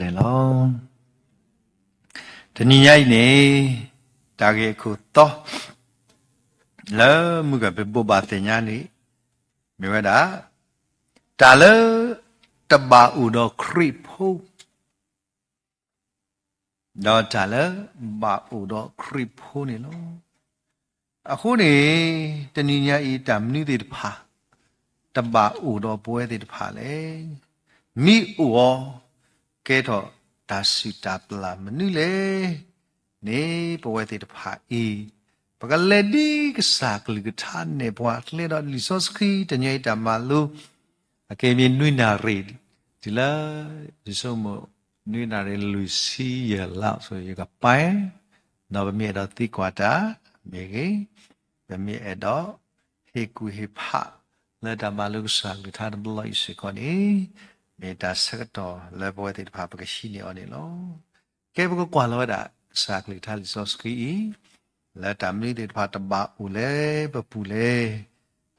တၢ်ဘျုးဒိၣ်မးလီၤ. တနံၤညါအံၤန့ၣ် တၢ်ဂ့ၢ်အခိၣ်တီ လၢမုၢ်ကပ့ၤဘိးဘၣ်သ့ၣ်ညါန့ၣ် မ့ၢ်ဝဲဒၣ် တၢ်လၢတဘၣ်အိၣ်ဒီးခရံာ်ဖိ ဒီးတၢ်လၢဘၣ်အိၣ်ဒီးခရံာ်ဖိန့ၣ်လီၤ. အဃိန့ၣ် တနံၤညါအံၤ တၢ်မနုၤသ့ၣ်တဖၣ် တဘၣ်အိၣ်ဒီးပဝဲသ့ၣ်တဖၣ်လဲၣ်. မ့ၢ်အိၣ်အီၤ ကဲထီၣ်တၢ်စုၣ်တၢ်ပျၢ်မနုၤလဲၣ်န့ၣ် ပဝဲသ့ၣ်တဖၣ်အံၤ ပကလဲၤဒ်ကစၢ်ကလုၢ်ကထါနဲၣ်ပှၤကျဲဒီးလံာ်စီဆှံ တနံၤညါအံၤတၢ်မၤလိ အကဲမ့ၢ်နွံနၣ်ရံၣ် တုၤလၢ ယဆိကမိၣ် နွံနၣ်ရံၣ်လွံၢ်ဆံယဲၢ်လါ ယကပာ် ဒီးပမ့ၢ်အဲၣ်ဒိးသံကွၢ်တၢ်မ့ၢ်ဂ့ၤ, ပမ့ၢ်အဲၣ်ဒိးဟ့ၣ်ကူၣ်ဟ့ၣ်ဖး လၢတၢ်မၤလိကစၢ်ကလုၢ်ကထါတဘျီအံၤစ့ၢ်ကီးန့ၣ် မ့ၢ်တၢ်ဆၢကတီၢ်လၢပဝဲသ့ၣ်တဖၣ်ပကဟံးန့ၢ်အီၤန့ၣ်လီၤ. ကဲပကကွၢ်လီၤဝဲဒၣ် ကစၢ်ကလုၢ်ကထါလံာ်စီဆှံအံၤ လၢတၢ်မနုၤသ့ၣ်တဖၣ်တဘၣ်အိၣ်လၢပပူၤလဲၣ်.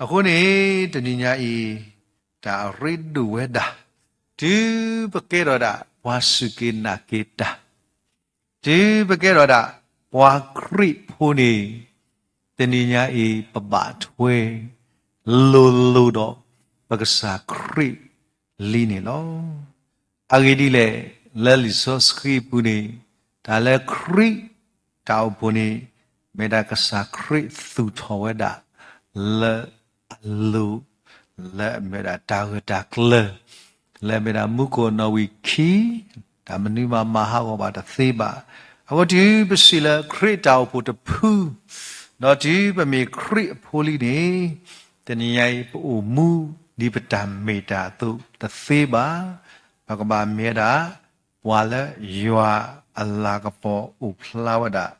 အဃိန့ၣ် တနံၤညါအံၤ တၢ်အရ့ဒိၣ်ဝဲဒၣ် တုၤပကဲထီၣ်ဒၣ်ပှၤစူၢ်က့ၤနာ်က့ၤတၢ်, တုၤပကဲထီၣ်ဒၣ်ပှၤခရံာ်ဖိန့ၣ် တနံၤညါအံၤ ပဘၣ်ထွဲ လိၤလိၤဒီးပကစၢ်ခရံာ်လံန့ၣ်လီၤ. အဂ့ၢ်ဒ်လဲၣ်, လၢလံာ်စီဆှံအပူၤန့ၣ် တၢ်လၢခရံာ်တၢ်အိၣ်ဖှိၣ်န့ၣ် မ့ၢ်ဒၣ်ကစၢ်ခရံာ်သူၣ်ထီၣ်ဝဲဒၣ် လၢအလိၤ လၢအမ့ၢ်ဝဲဒၣ်တၢ်ဂၢၢ်တၢ်ကျၢၤ လၢအမ့ၢ်ဒၣ်မူခိၣ်အနီၣ်ဝံာ်ခံ တၢ်မနုၤမးမၤဟးဂီၤဘၣ်တသ့ဘၣ်. အဃိတုၤပစံးလၢခရံာ်တၢ်အိၣ်ဖှိၣ်တဖု ဒီးတုၤပမ့ၢ်ခရံာ်အဖိလံန့ၣ် တနံၤညါအံၤ ပအိၣ်မူဒ်ပတၢ်မ့ၢ်တၢ်အသိးတသ့ဘၣ်. ပကဘၣ်မ့ၢ်ဝဲဒၣ် ပှၤလၢယွၤအလၤကပီၤအိၣ်ဖျါဝဲဒၣ်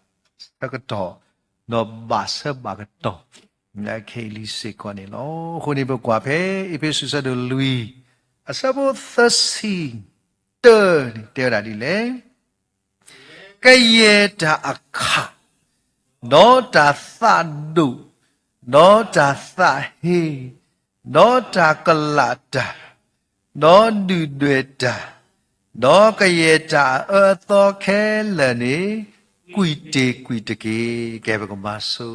ဆၢကတီၢ် ဒီးဘၣ်ဆၢဘၣ်ကတီၢ် လၢခဲအံၤလံစ့ၢ်ကီးန့ၣ်လီၤ. အဃိန့ၣ် ပကွၢ်ဖဲအ့းဖ့းစူးအဆၢဒိၣ်လွံၢ် အဆၢဖိသၢဆံတၢန့ၣ် တဲဝဲဒၣ်ဒ်လဲၣ်, ကယဲၢ်တၢ်အခၣ်, ဒီးတၢ်သးဒိၣ်, ဒီးတၢ်သးဟ့, ဒီးတၢ်ကလးတၢ်, ဒီးဒုၣ်ဒွဲၣ်တၢ်, ဒီးကယဲၢ်တၢ်အအၢအသီခဲလၢာ်န့ၣ် ကွံာ်တ့ၢ်ကွံာ်တက့ၢ်. ကဲပကမၤဆိ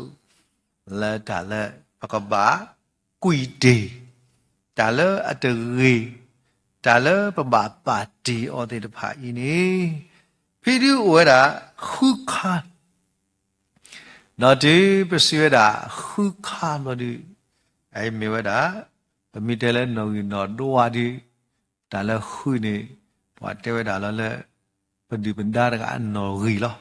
လၢတၢ်လၢပကဘၣ်ကွံာ်တ့ၢ်, တၢ်လၢအတဂ့ၤ, တၢ်လၢပဘၣ်ပာ်တ့ၢ်အီၤသ့ၣ်တဖၣ်အံၤန့ၣ် ဖဲဒုးအိၣ်ဝဲဒၣ်ဃုခါ ဒီးတုၤပစံးဝဲဒၣ်ဃုခါဘျီဒုး အအံၤမ့ၢ်ဝဲဒၣ် ပမ့ၢ်တဲလၢနီၣ်ဂံၢ်နီၣ်ဒွးဒုး တၢ်လၢဃုန့ၣ် ပှၤတဲဝဲဒၣ်လီၤလၢ ပဒုၣ်ပဒါတဂၤအနီၣ်ဂံၢ်လီၤ.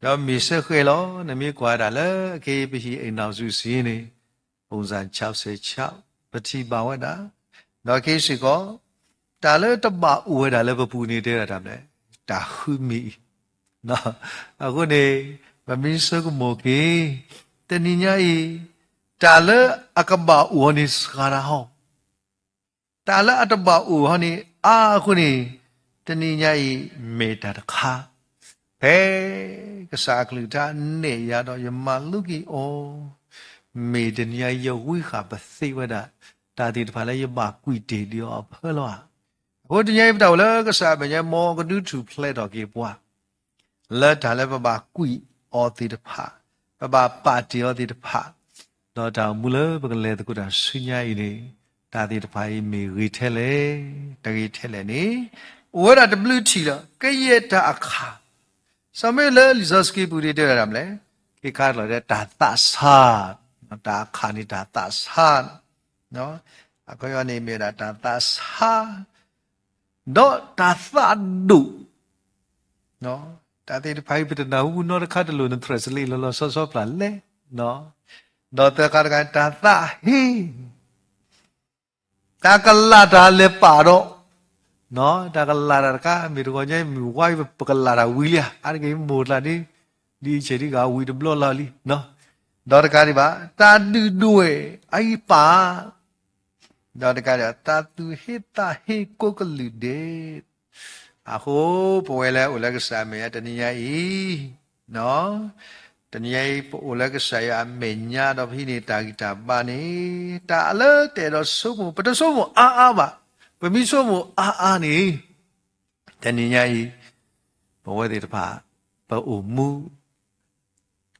ဒီးမ့ၢ်စ့ၢ်ကီးလီၤ နမ့ၢ်ကွၢ်ဒၣ်လၢအက့ပဟံၣ်အိမ်ထောင်စုစာရင်းန့ၣ် ပုံစံ ခြောက်ဆယ့်ခြောက် ပထံၣ်ဘၣ်ဝဲဒၣ်, ဒီးခဲအံၤစ့ၢ်ကီး တၢ်လၢတဘၣ်အိၣ်ဝဲဒၣ်လၢပပူၤန့ၣ် တဲဝဲဒၣ်တၢ်မနုၤလဲၣ်, တၢ်ဃုမ့ၢ်အံၤ အဃိန့ၣ် ပမ့ၢ်ဆိကမိၣ်က့ၤ တနံၤညါအံၤ တၢ်လၢအကဘၣ်အိၣ်အီၤန့ၣ်စှၤတၢ်ဟီ, တၢ်လၢအတဘၣ်အိၣ်ဟီန့ၣ် အါအဃိန့ၣ် တနံၤညါအံၤ မ့ၢ်တၢ်တခါ ဖဲကစၢ်အကလုၢ်ကထါနဲၣ်ယၤဒီးယမၤလိက့ၤအီၤ, မ့ၢ်တနံၤညါအံၤ ယဝံဃာ်ပသ့ဝဲဒၣ် တၢ်သ့ၣ်တဖၣ်လၢယဘၣ်ကွံာ်တ့ၢ်ဒံးအီၤအဖၢလီၤဧါ. အဃိတနံၤအံၤ ပတၢ်အိၣ်လၢကစၢ်အမဲာ်ညါ မ်ကဒုးထူၣ်ဖျဲးထီၣ်က့ၤပှၤ လၢတၢ်လၢပဘၣ်ကွံာ်အီၤသ့ၣ်တဖၣ်, ပဘၣ်ပာ်တ့ၢ်အီၤသ့ၣ်တဖၣ်, ဒီးတၢ်အိၣ်မူလၢပကလဲၤသကိးတၢ်ဆူညါအံၤန့ၣ် တၢ်သ့ၣ်တဖၣ်အံၤမ့ၢ်ဂ့ၤထဲလဲၣ်, တဂ့ၤထဲလဲၣ်န့ၣ် အိၣ်ဝဲဒၣ်တဘျုးထံၣ်လီၤ. ကယဲၢ်တၢ်အခၣ်, စံးမ့ၢ်လၢလံာ်စီဆှံပူၤန့ၣ်တဲဝဲဒၣ်မနုၤလဲၣ်, ခ့ခါလီၤတဲတၢ်သးဆါ, တၢ်အခၣ်န့ၣ်တၢ်သးဆါ အခီပညီန့ၣ်မ့ၢ်ဝဲဒၣ်တၢ်သးဆါ, ဒီးတၢ်သးဒိၣ်, တၢ်သ့ၣ်တဖၣ်အံၤ ပတနၢ်ဟူနီတခါတလိၣ် န translate လီၤလီၤဆီဆီပျၢ်လဲၣ်, ဒီးသၢခါတခါ တၢ်သးဟ့ တၢ်ကလးတၢ်လဲၤပာ်ဒီး, တၢ်ကလးတၢ်တခါ မ့ၢ်တဂီၤညါအံၤ မုၢ်ဝါအံၤ ပကလးတၢ်ဝံၤလံဧါ, အါတက့ၢ်မိၢ်ကျါဒ်, ဒ်အံၤဆဲးဒ်ဂၤဝံၤတဘျီလီၤလံ, ဒီးတခါဒံးဘၣ် တၢ်ဒုၣ်ဒွဲၣ်အံၤပာ်, ဒီးတခါဒံး တၢ်သူၣ်ဟ့သးဟ့ကိးကလုာ်ဒဲး, အဃိ ပဝဲလၢအိၣ်လၢကစၢ်အမဲာ်ညါတနံၤညါအံၤ တနံၤညါအံၤ ပအိၣ်လၢကစၢ်ယွၤအမဲာ်ညါဒီးပဟံးန့ၢ်တၢ်ဂံၢ်တၢ်ဘါန့ၣ် တၢ်လၢတအဲၣ်ဒိးဆိကမိၣ် ပတဆိကမိၣ်အါအါဘၣ်, ပမ့ၢ်ဆိကမိၣ်အါအါန့ၣ် တနံၤညါအံၤ ပဝဲသ့ၣ်တဖၣ် ပအိၣ်မူ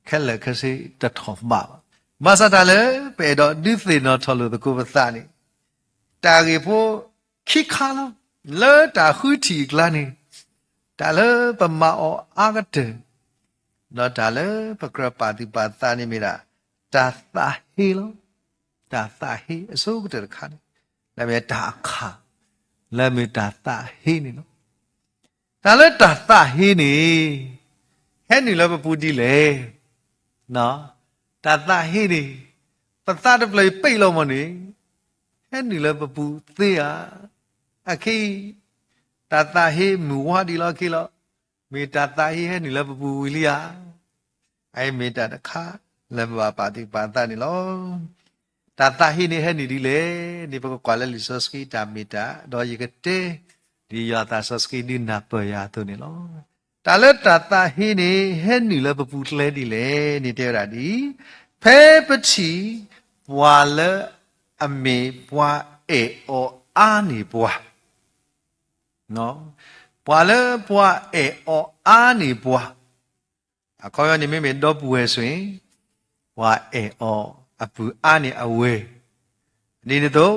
ခဲလၢာ်ခဲဆ့တထီၣ်ဘးဘၣ်. ဘၣ်ဆၣ်တၢ်လၢ ပအဲၣ်ဒိးဒုးသ့ၣ်နီၣ်ထီၣ်လိာ်သကိးပသးန့ၣ် တၢ်ဂ့ၢ်ဖိခံခါလီၤ. လၢတၢ်ဃုထံၣ်အကျါန့ၣ် တၢ်လၢပမၤအီၤအါကတၢၢ် ဒီးတၢ်လၢပကြၢးပာ်သူၣ်ပာ်သးန့ၣ်မ့ၢ်ဒၣ် တၢ်သးဟ့လီၤ. တၢ်သးဟ့အဆိကတၢၢ်တခါန့ၣ် လၢမ့ၢ်တၢ်အခၣ် လၢမ့ၢ်တၢ်သးဟ့န့ၣ်လီၤ. တၢ်လၢတၢ်သးဟ့န့ၣ် ဟဲနုာ်လၢပပူၤဒ်လဲၣ်. တၢ်သးဟ့န့ၣ် ပသးတဖျၢၣ်အံၤပ့ၢ်လီၤမၢ်န့ၣ် ဟဲနုာ်လၢပပူၤသ့ဧါ. အခဲအံၤ တၢ်သးဟ့မုၢ်ဝါဒံးလီၤအခံလီၤ. မ့ၢ်တၢ်သးဟ့ဟဲနုာ်လၢပပူၤဝံၤလံဧါ. အအံၤမ့ၢ်တၢ်တခါလၢပဘၣ်ပာ်သူၣ်ပာ်သးန့ၣ်လီၤ. တၢ်သးဟ့န့ၣ်ဟဲနုာ်ဒ်လဲၣ်န့ၣ် ပကကွၢ်လၢလံာ်စီဆှံတၢ်မ့ၢ်တၢ် ဒီးယကတဲ ဒ်ယွၤသးစီဆှံဒုးနၢ်ပၢၢ်ယၤအသိးန့ၣ်လီၤ. တၢ်လၢတၢ်သးဟ့န့ၣ် ဟဲနုာ်လၢပပူၤကျဲဒ်လဲၣ်န့ၣ် တဲဝဲဒၣ်ဒ်အံၤ, ဖဲပထံၣ်ပှၤလၢအမ့ၢ်ပှၤအဲၣ်အီၤအါန့ၢ်ပှၤ ပှၤလၢပှၤအဲၣ်အီၤအါန့ၢ်ပှၤ, အခီပညီန့ၣ် မ့မ့ၢ်ဒီပုၢ်ဝဲၢ်ဆိၣ်အံၤ ပှၤအဲၣ်အီၤအပုၢ်အါန့ၢ်အဝဲၢ်, ဒ်န့ၣ်အသိး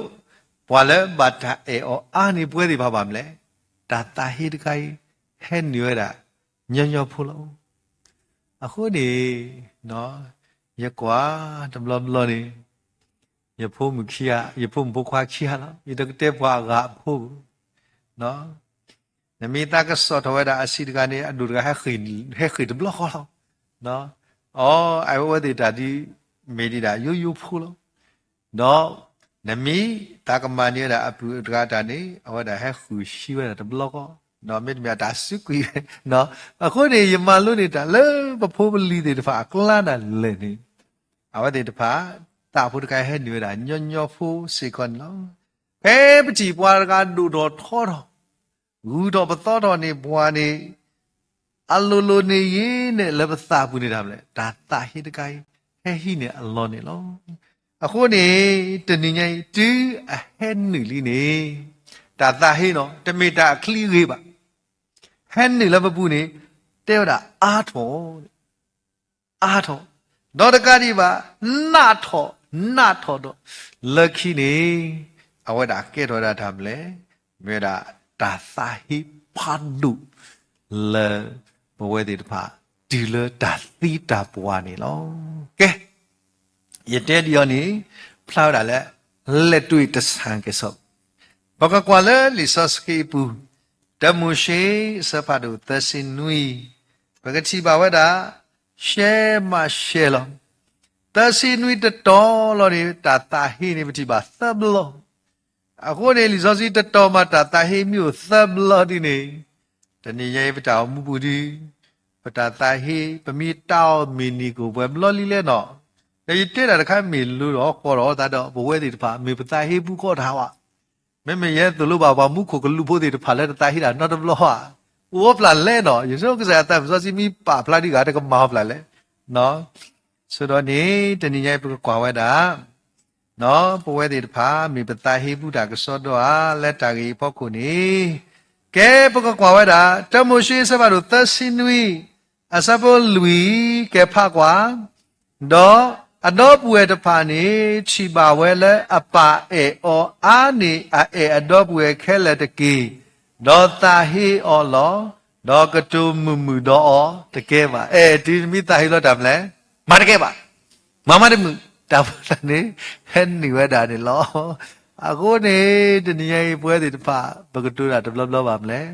ပှၤလၢဘၣ်တၢ်အဲၣ်အီၤအါန့ၢ်ပှၤသ့ၣ်တဖၣ်ဘၣ်မနုၤလဲၣ်, တၢ်သးဟ့တခါအံၤ ဟဲနုာ်ဝဲဒၣ်ညီညီဖိလီၤ. အဃိန့ၣ် ယကွၢ်တဘျီဘျီန့ၣ် ယဖိမုၣ်ခံဂၤ, ယဖိမုၣ်ဖိခွါခံဂၤလီၤ. ယတကတဲပှၤအဂၤအဖိ, နမ့ၢ်သးကစီၣ်ထီၣ်ဝဲဒၣ်အဆံးတဂၤန့ၣ် အဒိၣ်တဂၤ ဟဲဃ့ၢ်တဘျီဃီလီၤ. အဝဲသ့ၣ်တၢ်ဒ်မ့ၢ်ဒံးဒၣ်ယိယိဖိလီၤ. ဒီးနမ့ၢ်သးကမၤန့ၢ်ဝဲဒၣ်အပုၢ်တဂၤတၢ်န့ၣ် အဝဲဒၣ်ဟဲဃုာ်ဆံဝဲဒၣ်တဘျီဃီ, မ့တမ့ၢ်အတၢ်စုကွံာ်ဝဲ. အဃိန့ၣ် ယမၤလိန့ၢ်တၢ်လၢပဖိပလံၤသ့ၣ်တဖၣ်အကျါဒၣ်လဲာ်န့ၣ် အဝဲသ့ၣ်တဖၣ် သးဖိတခါဟဲနုာ်ဝဲဒၣ်ညီညီဖိစ့ၢ်ကီးန့ၣ်လီၤ. ဖဲပထံၣ်ပှၤတဂၤဒိၣ်ထီၣ်ထီထီၣ် ဂုၤထီၣ်ပသီထီၣ်န့ၢ်ပှၤန့ၣ် အလိၤလိၤန့ၣ်ယ့ၢ်န့ၣ် လၢပသးပူၤန့ၣ်တၢ်မနုၤလဲၣ်, တၢ်သးဟ့တခါအံၤ ဟဲဟံးန့ၢ်အလီၢ်န့ၣ်လီၤ. အဃိန့ၣ် တနံၤညါအံၤ တုၤအဟဲနုာ်လံန့ၣ် တၢ်သးဟ့နီၤ တမ့ၢ်တၢ်အချံအဂ့ၤဘၣ်. ဟဲနုာ်လၢပပူၤန့ၣ် တဲဝဲဒၣ်အါထီၣ် အါထီၣ်, ဒီးတကးဒံးဘၣ် နးထီၣ် နးထီၣ်ဒီး လၢခံန့ၣ် အဝဲဒၣ်ကဲထီၣ်ဝဲဒၣ်တၢ်မနုၤလဲၣ်, မ့ၢ်ဝဲဒၣ်တၢ်သးဟ့ဖးဒိၣ် လၢပဝဲသ့ၣ်တဖၣ် တုၤလၢတၢ်သံတၢ်ပှၢ်န့ၣ်လီၤ. ကဲ ယတဲဒ်အံၤန့ၣ် ဖျါဝဲဒၣ်လၢ လဲၤတွံၢ်တဆၣ်ကစီၣ်, ပကကွၢ်လၢလံာ်စီဆှံအပူၤ, တၢမိၤၡ့ အဆၢဖးဒိၣ်သၢဆံနွံ, ပကထံၣ်ဘၣ်ဝဲဒၣ် ရှဲမးရှဲလီၤ. သၢဆံနွံတတီၤလီၤန့ၣ် တၢ်သးဟ့န့ၣ် ပထံၣ်ဘၣ်သၢဘျီ အဃိန့ၣ် လံာ်စီဆှံတတီၤမး တၢ်သးဟ့မ့ၢ်အိၣ်သၢဘျီဒ်န့ၣ်, တနံၤညါအံၤ ပတၢ်အိၣ်မူပူၤဒုး ပတၢ်သးဟ့ ပမ့ၢ်တၢ်အီၣ်မ့ၢ်နံၤကအိၣ်ပှဲၤဘျီလံလဲၣ်နီၤ. ဒီးယတဲတၢ်တခါမ့ၢ်လိၤဒီးဃီဒီးသးဒီး ပဝဲသ့ၣ်တဖၣ် မ့ၢ်ပသးဟ့ဘူးကီးတၢ်ဧါ. မ့မ့ၢ်ယဲသိၣ်လိဘၣ် ပှၤမူခိၣ်ကလူးဖိသ့ၣ်တဖၣ်လၢတသးဟ့တၢ်နီတဘျီဧါ. အိၣ်အီၤဖျၢၣ်လဲၣ်နီၤ. ယဆိကမိၣ်ကစၢ်ယွၤသးစီဆှံမ့ၢ်ပာ်ဖျါဒံးဂၤ တကမၤအီၤဖျၢၣ်လဲၣ်. ဆိဒီးန့ၣ် တနံၤညါအံၤ ပကကွၢ်ဝဲဒၣ် ပဝဲသ့ၣ်တဖၣ် မ့ၢ်ပသးဟ့ဘူးတၢ်ကစီဒီဧါ လၢတၢ်ဂ့ၢ်အံၤအဖီခိၣ်န့ၣ်, ကဲ ပကကွၢ်ဝဲဒၣ် တၢမိၤၡ့ အဆၢဖးဒိၣ်သၢဆံနွံ အဆၢဖိလွံၢ် ကဲဖးကွၢ်, ဒီးအဒီပုၢ်ဝဲၢ်တဖၣ်န့ၣ် ထံၣ်ဘၣ်ဝဲလၢအပၢ်အဲၣ်အီၤအါန့ၢ်အအဲၣ်အဒီပုၢ်ဝဲၢ်ခဲလၢာ်တက့ၢ်, ဒီးသးဟ့အီၤလီၤ. ဒီးကတိၤမုာ်မုာ်ဒီးအီၤတကဲဘၣ်. အဲၣ်တုၤနမ့ၢ်သးဟ့လီၤတၢ်မနုၤလဲၣ်, မၤတကဲဘၣ်. မၤမးတမုာ်, တၢ်ဖိသၣ်န့ၣ် ဟဲနုာ်ဝဲဒၣ်န့ၣ်လီၤ. အဃိန့ၣ် တနံၤညါအံၤ ပဝဲသ့ၣ်တဖၣ် ပကတိၤတၢ်တဘျီဘျီဘၣ်မနုၤလဲၣ်,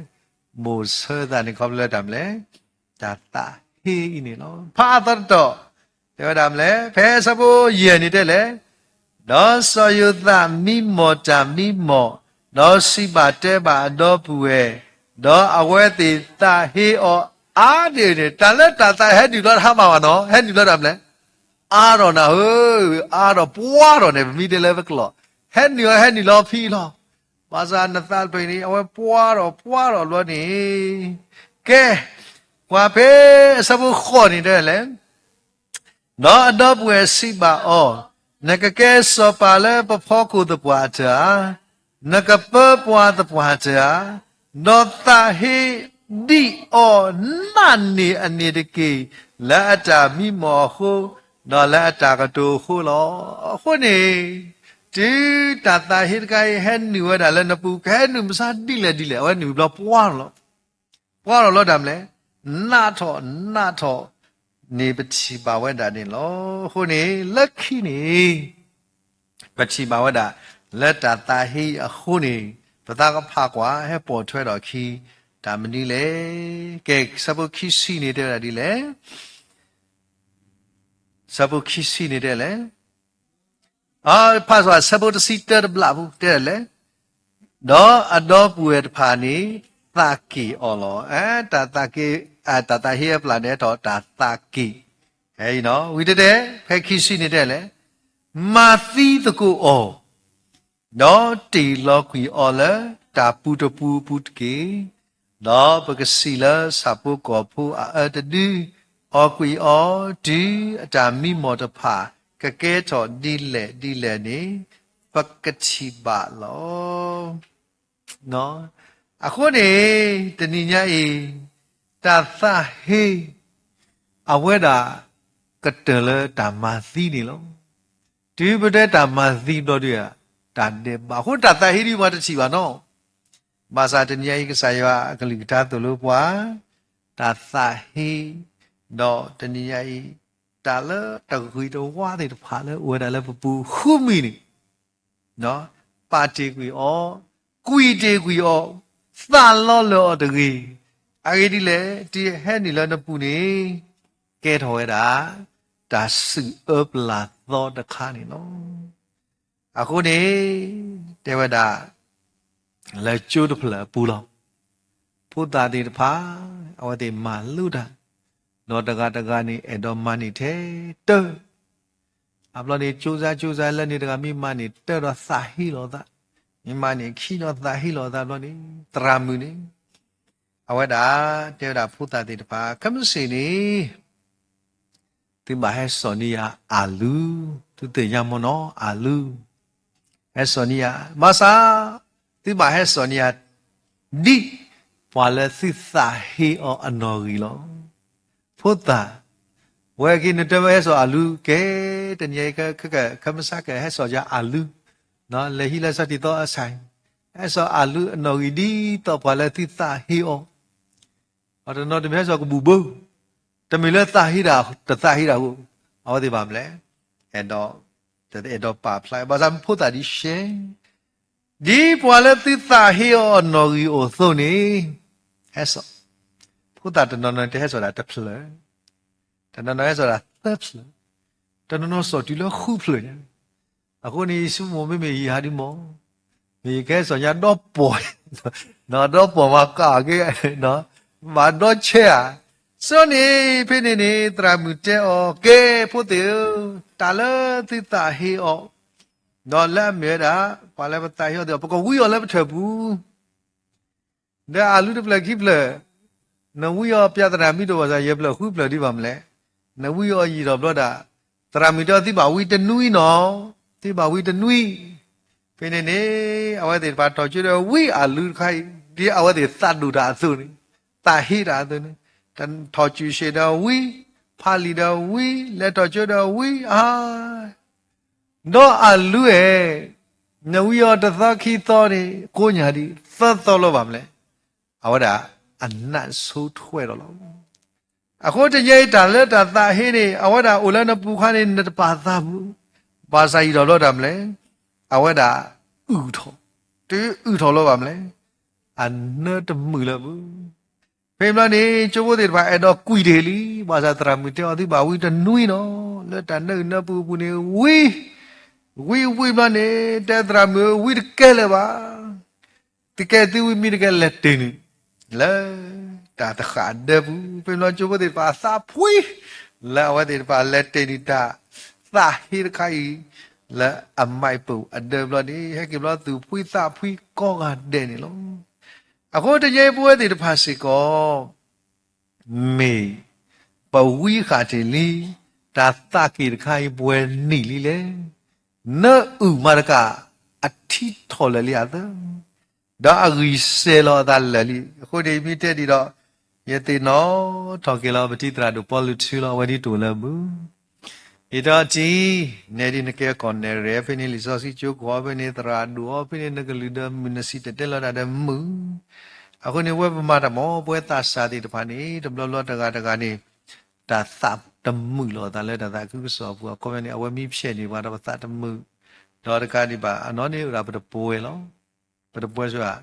မိၣ်ဆၢသးန့ၣ်ခီဖျိလၢတၢ်မနုၤလဲၣ်, တၢ်သးဟ့အံၤန့ၣ်လီၤ. ဖးအသီတတီၢ် တဲဝဲဒၣ်မနုၤလဲၣ်, ဖဲအဆၢဖိယဲၢ်န့ၣ်တဲလဲၣ်, ဒီးစီၤယိၤသးမံမီၢ်တၢ်မံမီၢ်, ဒီးစံးဘၣ်တဲဘၣ်အဒီပုၢ်ဝဲၢ်, ဒီးအဝဲသ့ၣ်သးဟ့အီၤအါန့ၢ်န့ၣ်, တၢ်လၢတၢ်သးဟဲနုာ်လီၤတဟါမၢ်ဘၣ်နီၤ, ဟဲနုာ်လီၤတၢ်မနုၤလဲၣ်, အါထီၣ်နၤဧၢ, အါထီၣ်ပှၢ်ထီၣ်န့ၣ် ပမ့ၢ်တဲလၢပကျိာ်, ဟဲနုာ်အီၤ ဟဲနုာ်လီၤဖံးလီၤ. ဘၣ်ဆၣ်နသးတဖျၢၣ်အံၤန့ၣ် အဝဲပှၢ်ထီၣ်ပှၢ်ထီၣ်ဘျီန့ၣ်, ကဲ, ကွၢ်ဖဲအဆၢဖိဃိးန့ၣ်တဲလဲၣ် ဒီးအဒီပုၢ်ဝဲၢ်စံးဘၣ်အီၤ, နကကဲစီၤပၤလၢပဖီခိၣ်သပှၢ်တၢၢ်ဧါ, နကပၢပှၤသပှၢ်တၢၢ်ဧါ, ဒီးသးဟ့ဒံၣ်အီၤနးန့ၢ်အန့ၣ်တက့ၢ်, လၢအတၢ်မံမီၢ်အဃိ, ဒီးလၢအတၢ်ကတိၤအဃိလီၤ. အဃိန့ၣ်, တုၤတၢ်သးဟ့တခါအံၤ ဟဲနုာ်ဝဲဒၣ်လၢနပူၤ, ကဟဲနုာ်မဆါဒ်လဲၣ်ဒ်လဲၣ်, အဝဲနုာ်ဘျီပှၢ်လီၤ. ပှၢ်လီၤလီၤတၢ်မနုၤလဲၣ်, နးထီၣ်နးထီၣ် န့ၣ်ပထံၣ်ဘၣ်ဝဲဒၣ်န့ၣ်လီၤ. အဃိန့ၣ် လၢခံန့ၣ် ပထံၣ်ဘၣ်ဝဲဒၣ် လၢတၢ်သးဟ့အဃိန့ၣ် ပသးကဖးကွၢ် ဟဲပိာ်ထွဲထီၣ်အခံ တၢ်မနုၤလဲၣ်. ကဲ ဆၢဖိခံဆံန့ၣ်တဲဝဲဒၣ်ဒ်လဲၣ်. ဆၢဖိခံဆံန့ၣ်တဲလဲၣ်. ဖးစ့ၢ် ဆၢဖိတဆံတၢတဘျီပူၤ တဲဒ်လဲၣ်. ဒီးအဒီပုၢ်ဝဲၢ်တဖၣ်န့ၣ် သးက့ၣ်အီၤလီၤ. တၢ်သးက့ၣ်, တၢ်သးဟ့အပျၢ်န့ၣ် အဲၣ်ဒိးတၢ်သးက့ၣ်, ဝံၤတဲတဲ, ဖဲခံဆံန့ၣ်တဲလဲၣ်, မၤသံသကိးအီၤ ဒီးတ့ၢ်လီၤကွံာ်အီၤလၢတၢ်ပူၤတပူၤအပူၤတက့ၢ်. ဒီးပကစံးလၢဆၣ်ဖိကီၢ်ဖိအအၢတဒု, အီၣ်ကွံာ်အီၤ တုၤအတၢ်မံမီၢ်တဖၣ် ကကဲထီၣ်ဒ်လဲၣ်ဒ်လဲၣ်န့ၣ် ပကထံၣ်ဘၣ်လီၤ. အဃိန့ၣ် တနံၤညါအံၤ တၢ်သးဟ့ အဝဲဒၣ်ကတၢၢ်လၢတၢ်မၤသံန့ၣ်လီၤ. တုၤပတဲတၢ်မၤသံဘျီဒုးဧါ, တၢ်ဒဲးဘး အဃိတၢ်သးဟ့ဒုးပှၤတထံၣ်ဘၣ်နီၤ. ဘၣ်ဆၣ်တနံၤညါအံၤ ကစၢ်ယွၤအကလုၢ်ကထါသိၣ်လိပှၤ တၢ်သးဟ့, ဒီးတနံၤညါအံၤ တၢ်လၢတဂ့ၤတဝါသ့ၣ်တဖၣ်လၢအိၣ်ဝဲဒၣ်လၢပပူၤဃုမံၤန့ၣ် ပာ်တ့ၢ်ကွံာ်အီၤ, ကွံာ်တ့ၢ်ကွံာ်အီၤ, သးလီလၢာ်အီၤတဂ့ၤ. အဂ့ၢ်ဒ်လဲၣ်, တုၤဟဲနုာ်လၢနပူၤန့ၣ် ကဲထီၣ်ဝဲဒၣ် တၢ်စူၢ်အၢပျၢ်သီတခါန့ၣ်လီၤ. အဃိန့ၣ် တဲဝဲဒၣ် လၢကၠိတဖျၢၣ်အပူၤလီၤ. ဖိသၣ်သ့ၣ်တဖၣ် အဝဲသ့ၣ်မၤလိတၢ်, ဒီးတဂၤတဂၤန့ၣ် အဲၣ်ဒိးမၤန့ၢ်ထဲတၢ် အဘျီန့ၣ် ကၠိစါကၠိစါလၢန့ၣ် တဂၤမ့ၢ်မၤန့ၢ်တၢ်ဒီးသးဟ့လီၤသး, မ့ၢ်မၤန့ၢ်ခံဒီးသးဟ့လီၤသးဘျီန့ၣ် သရၣ်မုၣ်န့ၣ် အဝဲဒၣ် တဲဝဲဒၣ်ဖိသၣ်သ့ၣ်တဖၣ် ခဲမုၢ်ဆ့ၣ်န့ၣ် သုဘၣ်ဟဲစိာ်န့ၢ်ယၤအလူ, သုသ့ၣ်ညါမ့ၢ်နီၤ အလူ, ဟဲစိာ်န့ၢ်ယၤ, ဘၣ်ဆၣ် သုဘၣ်ဟဲစိာ်န့ၢ်ယၤ ဒ်ပှၤလၢသုသးဟ့အီၤအနီၣ်ဂံၢ်လီၤ. ဖိသၣ်, ဝဲက့ၤနတဲဝဲဟဲစိာ်အလူ, ကဲ, တနံၤအံၤ ခဲမုၢ်ဆါကဟဲစိာ်ယၤအလူ, လဲၤဟံးလၢစီၤတံၢ်သီအဆၣ်, ဟဲစိာ်အလူအနီၣ်ဂံၢ်ဒ်သိးပှၤလၢသုသးဟ့အီၤ အတနီၤတမ့ၢ်ဟဲစိာ်ကဘူၣ်ဘၢ, တမ့ၢ်လၢသးဟ့တၢ် တသးဟ့တၢ်အဃိ, အဝဲသ့ၣ်ဘၣ်မနုၤလဲၣ်, အဲၣ်ဒိး, အဲၣ်ဒိးပာ်ဖျါ, ဘၣ်ဆၣ်ဖိသၣ်ဒ်ရှဲ, ဒ်ပှၤလၢသုသးဟ့အီၤအနီၣ်ဂံၢ်အိၣ်အသိးန့ၣ်, ဟဲစိာ်, ဖိသၣ်တနီၤနီၤတဟဲစိာ်ဒၣ်တဖျၢၣ်, တနီၤနီၤဟဲစိာ်ဒၣ်သၢဖျၢၣ်, တနီၤနီၤစိာ်တုၤလၢဃုဖျၢၣ်ညါ အဃိန့ၣ် ယဆိကမိၣ်မ့မ့ၢ်ယၤဒ်မး, မ့ၢ်ယကဟဲစိာ်ညါဒီပိာ်, ဒီပိာ်မၤကၣ်က့ၤ, မၤဒီဆဲးဧါ, စီန့ၣ်ဖဲန့ၣ်န့ၣ် သရၣ်မုၣ်တဲအီၤ ကဲဖိသ့ၣ်ဧၢ, တၢ်လၢသုသးဟ့အီၤ, ဒီးလၢအမ့ၢ်ဝဲဒၣ် ပှၤလၢပသးဟ့အီၤသ့ၣ် ပကဝံအီၤလၢပထၢၣ်ပူၤ ဒီးအလူတဖျၢၣ်ခံဖျၢၣ်, နဝံအီၤပျၢ်သရၣ်မုၣ်တအိၣ်ဘၣ်ဆၣ် ယဲၢ်ဖျၢၣ်ဃုဖျၢၣ်ဒ်ဘၣ်မနုၤလဲၣ်, နဝံအီၤယံာ်ထီၣ်ဘျီဒၣ်, သရၣ်မုၣ်တဲအီၤ သုဘၣ်ဝံတနွံနီၤ, သုဘၣ်ဝံတနွံ, ဖဲန့ၣ်န့ၣ် အဝဲသ့ၣ်တဖၣ်ထီၣ်ကၠိဒီးဝံအလူတခါအံၤ, ဒ်အဝဲသ့ၣ်သးဒိၣ်တၢ်အသိးန့ၣ်, သးဟ့တၢ်အသိးန့ၣ်, ထီၣ်ကူၣ်ရှ့ၣ်ဒီးဝံ, ဖးလံာ်ဒီးဝံ, လဲၤထီၣ်ကၠိဒီးဝံ, အါ ဒီးအလူဧၢ, နဝံအီၤတသီခံသီန့ၣ် ကိးညါဒံး သၢသီလၢၤဘၣ်မနုၤလဲၣ်, အဝဲဒၣ်အနးဆိထွဲဒီးလီၤ. အဃိတနံၤအံၤတၢ်လၢတၢ်သးဟ့န့ၣ် အဝဲဒၣ်အိၣ်လၢနပူၤခါန့ၣ် နတပာ်သးပူၤ, ဘၣ်ဆၣ်ယံာ်ထီၣ်ဘျီတၢ်မနုၤလဲၣ်, အဝဲဒၣ်အုၣ်ထီၣ်, တုၤအုၣ်ထီၣ်လၢၤဘၣ်မနုၤလဲၣ်, အနၢတမုာ်လၢၤဘၣ် ဖဲဘျီန့ၣ် ကၠိဖိသ့ၣ်တဖၣ်အဲၣ်ဒိးကွံာ်တ့ၢ်လံ, ဘၣ်ဆၣ်သရၣ်မုၣ်တဲအီၤ သုဘၣ်ဝံတနွံနီၤ, လၢတၢ်နၢအုၣ်နၢပူၤအပူၤန့ၣ် ဝံ, ဝံဝံဘျီန့ၣ် တဲသရၣ်မုၣ်ဧၢ ဝံတကဲလၢၤဘၣ်, သုကဲသုဝံမံတကဲလဲၤတ့ၢ်နုာ် လၢတၢ်သဃာ်အဒၢပူၤ, ဖဲဘျီကၠိဖိသ့ၣ်တဖၣ်အသးဖှံ, လၢအဝဲသ့ၣ်တဖၣ်လဲၤတ့ၢ်နုာ်တၢ်သးဟ့တခါအံၤ, လၢအမၤပိာ်အဒၢဘျီန့ၣ် ဟဲက့ၤဘျီသူၣ်ဖှံသးဖှံကိးဂၤဒဲးန့ၣ်လီၤ. အဃိတနံၤအံၤပဝဲသ့ၣ်တဖၣ်စ့ၢ်ကီး မ့ၢ်ပဝံဃာ်တ့ၢ်လံ, တၢ်သးက့ၣ်တခါအံၤပှဲၤနံၣ်လံလဲၣ်, နၢအုၣ်မၤတကး အထံထီၣ်လၢာ်လံအသၢ, ဒီးအဂံၢ်စဲၤလီၤအသးလၢာ်လံ. အဃိန့ၣ် မ့ၢ်တဲဒ်ဒီး ယသ့ၣ်နီၣ်ထီၣ်က့ၤလီၤ ပတံၤသရၣ်ဒိၣ်ပီလူးထူလီၤ အဝဲဒ်တအိၣ်လၢမုၢ် ယံာ်ထီၣ်တံၢ် နဲဒ်နကဲကီၢ်နဲၣ်ရဲၣ်ဖဲန့ၣ် လံာ်စီဆှံကၠိကီၢ်ဖဲန့ၣ် သရၣ်ဒိၣ်အီၤဖဲန့ၣ် နကလုၢ်ဒီးမုၢ် နစံၣ်တဲၤတဲလီၤတၢ်ဒီးမုၢ်. အဃိန့ၣ် ဝဲပမၤတၢ်မ့ၢ် ပဝဲသးစၢ်သ့ၣ်တဖၣ်န့ၣ် တဘျီဘျီတဂၤတဂၤန့ၣ် တၢ်သးတမုာ်လိာ်သးလၢတၢ်သးခုကစီၣ်အပူၤ အခီပညီန့ၣ် အဝဲမ့ၢ်ဖျဲးန့ၣ် ပှၤဒီးပသးတမုာ် ဒီးတကးဒံးဘၣ် အနီၢ်န့ၣ်ဝဲဒၣ်ပတပှဲၤလီၤ. ပတပှဲၤဆိဧါ,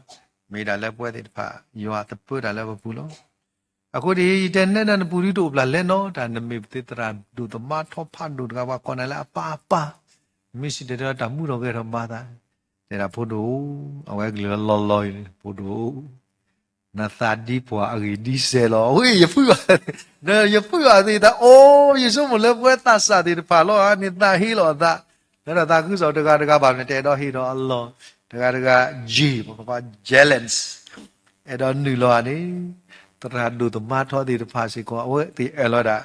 မ့ၢ်ဒၣ်လၢပဝဲသ့ၣ်တဖၣ် ယွၤသပၢတၢ်လၢပပူၤလီၤ. အဃိန့ၣ် ယတဲနဲဒၣ်နပူၤဒ်တအိၣ်ဘၣ်လဲၣ်နီၤ တၢ်နမ့ၢ်ပသ့သရၣ်ဒိၣ်သမါထီဖးဒိၣ်တဂၤ ပှၤကိးနၤလၢအပၢ်အပၢ်, မ့ၢ်စံၣ်တဲၤတဲလီၤတၢ်မူထီၣ်ဂဲၤထီၣ်ဘၣ်သး, တဲဒၣ်ဖိဒိၣ်, အဝဲကလုၢ်လီၤလီၤအံၤ ဖိဒိၣ် နသးဒ်ပှၤအဂံၢ်ဒ်စဲၤလီၤ. အဝဲ ယဖု, ယဖုအသ့ၣ်တၢ်အိၣ် ယဆိကမိၣ်လၢပဝဲသးစၢ်သ့ၣ်တဖၣ်လီၤဧါန့ၣ် သးဟ့လီၤအသး, လၢတၢ်သးခုကစီၣ်တဂၤတဂၤဘၣ် နတဲဒီးဟ့ဒီးအလီၢ်, တဂၤတဂၤ ယံာ် ပကဘၣ် jealous အဲၣ်ဒိးနုာ်လီၤဧါန့ၣ်, သရၣ်ဒိၣ်သမါထီသ့ၣ်တဖၣ်စ့ၢ်ကီး အဝဲသ့ၣ်အၢၣ်လီၤဒၣ်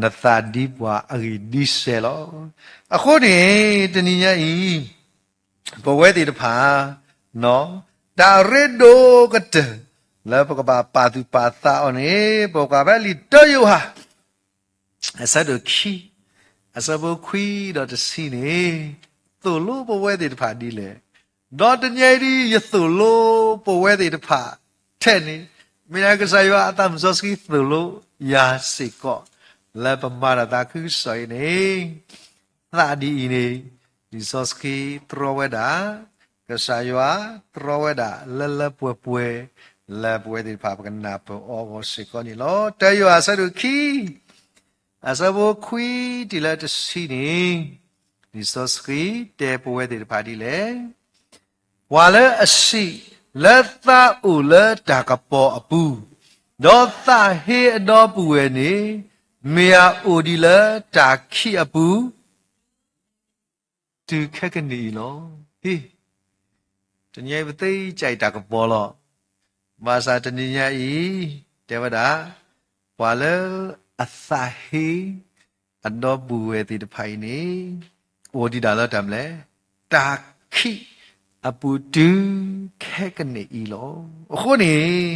နသးဒ်ပှၤအဂံၢ်ဒ်စဲၤလီၤ. အဃိန့ၣ် တနံၤညါအံၤ ပဝဲသ့ၣ်တဖၣ် တၢ်ရ့ဒိၣ်ကတၢၢ် လၢပကဘၣ်ပာ်သူၣ်ပာ်သးအီၤန့ၣ် ပကွၢ်ဖဲလံာ်တၢယိၤဟၣ် အဆၢဒိၣ်ခံ အဆၢဖိခွံဒီးတဆံန့ၣ် သိၣ်လိပဝဲသ့ၣ်တဖၣ်ဒ်လဲၣ်. ဒီးတနံၤအံၤဒ် ယသိၣ်လိပဝဲသ့ၣ်တဖၣ်ထဲန့ၣ် မ့ၢ်ဒၣ်ကစၢ်ယွၤအသးမုၢ်စီဆှံသိၣ်လိယၤစ့ၢ်ကီး လၢပမၤတၢ်သးခုကစီၣ်အံၤန့ၣ် သးဒ်အံၤန့ၣ် လံာ်စီဆှံတြီဝဲဒၣ်, ကစၢ်ယွၤတြီဝဲဒၣ်လၢလၢပှဲၤပှဲၤ လၢပဝဲသ့ၣ်တဖၣ်ပကနၢ်ပၢၢ်အီၤအဂီၢ်စ့ၢ်ကီးန့ၣ်လီၤ. တၢယိၤဟၣ်အဆၢဒိၣ်ခံ အဆၢဖိခွံတုၤလၢတဆံန့ၣ် လံာ်စီဆှံတဲပဝဲသ့ၣ်တဖၣ်ဒ်လဲၣ်. ပှၤလၢအဆံးလၢသးအိၣ်လၢတၢ်ကပီၤအပူၤ, ဒီးသးဟ့အဒီပုၢ်ဝဲၢ်န့ၣ် မ့ၢ်အအိၣ်ဒံးလၢတၢ်ခံးအပူၤ တုၤခဲကနံၣ်အံၤလီၤ. ဟ့, တနံၤအံၤပသ့ကစၢ်အံၤတၢ်ကပီၤလီၤ. ဘၣ်ဆၣ်တနံၤညါအံၤ တဲဝဲဒၣ် ပှၤလၢအသးဟ့ အဒီပုၢ်ဝဲၢ်သ့ၣ်တဖၣ်အံၤန့ၣ် အိၣ်ဒံးဒၣ်လၢတၢ်မနုၤလဲၣ်, တၢ်ခံးအပူၤတုၤခဲကနံၣ်အံၤလီၤ. အဃိန့ၣ်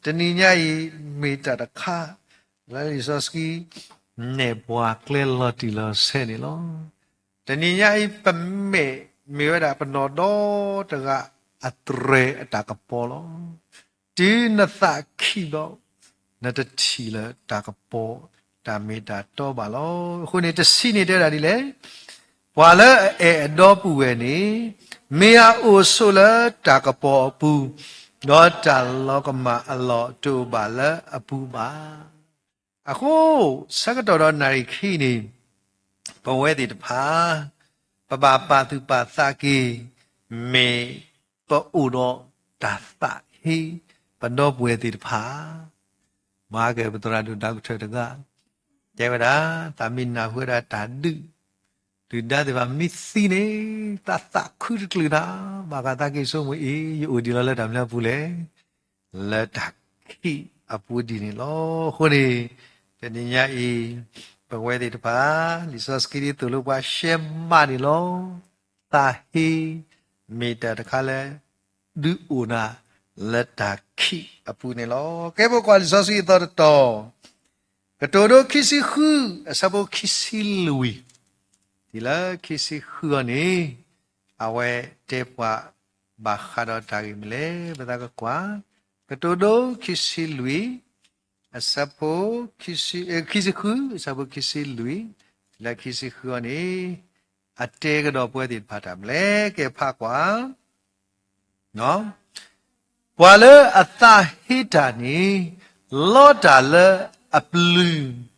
တနံၤညါအံၤ မ့ၢ်တၢ်တခါ လၢလံာ်စီဆှံ နဲၣ်ပှၤကျဲလီၤတံၢ်လီၤဆဲးန့ၣ်လီၤ. တနံၤညါအံၤ ပမဲာ်မ့ၢ်ဝဲဒၣ်ပနီၢ်ဒီတဂၤအတြဲၤအတၢ်ကပီၤလီၤ. တုၤနသးခံးဘျီ နတထံၣ်လၢတၢ်ကပီၤ တၢ်မ့ၢ်တၢ်တီဘၣ်လီၤ. အဃိန့ၣ် တဆံန့ၣ်တဲဒၣ်ဒ်လဲၣ်, ပှၤလၢအအဲၣ်အဒီပုၢ်ဝဲၢ်န့ၣ် မ့ၢ်အအိၣ်ဆိးလၢတၢ်ကပီၤအပူၤ, ဒီးတၢ်လီၤကမၣ်အလီၢ်တအိၣ်ဘၣ်လၢအပူၤဘၣ်. အဃိ ဆၢကတီၢ်ဒီးနၣ်ရံၣ်ခံန့ၣ် ပဝဲသ့ၣ်တဖၣ် ပဘၣ်ပာ်သူၣ်ပာ်သးက့ၤ မ့ၢ်ပအိၣ်ဒီးတၢ်သးဟ့ ပဒီပုၢ်ဝဲၢ်သ့ၣ်တဖၣ် မၤကဲပသရၣ်ဒိၣ်တၢ်ကထၢၣ်တဂၤ တဲဝဲဒၣ် သးမ့ၢ်နၢ်ဟူဝဲဒၣ်တၢ်ဒုး ဒုၣ်ဒါသ့ၣ်တဖၣ်မ့ၢ်သံန့ၣ် သးသးခုတချုးတၢ် ဘၣ်ဃးသးက့ၤဆိကမိၣ်အံၤ ယအိၣ်ဒံးလီၤလၢတၢ်မနုၤအပူၤလဲၣ်, လၢတၢ်ခံးအပူၤဒ်န့ၣ်လီၤ. အဃိန့ၣ် တနံၤညါအံၤ ပဝဲသ့ၣ်တဖၣ် လံာ်စီဆှံဒ်သိးလိပှၤရှဲမးန့ၣ်လီၤ. သးဟ့ မ့ၢ်တၢ်တခါလၢ ဒုးအိၣ်နၤ လၢတၢ်ခံးအပူၤန့ၣ်လီၤ. ကဲ ပကွၢ်လံာ်စီဆှံအသီတတီၤ ကတိၤဒိခံဆံဃု အဆၢဖိခံဆံလွံၢ် တုၤလၢခံဆံဃုအံၤန့ၣ် အဝဲတဲပှၤ ဘၣ်ဃးဒီးတၢ်ဂ့ၢ်မနုၤလဲၣ် ပသးကကွၢ် ကတိၤဒိခံဆံလွံၢ် အဆၢဖိ ခံဆံ, ခံဆံဃု အဆၢဖိခံဆံလွံၢ် တုၤလၢခံဆံဃုအံၤန့ၣ် အတဲကဒီးပဝဲသ့ၣ်တဖၣ်တၢ်မနုၤလဲၣ် ကဲဖးကွၢ် ပှၤလၢအသးဟ့တၢ်န့ၣ် လီတၢ်လၢအပျုၤ,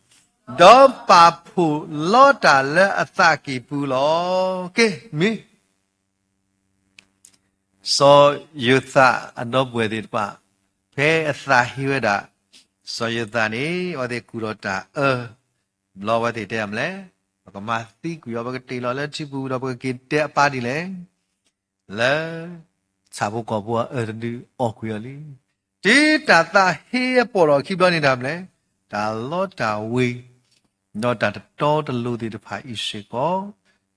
ဒီးပာ်ဖှိၣ်လီတၢ်လၢအသးကံၢ်ပူၤလီၤ. ကဲ မ့ၢ် စီၤယိၤသးအဒီပုၢ်ဝဲၢ်သ့ၣ်တဖၣ် ဖဲအသးဟ့ဝဲဒၣ် စီၤယိၤသးန့ၣ် အဝဲသ့ၣ်ကူၣ်ဒီးတၢ်အၢ ဘျီဝဲသ့ၣ်တဲမနုၤလဲၣ်, ပကမၤသံကွံာ်အီၤ ပကတ့ၢ်လီၤလၢထံပူၤဒီး ပကက့ၤတဲအပၢ်ဒ်လဲၣ် လၢ ဆၣ်ဖိကီၢ်ဖိအအၢတဒုးအီၣ်ကွံာ်အီၤလံ. တုၤတၢ်သးဟ့အပိာ်ထီၣ်ခံဘျီန့ၣ်တၢ်မနုၤလဲၣ်, တၢ်လီတၢ်ဝ့ၤ ဒီးတၢ်တတီတလိၤသ့ၣ်တဖၣ်အံၤစ့ၢ်ကီး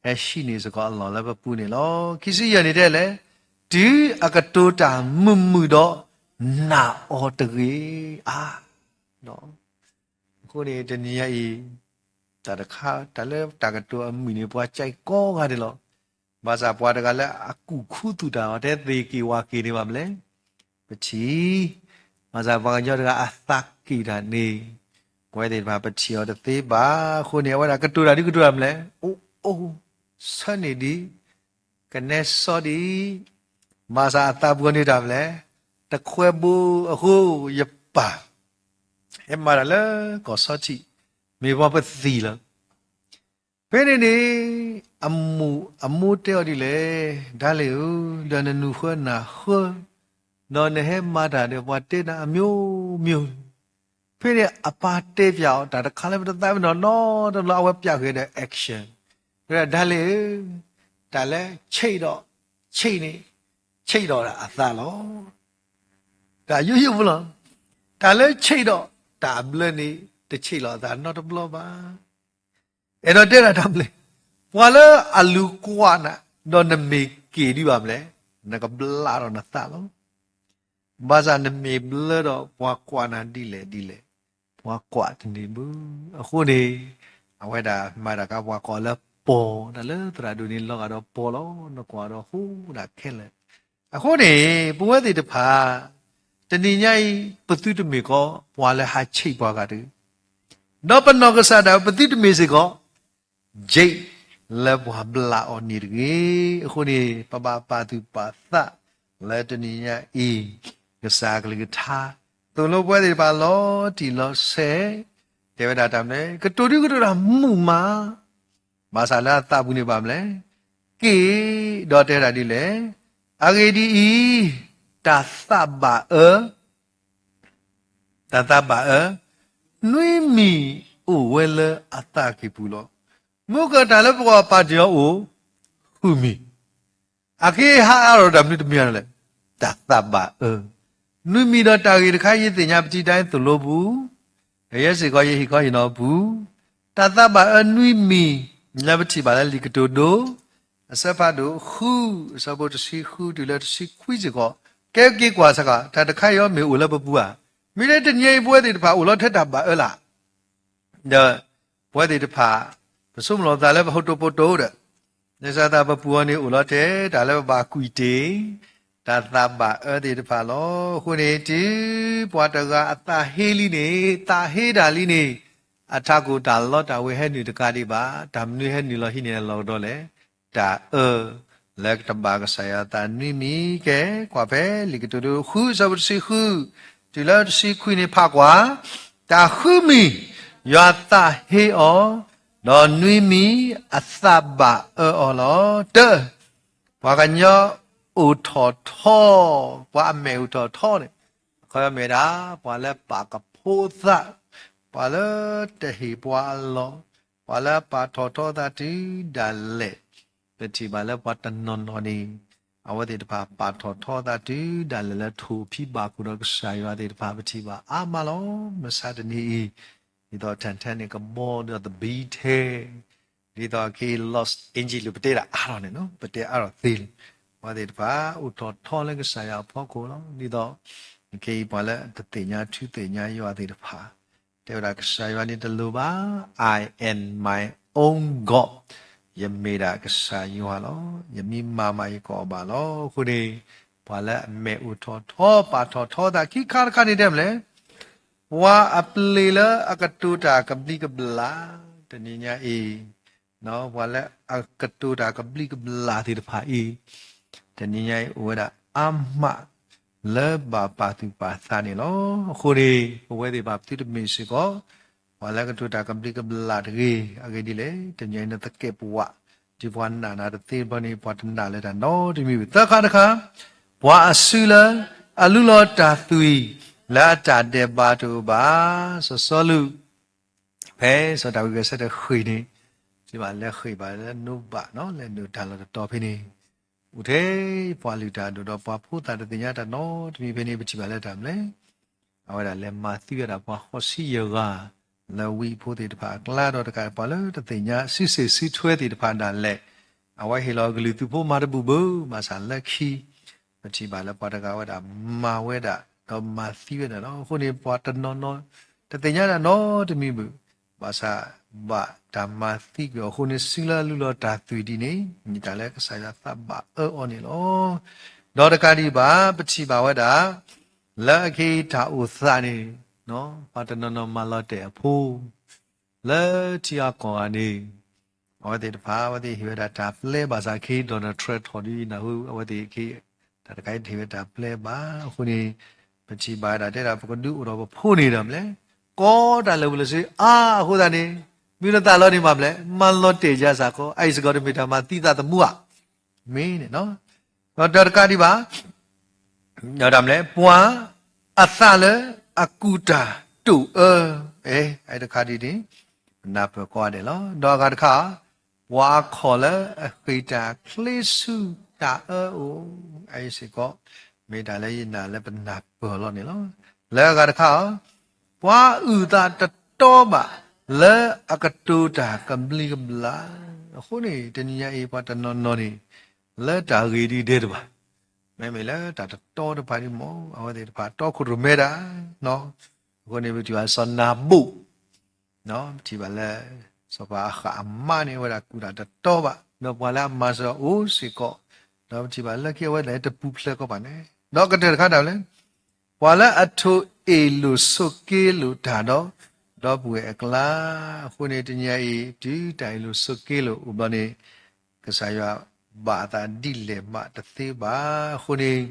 ဟဲဟံးန့ၢ်စ့ၢ်ကီးအလီၢ်လၢပပူၤန့ၣ်လီၤ. ခံဆံယဲၢ်န့ၣ်တဲလဲၣ်, တုၤအကတိၤတၢ်မုာ်မုာ်ဒီး နာ်အီၤတဂ့ၤဧါ. အဃိန့ၣ် တနံၤညါအံၤ တၢ်တခါ တၢ်လၢတၢ်ကတိၤအမုာ်န့ၣ် ပှၤကဲကိးဂၤဒဲးလီၤ. ဘၣ်ဆၣ်ပှၤတဂၤလၢအကူၣ်ခူသူၣ်တၢ်အီၤ တဲသ့က့ၤဝၤက့ၤန့ၣ်ဘၣ်မလဲၣ်. ပထံၣ်, ဘၣ်ဆၣ်ပှၤကညီတဂၤအသးက့ၣ်တၢ်န့ၣ် ပဝဲသ့ၣ်တဖၣ်ပထံၣ်အီၤတသ့ဘၣ်. အဃိန့ၣ် အဝဲဒၣ်ကတိၤတၢ်ဒ်ကတိၤတၢ်မလဲၣ်, အိၣ်အိၣ်, ဆၢန့ၢ်ဒံး, ကနဲစီဒံး, ဘၣ်ဆၣ်အသးပူၤန့ၣ်တၢ်မလဲၣ်, တခွဲဘိအဃိ ယပၢ် ဟဲမၤတၢ်လၢကီၢ်စီထံး, မ့ၢ်ပှၤပသံၣ်လီၤ. ဖဲန့ၣ်န့ၣ် အမိၢ်အမိၢ်တဲအီၤဒ်လဲၣ်, ဒါလ့ၣ်ဧၢ, ဒီးနနူၤဃၢနၤဃၢ, ဒီးနဟဲမၤတၢ်ဒီးပှၤတဲနၤအမျိုးမျိုး, ဖဲန့ၣ်အပၢ်တဲပၠးအီၤ တၢ်တခါလၢပတသးပ့ၤနီၣ်နီတဘျီ အဝဲပၠးဃုာ်ဒီး action, ဝဲဒၣ်ဒါလ့ၣ်ဧၢ, တၢ်လၢဆံးဒီး ဆံးန့ၣ် ဆံးဒီးအသးလီၤ. တၢ်ယိယိဖိလီၤ. တၢ်လၢဆံးဒီးတၢ်အဘျၢန့ၣ် တဆံးလီၤအသးနီတဘျီဘၣ်. အဲၣ်ဒိးတဲဒၣ်တၢ်မလဲၣ်, ပှၤလၢအလူၤကွၢ်နၤ ဒီးနမ့ၢ်က့ၤဒံးဘၣ်မလဲၣ်, နကဘျးဒီးနသးလီၤ. ဘၣ်ဆၣ်နမ့ၢ်ဘျၢဒီးပှၤကွၢ်နၤဒ်လဲၣ်ဒ်လဲၣ်, ပှၤကွၢ်တန့ၢ်ဘၣ်. အဃိန့ၣ် အဝဲဒၣ်မၤတၢ်ကါပှၤကိးလၢပီၢ်, တၢ်လၢသရၣ်ဒိၣ်န့ၣ်လီၤဂာ်ဒီးပီၢ်လီၤ, နကွၢ်ဒီးဟူဒၣ်ခဲလၢာ်. အဃိန့ၣ် ပဝဲသ့ၣ်တဖၣ် တနံၤညါအံၤ ပသုတမ့ၢ်ကီး ပှၤလၢဟးဆံးပှၤဂၤတဂ့ၤ, ဒီးပနီၢ်ကစၢ်ဒၣ်ဝဲ ပသုတမ့ၢ်စ့ၢ်ကီး ကၠ့ၣ် လၢပှၤဘျးအီၤန့ၣ်တဂ့ၤ. အဃိန့ၣ် ပဘၣ်ပာ်သူၣ်ပာ်သးလၢတနံၤညါအံၤ ကစၢ်အကလုၢ်ကထါ သိၣ်လိပဝဲသ့ၣ်တဖၣ်လီၤတံၢ်လီၤဆဲး, တဲဝဲဒၣ်တၢ်မလဲၣ်, ကတိၤဒုကတိၤတၢ်မုာ်မး, ဘၣ်ဆၣ်လၢအသးပူၤန့ၣ်ဘၣ်မလဲၣ်, က့ၣ် ဒီးတဲဒၣ်ဒ်လဲၣ်, အဂ့ၢ်ဒ်အံၤ, တၢ်သးဘၣ်အၢ တၢ်သးဘၣ်အၢ နွံမံၤအိၣ်ဝဲလၢအသးကံၢ်ပူၤလီၤ. မုၢ်ကတၢၢ်လၢပကပာ်တ့ၢ်အီၤအိၣ် ဃုမံၤ, အက့ဟးအါထီၣ်တၢ်မနုၤတမံၤလဲၣ်, တၢ်သးဘၣ်အၢ နွံမံၤဒီးတၢ်ဂ့ၢ်တခါ ယသ့ၣ်ညါပထံၣ်ဒၣ်သိၣ်လိပူၤ, ဒီးယဲစ့ၢ်ကီးယဟ့ၣ်ခီဟ့ၣ်နီၤပူၤ, တၢ်သးဘၣ်အၢနွံမံၤ လၢပထံၣ်ဘၣ်လၢလံာ်ကတိၤဒိ အဆၢဖးဒိၣ်ဃု အဆၢဖိတဆံဃုတုၤလၢတဆံခွံစ့ၢ်ကီး, ကဲက့ၤကွၢ်စ့ၢ်ကီး တၢ်တခါအံၤမ့ၢ်အိၣ်လၢပပူၤဧါ, မ့ၢ်လၢတနံၤအံၤ ပဝဲသ့ၣ်တဖၣ်အိၣ်လီၤထဲတၢ်ဘၣ်အၢလၢ ဒီးပဝဲသ့ၣ်တဖၣ် ပဆိကမိၣ်လီၤသးလၢပဟီၣ်ခိၣ်ဖိတိၤဒီး လၢစးသးပပူၤအီၤန့ၣ်အိၣ်လီၤထဲ တၢ်လၢပဘၣ်ကွံာ်တ့ၢ် တၢ်သးဘၣ်အၢသ့ၣ်တဖၣ်လီၤ. အဃိန့ၣ် တုၤပှၤတဂၤအသးဟ့လံန့ၣ် သးဟ့တၢ်လံန့ၣ် အထးခိၣ်တၢ်လီတၢ်ဝ့ၤဟဲနုာ်တကးဒံးဘၣ်, တၢ်မနုၤဟဲနုာ်လီၤဟံးန့ၢ်အလီၢ်ကဒီးလဲၣ်, တၢ်အၢ လၢကတဘၣ်ကစၢ်ယွၤအသးနွံမံၤကဲ, ကွၢ်ဖဲလံာ်ကတိၤဒိဃု အဆၢဖိတဆံဃု တုၤလၢတဆံခွံန့ၣ် ဖးကွၢ်, တၢ်ဃုမံၤ ယွၤသးဟ့အီၤ, ဒီးနွံမံၤအသးဘၣ်အၢအီၤလီၤ. တၢ, ပှၤကညီအိၣ်ထီၣ်ထီ, ပှၤအမဲာ်အိၣ်ထီၣ်ထီန့ၣ် အခီပညီမ့ၢ်ဒၣ် ပှၤလၢပာ်ကဖိသး, ပှၤလၢတဟ့ၣ်ပှၤအလီၢ်, ပှၤလၢပာ်ထီၣ်ထီသးတုၤဒၣ်လဲာ်, ပထံၣ်ဘၣ်လၢပှၤတနီၤနီၤန့ၣ် အဝဲသ့ၣ်တဖၣ်ပာ်ထီၣ်ထီသးတုၤဒၣ်လဲာ်လၢထိၣ်ဖံးဘၣ်ခိၣ်ဒီးကစၢ်ယွၤသ့ၣ်တဖၣ် ပထံၣ်ဘၣ်အါမးလီၤ. မဆါတနံၤအံၤ ဒ်သိး Titanic ကဘီဒီးသဘံထဲ ဒ်သိးခဲအံၤ Los Angeles ပတဲဒၣ်အါထီၣ်န့ၣ်လီၤ, ပတဲအါထီၣ်သ့လီၤ. ပှၤသ့ၣ်တဖၣ် အိၣ်ထီၣ်ထီလၢကစၢ်ယွၤအဖီခိၣ်လီၤ. ဒ်သိး ခဲအံၤ ပှၤလၢတသ့ၣ်ညါထူသ့ၣ်ညါယွၤသ့ၣ်တဖၣ် တဲဝဲဒၣ်ကစၢ်ယွၤန့ၣ်တလိၣ်ဘၣ်, I am my own God, ယမ့ၢ်ဒၣ်ကစၢ်ယွၤလီၤ. ယမံမၤမးယကအီၣ်ဘၣ်လီၤ. အဃိန့ၣ် ပှၤလၢအမဲာ်အိၣ်ထီၣ်ထီ ပာ်ထီၣ်ထီသးခံခါတခါန့ၣ်တဲမလဲၣ် ပှၤအပျ့ၤလၢအကတိၤတၢ်ကဘျံးကဘျၣ် တနံၤညါအံၤ, ပှၤလၢအကတိၤတၢ်ကဘျံးကဘျၣ်သ့ၣ်တဖၣ်အံၤ, တနံၤညါအံၤအိၣ်ဝဲဒၣ်အါမး လၢဘၣ်ပာ်သူၣ်ပာ်သးန့ၣ်လီၤ. အဃိန့ၣ် ပဝဲသ့ၣ်တဖၣ်ပသုတမ့ၢ်စ့ၢ်ကီး ပှၤလၢကတိၤတၢ်ကဘျံးကဘျၣ်တဂ့ၤ. အဂ့ၢ်ဒ်လဲၣ်, တနံၤညါအံၤနသကဲးပဝး တုၤပှၤနာ်နၤတသ့ဘျီန့ၣ် ပှၤတနာ်လၢတၢ်နီတမံၤဘၣ်. သၢခါတခါ, ပှၤအစုလၢအလူလီၤတၢ်သွံၣ် လၢအတၢ်ဒဲးဘးတအိၣ်ဘၣ်. စီၤစီလူး ဖဲစီၤဒၤဝံးဂဲၤဆၢထၢၣ်ဃ့ၢ်န့ၣ် ပထံၣ်ဘၣ်လဲၤဃ့ၢ်ဘၣ်လၢနိဘး လဲၤနုာ်တၢ်လီၢ်တတီၤဖဲန့ၣ်, အိၣ်ထဲပှၤလုၢ်တၢ်ဒိၣ်ဒီးပှၤဖိသၣ်တသ့ၣ်ညါတၢ်နီတမံၤဖဲန့ၣ် ပထံၣ်ဘၣ်လၢတၢ်မနုၤလဲၣ်, အဝဲဒၣ်လဲၤမၤသံဝဲဒၣ်ပှၤဃိးဆံယဲၢ်ဂၤ လၢဝံဖိသ့ၣ်တဖၣ်အကျါဒီးတကးပှၤလၢတသ့ၣ်ညါစုစ့ၣ်စုထွဲသ့ၣ်တဖၣ်ဒၣ်လဲာ်, အဝဲဟ့ၣ်လီၤကလုာ်သုးဖိမၤတဘူၣ်ဘၣ်. ဘၣ်ဆၣ်လၢခံ ပထံၣ်ဘၣ်လၢပှၤတဂၤဝဲဒၣ် မၤဝဲဒၣ် ဒီးမၤသံဝဲဒၣ်လီၤ. အဃိန့ၣ် ပှၤတနီၤနီၤ တသ့ၣ်ညါတၢ်နီတမံၤဘၣ်, ဘၣ်ဆၣ် ဘၣ်တၢ်မၤသံကွံာ်အဃိန့ၣ် စုလၢအလုၢ်လီၤတၢ်သွံၣ်ဒ်န့ၣ် မ့ၢ်တၢ်လၢကစၢ်ယွၤသးဘၣ်အၢအီၤန့ၣ်လီၤ. ဒီးတကးဒံးဘၣ် ပထံၣ်ဘၣ်ဝဲဒၣ် လၢအခဲအံၤတၢ်အိၣ်သးန့ၣ် ပှၤတနီၤနီၤမၤလီၤတဲာ်အဖိ လၢထံအကီၢ်ဂၤန့ၣ် အဝဲသ့ၣ်တဖၣ် အဝဲသ့ၣ်ဟ့ၣ်ဝဲဒၣ်တၢ်ပျဲဘၣ်ဆၣ်ခဲအံၤ Donald Trump ထီၣ်ဒ်နၢ်ဟူ အဝဲသ့ၣ်ခဲအံၤ တၢ်တခါအံၤတဟ့ၣ်ဝဲတၢ်ပျဲဘၣ်. အဃိန့ၣ် ပထံၣ်ဘၣ်ဝဲဒၣ်တဲဒၣ် ပကဒုးအိၣ်ထီၣ်ပဖိန့ၣ်ဒီးမနုၤလဲၣ်, ကီတၢ်လၢာ်ဘူၣ်လၢာ်စ့အါအဃိသတးန့ၣ် မ့ၢ်လၢသးလီၤန့ၣ်မၤမနုၤလဲၣ်, မၤလီၤတဲာ်ယၤစ့ၢ်ကီး အအံၤစ့ၢ်ကီးတမ့ၢ်တၢ်မၤသံသးသမူဧါ, မ့ၢ်န့ၣ် ဒီးတကးဒံးဘၣ် ဒီးတၢ်မနုၤလဲၣ်, ပှၤအသးလၢအကူၣ်တၢ်တိာ်အၢ, အတခါဒ်န့ၣ် နၢ်ပၢၢ်ကိးဂၤဒဲးလီၤ. ဒီးအဂၤတခါ ပှၤအခီၣ်လၢအဃ့ၢ်တၢ်ချ့ဆူတၢ်အၢအိၣ်, အအံၤစ့ၢ်ကီး မ့ၢ်တၢ်လၢယနာ်လၢပနၢ်ပၢၢ်လီၤန့ၣ်လီၤ. လၢအဂၤတခါ ပှၤအုၣ်သးတတီဘၣ် လၢအကတိၤတၢ်ကဘျံးကဘျၣ်, အဃိန့ၣ် တနံၤညါအံၤ ပှၤတနီၤနီၤန့ၣ် လၢတၢ်ဂ့ၢ်ဒ်ဒဲးတဘၣ် မ့မ့ၢ်လၢတၢ်တတီတဖၣ်ဒ်မ့ၢ် အဝဲသ့ၣ်တဖၣ်တီခိၣ်ရိၣ်မဲတၢ်, အဃိန့ၣ် ပထံၣ်ဘၣ်စီၤနၤဘူၣ်, ပထံၣ်ဘၣ်လၢ စီၤပၤအဃၣ်အမါန့ၣ် အဝဲဒၣ်ကူၣ်တၢ်တတီဘၣ် ဒီးပှၤလၢအမၤစၢၤအီၤအိၣ်စ့ၢ်ကီး, ဒီးပထံၣ်ဘၣ်လၢခံအဝဲဒၣ်တပူၤဖျဲးကီးဘၣ်န့ၣ်, ဒီးကတၢၢ်တခါတၢ်လဲၣ် ပှၤလၢအထိၣ်အ့ၣ်လိာ်ဆိးက့လိာ်တၢ်ဒီး ဒီပုၢ်ဝဲၢ်အကျါ, အဃိန့ၣ် တနံၤညါအံၤ တုၤတၢ်အ့ၣ်လိာ်ဆိးက့လိာ်အိၣ်ဘျီန့ၣ် ကစၢ်ယွၤဘၣ်အသးဒ်လဲၣ်မးတသ့ဘၣ်. အဃိန့ၣ်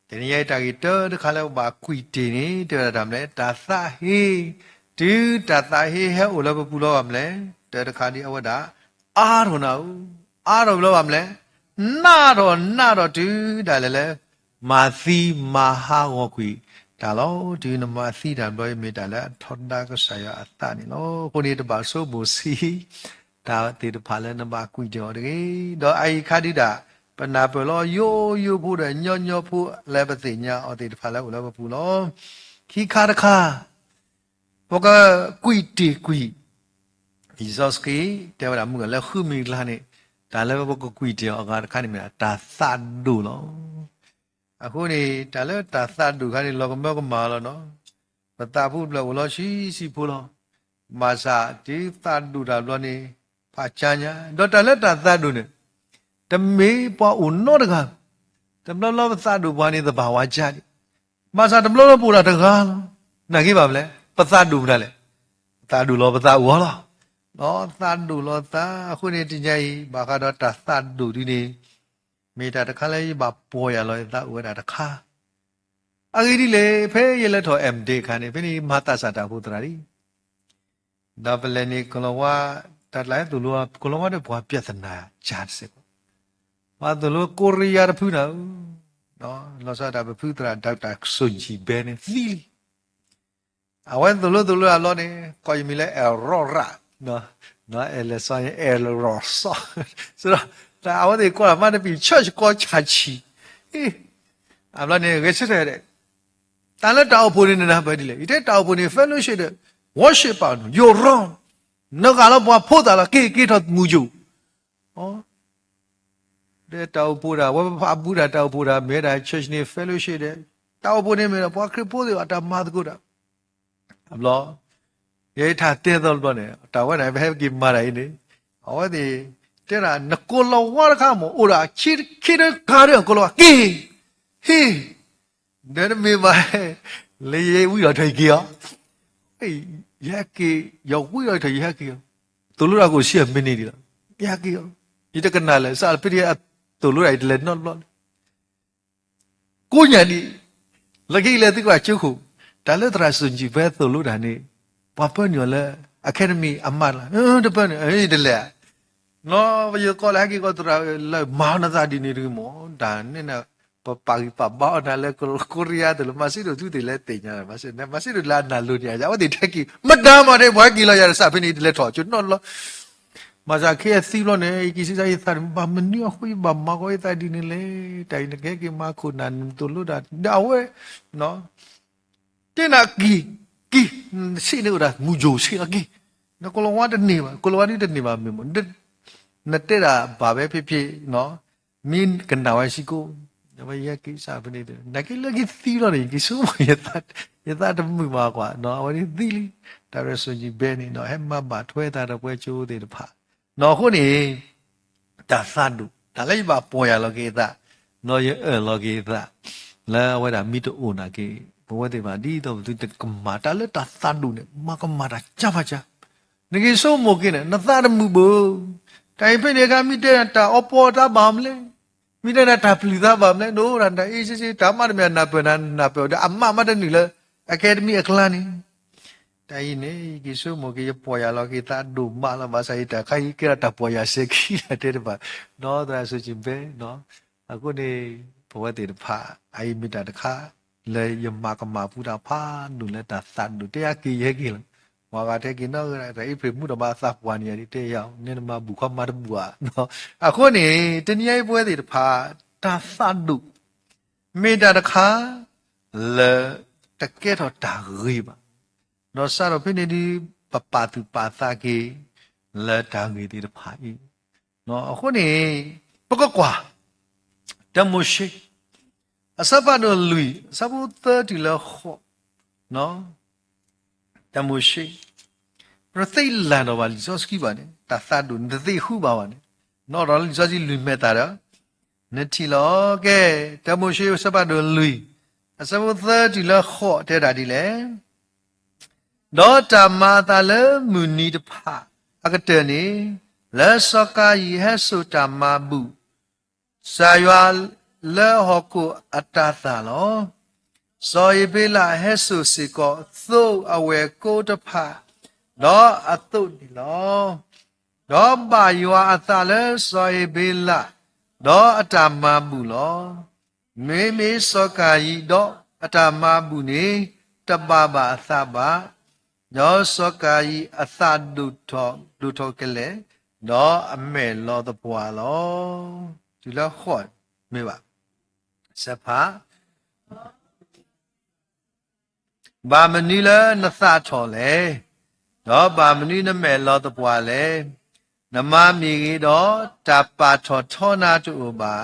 တနံၤညါအံၤတၢ်ဂ့ၢ်တၢတခါလၢပဘၣ်ကွံာ်တ့ၢ်န့ၣ် တဲဝဲဒၣ်တၢ်မနုၤလဲၣ်, တၢ်သးဟ့, တုၤတၢ်သးဟ့ဟဲအိၣ်လၢပပူၤလီၤဘၣ်မနုၤလဲၣ်, တၢတခါဒ်အဝဲဒၣ် အါထီၣ်နၤဧၢ, အါထီၣ်ဘျီဘၣ်မနုၤလဲၣ်, နးထီၣ်နးထီၣ်တုၤဒၣ်လဲာ်လၢ မၤသံမၤဟးဂီၤကွံာ်တၢ်လီၤ. တုၤနမၤသံတၢ်ဘျီအံၤ မ့ၢ်တၢ်လၢအထီဒါကစၢ်ယွၤအသးန့ၣ်လီၤ. အဃိန့ၣ် တဘၣ်ဆိမိၣ်ဆံး တၢ်သ့ၣ်တဖၣ်လၢနဘၣ်ကွံာ်တ့ၢ်အီၤတဂ့ၤ. ဒီးအအံၤခါဒုဒၣ် ပနၢ်ပၢၢ်လီၤ ယိယိဖိဒီးညီညီဖိလၢပသ့ၣ်ညါအီၤသ့ၣ်တဖၣ်လၢအိၣ်လၢပပူၤလီၤ. ခံခါတခါ ပကကွံာ်တ့ၢ်ကွံာ် လံာ်စီဆှံတဲဝဲဒၣ်မုၢ်ဂၤလၢဃုမံၤကျါန့ၣ် တၢ်လၢပကကွံာ်တ့ၢ်အီၤအဂၤတခါန့ၣ်မ့ၢ်ဒၣ်တၢ်သးဒိၣ်လီၤ. အဃိန့ၣ် တၢ်လၢတၢ်သးဒိၣ်ခါန့ၣ် လီၤကမၢကမၣ်လီၤနီၤ. ပသးဖိတဖျၢၣ်အိၣ်လီၤဆံးဆံးဖိလီၤ. ဘၣ်ဆၣ်တုၤသးဒိၣ်တၢ်ဘျီန့ၣ် ဖးကၠါညါ ဒီးတၢ်လၢတၢ်သးဒိၣ်န့ၣ် တမ့ၢ်ပှၤအိၣ်နီတဂၤ, တဘျီဘျီပသးဒိၣ်ပှၤန့ၣ်သဘၣ်ဝါကၠါဒံး, ဘၣ်ဆၣ်တဘျီဘျီပအိၣ်ဒၣ်တဂၤလီၤ. နာ်က့ဘၣ်မနုၤလဲၣ်, ပသးဒိၣ်မတၤလဲၣ်, ပသးဒိၣ်လီၤပသးအိၣ်အီၤလီၤ. ဒီးသးဒိၣ်လီၤသး အဃိန့ၣ်တနံၤညါအံၤ ဘၣ်ဃးဒီးတၢ်သးဒိၣ်ဒ်န့ၣ် မ့ၢ်တၢ်တခါလၢယဘၣ်ပီၢ်ယၢ်လီၤယသးအိၣ်ဝဲဒၣ်တခါ, အဂ့ၢ်ဒ်လဲၣ် ဖဲယလဲၤထီၣ် M.Div အခါန့ၣ် ဖဲန့ၣ်မၤသးစၢ်တၢ်အိၣ်ဖှိၣ်သရၣ်လံ ဒီးပလဲၤန့ၣ် ကလီၤဝါ, တၢ်ကျါသိၣ်လိ ကလီၤဝါဒီးပှၤပြဿနာကၢ်တစဲးဖိ, ပှၤသိၣ်လိကိရံယါတဖုနၤဧၢ, လီၤဆီဒၣ်တၢ်ပဖုသရၣ် Doctor Soji Bell န့ၣ်သံလံ. အဝဲသိၣ်လိသိၣ်လိတၢ်ဘျီန့ၣ် ကိးယမံၤလၢ အဲၣ်ရီၣ်ရၣ်, အဲၣ်လီၤဆီ အဲၣ်ရီၣ်စီ, အဝဲသ့ၣ်ကိးတၢ်မၤတပံာ် church ကိးဆၣ်ဆံး, အဘျီန့ၣ် ဂဲၤဆၢထၢၣ်ဒီး တၢ်လၢတၢ်အိၣ်ဖှိၣ်န့ၣ် နနၢ်ပၢၢ်ဒ်လဲၣ်, ယတဲတၢ်အိၣ်ဖှိၣ်န့ၣ် fellowship ဒီး worship ပာ်န့ၣ် ယိၤရီ, နဂၤလၢပှၤဖိသၣ်လီၤ က့ၤက့ၤထီၣ်မူၤယိၤ, ဒီးတၢ်အိၣ်ဖှိၣ်ဒၣ် ဝဲပဖးဘူးဒၣ်တၢ်အိၣ်ဖှိၣ်ဒၣ် မ့ၢ်ဒၣ် church န့ၣ် fellowship ဒီး တၢ်အိၣ်ဖှိၣ်န့ၣ်မ့ၢ်ဒီး ပှၤခရံာ်ဖိသ့ၣ်အတၢ်မၤသကိးတၢ် အဘျီ ယထါတဲသီတဘျီန့ၣ် တၢ်ဝဲဒၣ်ပဟဲက့ၤမၤတၢ်အံၤန့ၣ် အဝဲသ့ၣ် တဲဒၣ် နကိလၤဝါတခါမ့ၢ် အိၣ်ဒီးခံတခါဒီး ကိလၤဝါက့ၤ ဟ့ၣ် ဒီးတမ့ၢ်ဘၣ် လၢယဝံၣ်လီၤထီၣ်ယက့ၤအီၤ ယဟဲက့ၤ ယဝံၣ်လီၤထီၣ်ယဟဲက့ၤအီၤ သိၣ်လိတၢ်ကအိၣ်ဆံးအမံးနံးဒံးလီၤ ယဟဲက့ၤအီၤ ယတကနၣ်လၢ စးဖဲန့ၣ် အသိၣ်လိတၢ်အံၤတလဲၤနီတဘျီလၢ ကိးညါဒံး လၢခံလၢသုကဘၣ်ကၠိခိၣ် တၢ်လၢသရၣ် Soji Bell သိၣ်လိတၢ်န့ၣ် ပှၤပၢနုာ်အီၤလၢ academy အမးတလီၤ တပၢနုာ် တလဲၤ နီၢ် ပယီၤကိးလၢဟဲက့ၤကီၢ်သရၣ်လၢမၤနသးဒ်န့ၣ်တဂ့ၤမ့ၢ် တၢ်န့ၣ် ပပာ်ဂံၢ်ပာ်ဘါအီၤနၤလၢ ကိရံယါသိးလၢ မၤစ့ဒိၣ်သုသ့ၣ်လၢသ့ၣ်ညါ မၤစ့ဒိၣ်လၢအနၢ်လိၤန့ၣ် အဝဲသ့ၣ်ထဲက့ၤ မတၤမၤဒ်ပှၤဟဲက့ၤလီၤယၤဒီး စးဖဲန့ၣ် တလဲၤထီၣ်ကၠိနီတဘျီ မၤစၢ်ခ့အသံဘျီန့ၣ် ယက့ၤဆံးစၢ်ယသးန့ၣ် ဘၣ်မနုၤအဃိယဘၣ်မၤကီယသးဒ်န့ၣ်လဲၣ် တၢ်အံၤနကဟဲက့ၤမၤခိၣ်နၢ်နသိၣ်လိတၢ် ဒီးအဝဲ တဲနၤက့ၤ က့ၤ ဆ့ၣ်န့ၣ်အိၣ်ဒၣ်မူၤယိၤဆ့ၣ်အက့ၤ နကိလၤဝါတန့ၢ်ဘၣ် ကိလၤဝါဒ်တန့ၢ်ဘၣ်မ့ၢ်မ့ၢ် နတဲဒၣ်ဘၣ်ဝဲဖဲဖဲ မ့ၢ်ကနၣ်ဝဲစ့ၢ်ကီး ဝဲယဲက့ၤစၢ်ဖဲန့ၣ် နာ်က့လၢက့ၤသံလီၤန့ၣ် ယက့ၤဆိကမိၣ် ယသးတမုာ်ဘၣ်ကွၢ် အဝဲန့ၣ်သံလံ, တၢ်ရဲၣ်စိၣ်ယံၤဘဲန့ၣ် ဟဲမၤဘၣ်ထွဲသးဒီးပဝဲကၠိသ့ၣ်တဖၣ်, အဃိန့ၣ် တၢ်သးဒိၣ် တၢ်လၢယဘၣ်ပီၢ်ယၢ်လီၤက့ၤအသး, ယအၢၣ်လီၤက့ၤအသး လၢအဝဲဒၣ်မ့ၢ်တအိၣ်နာ်က့ ပဝဲသ့ၣ်တဖၣ်ဒ်သိးပသုတကမၣ် တၢ်လၢတၢ်သးဒိၣ်န့ၣ် မၤကမၣ်တၢ်ကၢ်ဘၣ်ကၢ်, နက့ၤဆိကမိၣ်က့ၤန့ၣ် နသးတမုာ်ဘၣ်, တၢ်အံၤဖဲန့ၣ်အခါ မ့ၢ်တဲတၢ်အီပီတၢ်ဘၣ်မနုၤလဲၣ်, မ့ၢ်တဲတၢ်ပျုၢ်သးဘၣ်မနုၤလဲၣ်, ဒ်တၢ်အ့ၣ်စ့စ့ တၢ်မးတမ့ၢ်အနၢ်ပၢၢ်နၢ်ပၢၢ်ဒီး အမးမးတနုာ်လၢ Academy အကျါန့ၣ် တၢ်အံၤန့ၣ် ယက့ၤဆိကမိၣ်က့ၤ ယပီၢ်ယၢ်လီၤက့ၤသးဒိၣ်မးလီၤ. ဘၣ်ဆၣ်ယတၢ်ခါအံၤကဲထီၣ်တၢ်ပီၢ်ယၢ်စဲၤခံလီၤ တဲတဘၣ်, ဒီးသရၣ်စိၣ်ကၠံဘဲ, အဃိန့ၣ် ပဝဲသ့ၣ်တဖၣ် အအံၤမ့ၢ်တၢ်တခါ လၢယမၤကမၣ်ပူၤတၢ်ဖးဒိၣ်လၢတၢ်သးဒိၣ် တဲယၤက့ၤယဟဲက့ၤလီၤ. ပှၤဂၤထဲက့ၤနီၢ်ဂၤ တၢ်အ့ဖြ့ၣ်မူဒီးမၤသးပှၢ်န့ၣ်ယၤဒ်တဲယၤ နဲနမၤဘူၣ်ခီမၤတဘူၣ်ဧါ. အဃိန့ၣ် တနံၤအံၤပဝဲသ့ၣ်တဖၣ် တၢ်သးဒိၣ် မ့ၢ်တၢ်တခါ လၢတကဲထီၣ်တၢ်ဂ့ၤဘၣ်. ဒီးစးထီၣ်ဖဲန့ၣ်ဒီး ပပာ်သူၣ်ပာ်သးက့ၤ လၢတၢ်ဂ့ၤသ့ၣ်တဖၣ်အံၤ, အဃိန့ၣ် ပကကွၢ် တၢမိၤၡ့ အဆၢဖးဒိၣ်လွံၢ် အဆၢဖိသၢတုၤလၢဃိး, တၢမိၤၡ့ ပတသ့ၣ်လၢ်ဒီးဘၣ်လံာ်စီဆှံဘၣ်န့ၣ် တၢ်သးဒိၣ်န့ၣ် တသ့ၣ်ဃုဘၣ်ဘၣ်န့ၣ်, နအိၣ်ဒီးလံာ်စီဆှံလွံၢ်မဲာ်သၣ်ဒီး နထံၣ်လီၤ. ကဲ, တၢမိၤၡ့အဆၢဖးဒိၣ်လွံၢ် အဆၢဖိသၢတုၤလၢဃိး တဲဒၣ်ဒ်လဲၣ်. ဒီးတၢ်မၤအသးလၢမုၢ်နံၤတဖၣ်အကတၢၢ်န့ၣ်, လၢစီၤကၤယံၣ်ဟဲစိာ်တၢ်မၤဘူၣ် ကစၢ်ယွၤလၢဟီၣ်ခိၣ်အတၤသၣ်လီၤ. စီၤအ့ၤဘ့လးဟဲစိာ်စ့ၢ်ကီးသိအဝဲၢ်ကိတဖၣ်, ဒီးအသိးန့ၣ်လီၤ. ဒီးဘၣ်ယွၤအသးလၢစီၤအ့ၤဘ့လး, ဒီးအတၢ်မၤဘူၣ်လီၤ. မ့မ့ၢ်စီၤကၤယံၣ်ဒီးအတၢ်မၤဘူၣ်န့ၣ် တဘၣ်ဘၣ်အသးဘၣ်. ဒီးစီၤကၤယံၣ်အသးဒိၣ်ထီၣ်ဒိၣ်ထီၣ်ကလဲာ်, ဒီးအမဲာ်လီၤသပှၢ်လီၤ. တုၤလၢဃိးမ့ၢ်ဘၣ်, စဲးဖး ဘၣ်မနုၤလၢနသးထီၣ်လဲၣ်, ဒီးဘၣ်မနုၤနမဲာ်လီၤသပှၢ်လဲၣ်. နမါမ့ၢ်ဂ့ၤဒီး တၢ်ပာ်ထီၣ်ထီနၤတအိၣ်ဘၣ်ဧါ.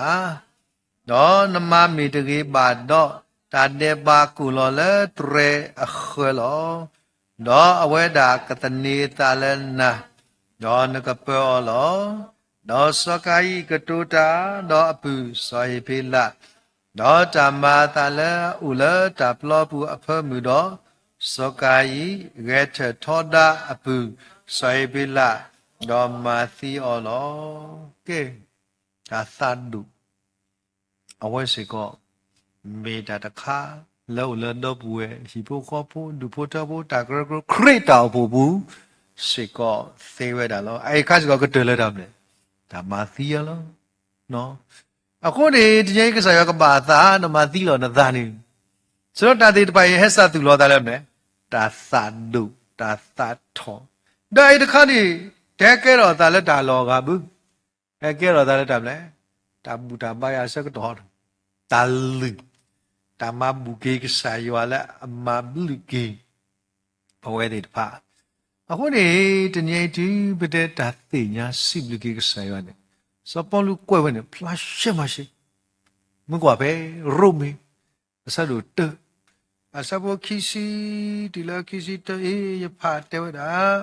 ဒီးနမါမ့ၢ်တဂ့ၤဘၣ်ဒီး တၢ်ဒဲးဘးကိၢ်လီၤလၢတြဲၤအဃၢၤလီၤ. ဒီးအဝဲဒၣ်ကသန့ၤအသးလၢနၤ, ဒီးနကပၢအီၤလီၤ. ဒီးစီၤကၤယံၣ်ကတိၤတၢ်ဒီးအပုၢ်စီၤအ့ၤဘ့လး, ဒီးတၢ်မၤအသးလၢအအိၣ်လၢတၢ်ပျီပူၤအဖၢမုၢ်ဒီး, စီၤကၤယံၣ်ဂဲၤထၢၣ်ထီဒါအပုၢ်စီၤအ့ၤဘ့လး, ဒီးမၤသံအီၤလီၤ. ကဲ, တၢ်သးဒိၣ် အဝဲစ့ၢ်ကီး မ့ၢ်တၢ်တခါ လၢအိၣ်လၢဒီပုၢ်ဝဲၢ် ဟံၣ်ဖိဃီဖိ ဒူၣ်ဖိထၢဖိ တၢ်ကရၢကရိ ခရံာ်တၢ်အိၣ်ဖှိၣ်ပူၤ စ့ၢ်ကီးသ့ဝဲဒၣ်လီၤ. အအံၤခါစ့ၢ်ကီးကတၢၢ်လၢတၢ်မနုၤလဲၣ်, တၢ်မၤသံအီၤလီၤ. အဃိန့ၣ် တနံၤအံၤကစၢ်ယွၤကဘၣ်အသး နမၤသံလီၤနသးန့ၣ်, ဆၢထၢၣ်တၢ်သ့ၣ်တဖၣ်အံၤ ဟဲစးသူၣ်လီၤသးလၢမနုၤလဲၣ်, တၢ်သးဒိၣ် တၢ်သးထီၣ်, ဒီးအအံၤတခါန့ၣ် တဟဲကဲထီၣ်အသးလၢတၢ်လီၤဂာ်ဘၣ် ဟဲကဲထီၣ်သးလၢတၢ်မနုၤလဲၣ်, တၢ်ဘူၣ်တၢ်ဘါယွၤအဆၢကတီၢ်, တၢ်လုၢ်, တၢ်မၤဘူၣ်က့ၤကစၢ်ယွၤလၢအမၤဘျုးက့ၤ ပဝဲသ့ၣ်တဖၣ်. အဃိန့ၣ် တနံၤအံၤတုၤ ပတဲတၢ်သ့ၣ်ညါစံးဘျုးက့ၤကစၢ်ယွၤန့ၣ်, စီၤပီလူးကွဲးဝဲန့ၣ် ဖျါရှဲမးရှဲ, မ့ၢ်ကွၢ်ဖဲရိမ့ၤ အဆၢဒိၣ်တၢ အဆၢဖိခံဆံ တုၤလၢခံဆံတၢအံၤ ယဖးတဲဝဲဒၣ်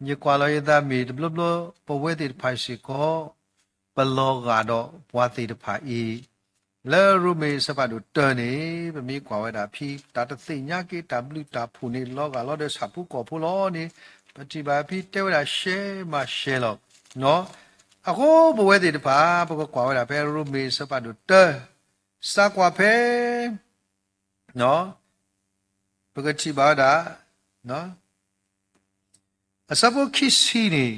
ယကွၢ်လီၤယသးမ့ၢ်တဘျီဘျီ ပဝဲသ့ၣ်တဖၣ်စ့ၢ်ကီး ပလီၤဂာ်ဒီးပှၤသ့ၣ်တဖၣ်အံၤ, လၢရိမ့ၤအဆၢဖးဒိၣ်တၢန့ၣ် ပမ့ၢ်ကွၢ်ဝဲဒၣ်ဖဲ တၢ်တသ့ၣ်ညါက့ၤတၢ်ဘျုးတၢ်ဖှိၣ်န့ၣ် လီၤဂာ်လီၤဒီးဆၣ်ဖိကီၢ်ဖိလီၤန့ၣ်, ပထံၣ်ဘၣ်ဖဲတဲဝဲဒၣ်ရှဲမးရှဲလီၤ. အဃိပဝဲသ့ၣ်တဖၣ် ပကကွၢ်ဝဲဒၣ်ဖဲရိမ့ၤအဆၢဖးဒိၣ်တၢ စးကွၢ်ဖဲ ပကထံၣ်ဘၣ်ဝဲဒၣ် အဆၢဖိခံဆံန့ၣ်,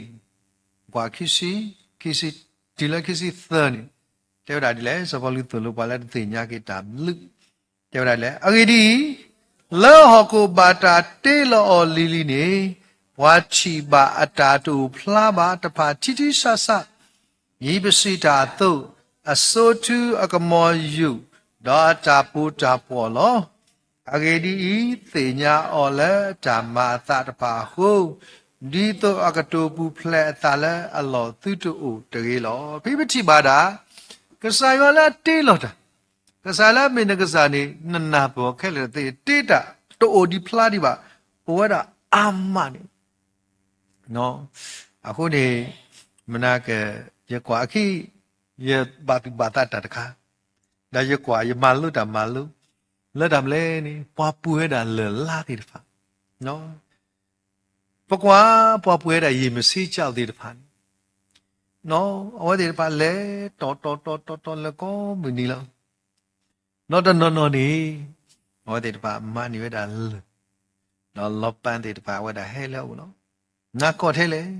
ပှၤခံဆံ, ခံဆံ, တုၤလၢခံဆံသၢန့ၣ်, တဲဝဲဒၣ်ဒ်လဲၣ်, စီၤပီလူးသိၣ်လိပှၤလၢတသ့ၣ်ညါက့ၤတၢ်ဘျုး, တဲဝဲဒၣ်ဒ်လဲၣ်, အဂ့ၢ်ဒ်အံၤ, လၢဟီၣ်ခိၣ်ဘၣ်တၢ်တ့လီၤအီၤလံၤလံၤန့ၣ်, ပှၤထံၣ်ဘၣ်အတၢ်တအိၣ်ဖျါဘၣ်တဖၣ်ထံထံဆးဆး, ဒ်ပစံးတၢ်အသိး, အစိထူအကမီၤယိာ်, ဒီးအတၢ်ပူၤတၢ်ဖှီၣ်လီၤ. အဂ့ၢ်ဒ်အံၤ, သ့ၣ်ညါအီၤလၢတၢ်မၤအသးတဖၣ်အဃိ, ဒ်သိးအကတိၤပူၤဖျဲးအသးလၢအလီၢ်သုတအိၣ်တဂ့ၤလီၤ. ဖဲပထံၣ်ဘၣ်ဒၣ် ကစၢ်ယွၤလၢအတ့လီၤတၢ်, ကစၢ်လၢအမ့ၢ်နကစၢ်န့ၣ် နနၢ်ပၢၢ်အီၤခဲလၢာ်သ့, တ့တၢ်တအိၣ်ဒံးဖျါဒံးဘၣ်, အိၣ်ဝဲဒၣ်အါမးန့ၣ်. အဃိန့ၣ် မနၤက ယကွၢ်အခံ ယဘၣ်သူၣ်ဘၣ်သးတၢ်တခါ, ဒီးယကွၢ်ယမၤလိတၢ်မၤလိ, လၢတၢ်မနုၤလဲၣ်န့ၣ် ပှၤပှ့ၤဝဲဒၣ်လၢၢ်လါသ့ၣ်တဖၣ်, ပကွၢ်ပှၤပှ့ၤဝဲဒၣ်ယံာ်မ့ၢ်ဆ့ကၠိသ့ၣ်တဖၣ်န့ၣ်, အဝဲသ့ၣ်တဖၣ်လဲၤတီၤတီၤတီၤတီၤတီၤလၢကိးမုၢ်နံၤလီၤ. ဒီးတနီၤနီၤန့ၣ် အဝဲသ့ၣ်တဖၣ်မၤန့ၢ်ဝဲဒၣ်လၢၢ်, ဒီးလီပၢ်သ့ၣ်တဖၣ်အဝဲဒၣ်ဟဲလၢအအိၣ်လီၤ. နၤကီၢ်ထဲလဲၣ်,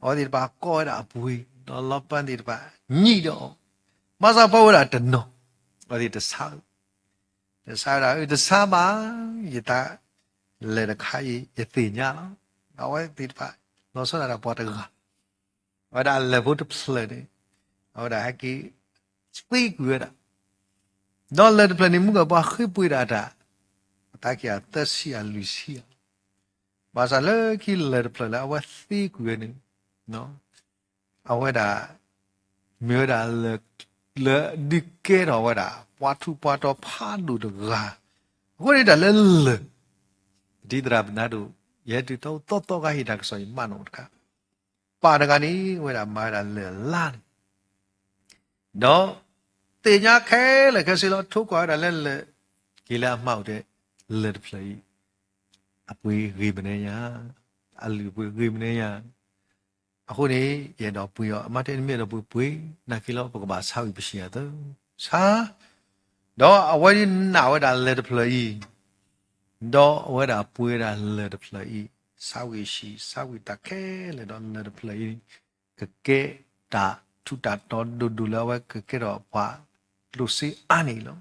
အဝဲသ့ၣ်တဖၣ်ကီဝဲဒၣ်အပှ့ၤ, ဒီးလီပၢ်သ့ၣ်တဖၣ်ညံးဒီးအီၤ, ဘၣ်ဆၣ်ပှၤဝဲဒၣ်တနီၤ, အဝဲသ့ၣ်တဆါ, တဆါဝဲဒၣ်, အတဆါဘၣ်, ယတၢ်လဲၤတခါအံၤ ယသ့ၣ်ညါလီၤ. အဝဲသ့ၣ်တဖၣ် လီၤဆီဒၣ်တၢ်ပှၤတဂၤ အဝဲဒၣ်အလၢၢ်ဖိတဖျၢၣ်န့ၣ်, အဝဲဒၣ်ဟဲက့ၤသ့ကွံာ်ဝဲဒၣ်, ဒီးလၢၢ်တဖျၢၣ်န့ၣ် မုၢ်ကပှၤဃ့ပှ့ၤဒၣ်တၢ် အသးက့ၤအသၢဆံအလွံၢ်ဆံ, ဘၣ်ဆၣ်လၢခံလၢၢ်တဖျၢၣ်လၢအဝဲသ့ကွံာ်ဝဲန့ၣ်, အဝဲဒၣ် မ့ၢ်ဝဲဒၣ်လၢ လၢဒုးကဲထီၣ်ဝဲဒၣ် ပှၤထူးပှၤတီၤဖးဒိၣ်တဂၤ, အဃိန့ၣ်တၢ်လၢလၢၢ် ပတံၤသရၣ်ပနၢ်ဒိၣ်, ယဟဲတုၤသီသီသီခါဟ့ၣ်တၢ်ကစီၣ်အံၤမးနီၣ်တခါ, ပၢ်တဂၤန့ၣ် အဝဲဒၣ်မၤဝဲဒၣ်လၢၢ်လါန့ၣ်, ဒီးသ့ၣ်ညါခဲလၢာ်ခဲဆ့လီၤ, ထိကွၢ်ဝဲဒၣ်လၢလၢၢ်, က့ၤလၢအမါအိၣ်တဲ, လၢၢ်တဖျၢၣ်အံၤ အပှ့ၤဂ့ၤမနုၤညါ, အလုၢ်အပှ့ၤဂ့ၤမနုၤညါ, အဃိန့ၣ် ယအဲၣ်ဒိးပှ့ၤအီၤ, အမါတဲနမ့ၢ်အဲၣ်ဒိးပှ့ၤပှ့ၤ, နာ်က့လီၤ ပကဘၣ်ဆါဝံၤပဆံးအသၢ, ဆါ, ဒီးအဝဲဒၣ်နာ်ဝဲဒၣ်လၢၢ်တဖျၢၣ်အံၤ, ဒီးအဝဲဒၣ်ပှ့ၤဝဲဒၣ်လၢၢ်တဖျၢၣ်အံၤ, ဆါဝံၤဆံး, ဆါဝံၤတၢ်ခဲလၢာ်ဒီးလၢၢ်တဖျၢၣ်အံၤ, ကကဲတၢ်ထူးတၢ်တီၤဒိၣ်ဒိၣ်လၢအဝဲကကဲထီၣ်ပှၤ ကျိၣ်စ့အါန့ၣ်လီၤ.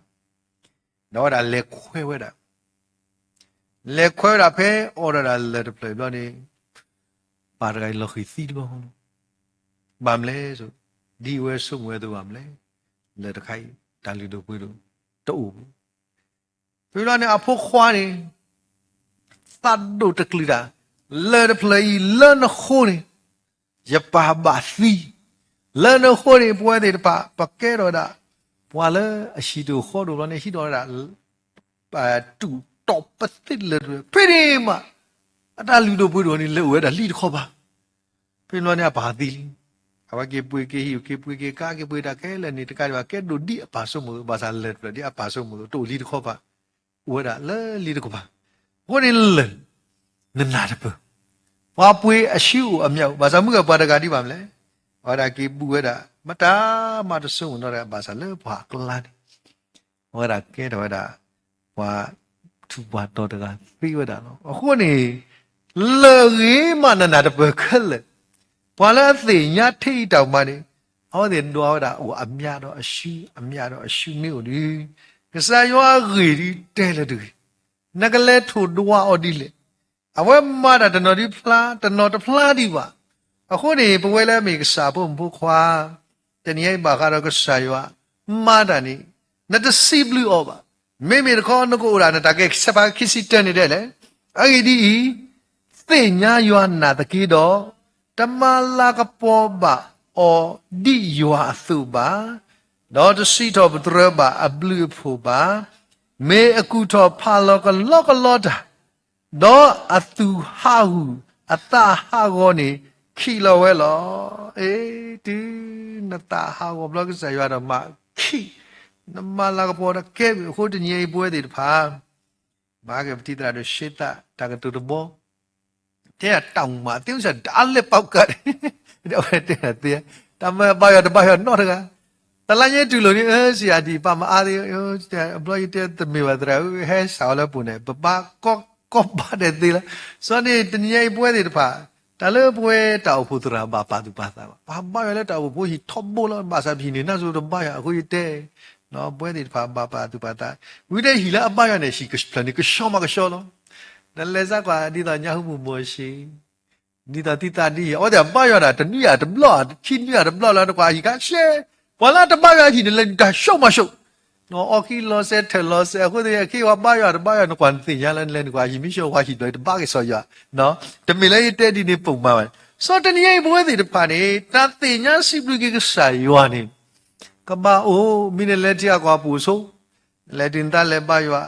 ဒီးဝဲဒၣ်လဲၤခွဲဝဲဒၣ်, လဲၤခွဲဝဲဒၣ်ဖဲအီၣ်ဒီးဒၣ်လၢၢ်တဖျၢၣ်ဘျီန့ၣ်, ပၢ်တဂၤအံၤလီၤဃံၤသံတဘျီ, ဘၣ်မနုၤလဲၣ်, ဒ်အဝဲဆိကမိၣ်ဝဲအသိးဘၣ်မနုၤလဲၣ်, လၢၢ်တခါအံၤ တၢ်လုၢ်ဒိၣ်ပှ့ၤဒိၣ်တအိၣ်ဘၣ်. ဖဲဘျီန့ၣ်အဖိခွါန့ၣ် သးဒိၣ်တကလုာ်တၢ်, လၢၢ်တဖျၢၣ်အံၤလၢနဃိန့ၣ် ယပၢ်ဘၣ်သံ, လၢနဃိန့ၣ် ပဝဲသ့ၣ်တဖၣ် ပကဲထီၣ်ဝဲဒၣ် ပှၤလၢအဟံၣ်ဒိၣ်ဃီဒိၣ်ဘျီန့ၣ် ဟံးထီၣ်ဝဲဒၣ် တူၢ်တီၢ်ပသ့လၢၢ်တဖျၢၣ်, ဖဲန့ၣ်မး အတၢ်လုၢ်ဒိၣ်ပှ့ၤဒိၣ်န့ၣ် လဲၤအိၣ်ဝဲဒၣ်လံတခီပၤ. ဖဲန့ၣ်ဘျီန့ၣ်အပၢ်သံလံ. အဝဲက့ၤပှ့ၤက့ၤဟံၣ် က့ၤပှ့ၤက့ၤကါ က့ၤပှ့ၤတၢ်ခဲလၢာ်န့ၣ် တကးဒံးဘၣ် ကဲဒိၣ်ဒ်အပၢ်ဆိကမိၣ်အသိး, ဘၣ်ဆၣ်လၢၢ်တဖျၢၣ်ဒ်အပၢ်ဆိကမိၣ်အသိး တအိၣ်လံတခီပၤ, အိၣ်ဝဲဒၣ်လၢလံတခီပၤ. အဃိန့ၣ်လၢၢ် နနၢ်တပၢၢ်, ပှၤပှ့ၤအစုအိၣ်အမျးအိၣ်, ဘၣ်ဆၣ်မုၢ်ဂၤပှၤတဂၤဒ်ဘၣ်မနုၤလဲၣ်, အဝဲဒၣ်က့ၤဘူးဝဲဒၣ် မတၤမးတဆိကမိၣ်နီတဂၤ ဘၣ်ဆၣ်လၢပှၤအကျါန့ၣ် အဝဲဒၣ်ကဲထီၣ်ဝဲဒၣ် ပှၤထူးပှၤတီၤတဂၤသ့ဝဲဒၣ်လီၤ. အဃိန့ၣ် လၢၢ်ဂ့ၤမးနနၢ်တပၢၢ်ခဲလၢာ်, ပှၤလၢအသ့ၣ်ညါထဲအံၤတၢ်မၤန့ၣ် အဝဲသ့ၣ်ဒွးဝဲဒၣ်အိၣ်အမျးဒီးအစု, အမျးဒီးအစုမ့ၢ်အိၣ်ဒီး ကစၢ်ယွၤအဂ့ၢ်ဒ်တဲလၢတဂ့ၤ, နကလဲၤထိၣ်ဒွးအီၤဒ်လဲၣ်. အဝဲမၤတၢ်တနီၤဒ်ဖျါ, တနီၤတဖျါဒံးဘၣ်. အဃိန့ၣ် ပဝဲလၢအမ့ၢ်ကစၢ်ဖိမုၣ်ဖိခွါ တနံၤအံၤဘၣ်ဃးဒီးကစၢ်ယွၤမၤတၢ်န့ၣ် နတစံးဘျုးအီၤဘၣ်. မ့မ့ၢ်တခီ နကအိၣ်ဒၣ်နတၢ်ကဲ ဆၢဖးခံဆံတၢန့ၣ်ဒဲးလဲၣ်. အဂ့ၢ်ဒ်အံၤ, သ့ၣ်ညါယွၤနာ်သက့ဒီး, တမၤလၤကပီၤဘၣ်အီၤဒ်ယွၤအသိးဘၣ်, ဒီးတစံးထီၣ်ပတြၢၤဘၣ်အဘျုးအဖှိၣ်ဘၣ်, မ့ၢ်အကူၣ်ထီၣ်ဖးလီၤကလီကလီတၢ် ဒီးအသူၣ်ဟးဂူာ်အသးဟးဂီၤန့ၣ် ခံးလီၤဝဲလီၤ. အ့ တုၤနသးဟးဂီၤဘျီ ကစၢ်ယွၤဒီးမၤခံး, နမၤလၤကပီၤတၢ်ကဲဘၣ်. အဃိတနံၤအံၤပဝဲသ့ၣ်တဖၣ် ဘၣ်က့ၤပတံၤသရၣ်ဒိၣ်ရှ့သး တၢ်ကတိၤတဘီ တဲတၢ်မၤသ့ မုၢ်စၢ်ဒၣ်လဲာ်ပာ်ကါ အဝဲတဲတၢ်သ့, တၢ်မၤဘါယွၤတဘါယွၤနီတဂၤ, တလါညါတုၤလီၤန့ၣ် အၢ စံးယၤဒ်ပာ်မၤအါသ့, ဘျီယတဲတမ့ၢ်ဘၣ်သရၣ်ဧၢ ဟဲစးအီၤလၢပူၤန့ၣ် ပဘၣ်ကီကီဘၣ်ဒဲးသ့လီၤ. စီၤန့ၣ် တနံၤညါအံၤပဝဲသ့ၣ်တဖၣ် တၢ်လၢပဝဲတၢ်အိၣ်ဖှိၣ်သရၣ်ဘၣ်ပာ်သူၣ်ပာ်သးဘၣ်, ပှၤဘါယွၤလၢတၢ်အိၣ်ဖှိၣ်ဖိဟံၣ်ထီဘိလီၤ, ဘၣ်ဆၣ်ပဟံၣ်န့ၣ် နၢ်စိၤတဘါယွၤအဃိယတဲ ပဝဲသ့ၣ်တဖၣ်ဘၣ်ပာ်သူၣ်ပာ်သး, ဝံၤဒီးဟံၣ်လၢအဘါယွၤန့ၣ် ဟံၣ်ကဖျၢၣ်န့ၣ် ကဆှီမးကဆှီလီၤ. နလဲၤစးကွၢ်ဒ်သိးညၣ်ဟူမုၢ်မိၢ်ဆ့ၣ်, ဒ်သိးသံသးဒ်အံၤ အဝဲသ့ၣ်အဘါယွၤဒၣ် တနွံအတဘျီ ခံနွံအတဘျီလၢနကွၢ်ဟံၣ်ကါရှဲ, ပှၤလၢတဘါယွၤဟံၣ်န့ၣ် လဲၤနုာ်တၢ်ဆှီမးဆှီ, အီၣ်ခံလီၤစဲးထၢၣ်လီၤစဲး အဃိသ့ၣ် အခ့ဝဲဘါယွၤတဘါယွၤ နကွၢ်နသ့ၣ်ညါလၢနလဲၤနကွၢ်ဟံၣ် မ့ၢ်ဆှီဝါဟံၣ်ဘျီ တဘါက့ၤစီၤယွၤ, တမ့ၢ်လၢယတဲဒ်န့ၣ်ပိာ်မးဘၣ်. စီၤတနံၤညါအံၤ ပဝဲသ့ၣ်တဖၣ်န့ၣ် တၢ်သ့ၣ်ညါစံးဘျုးက့ၤကစၢ်ယွၤန့ၣ် ကဘၣ်အိၣ်, မ့ၢ်နလဲၤထံအကီၢ်အပူၤဆိ, နလဲၤတုၤနသးလဲၤဘါယွၤ,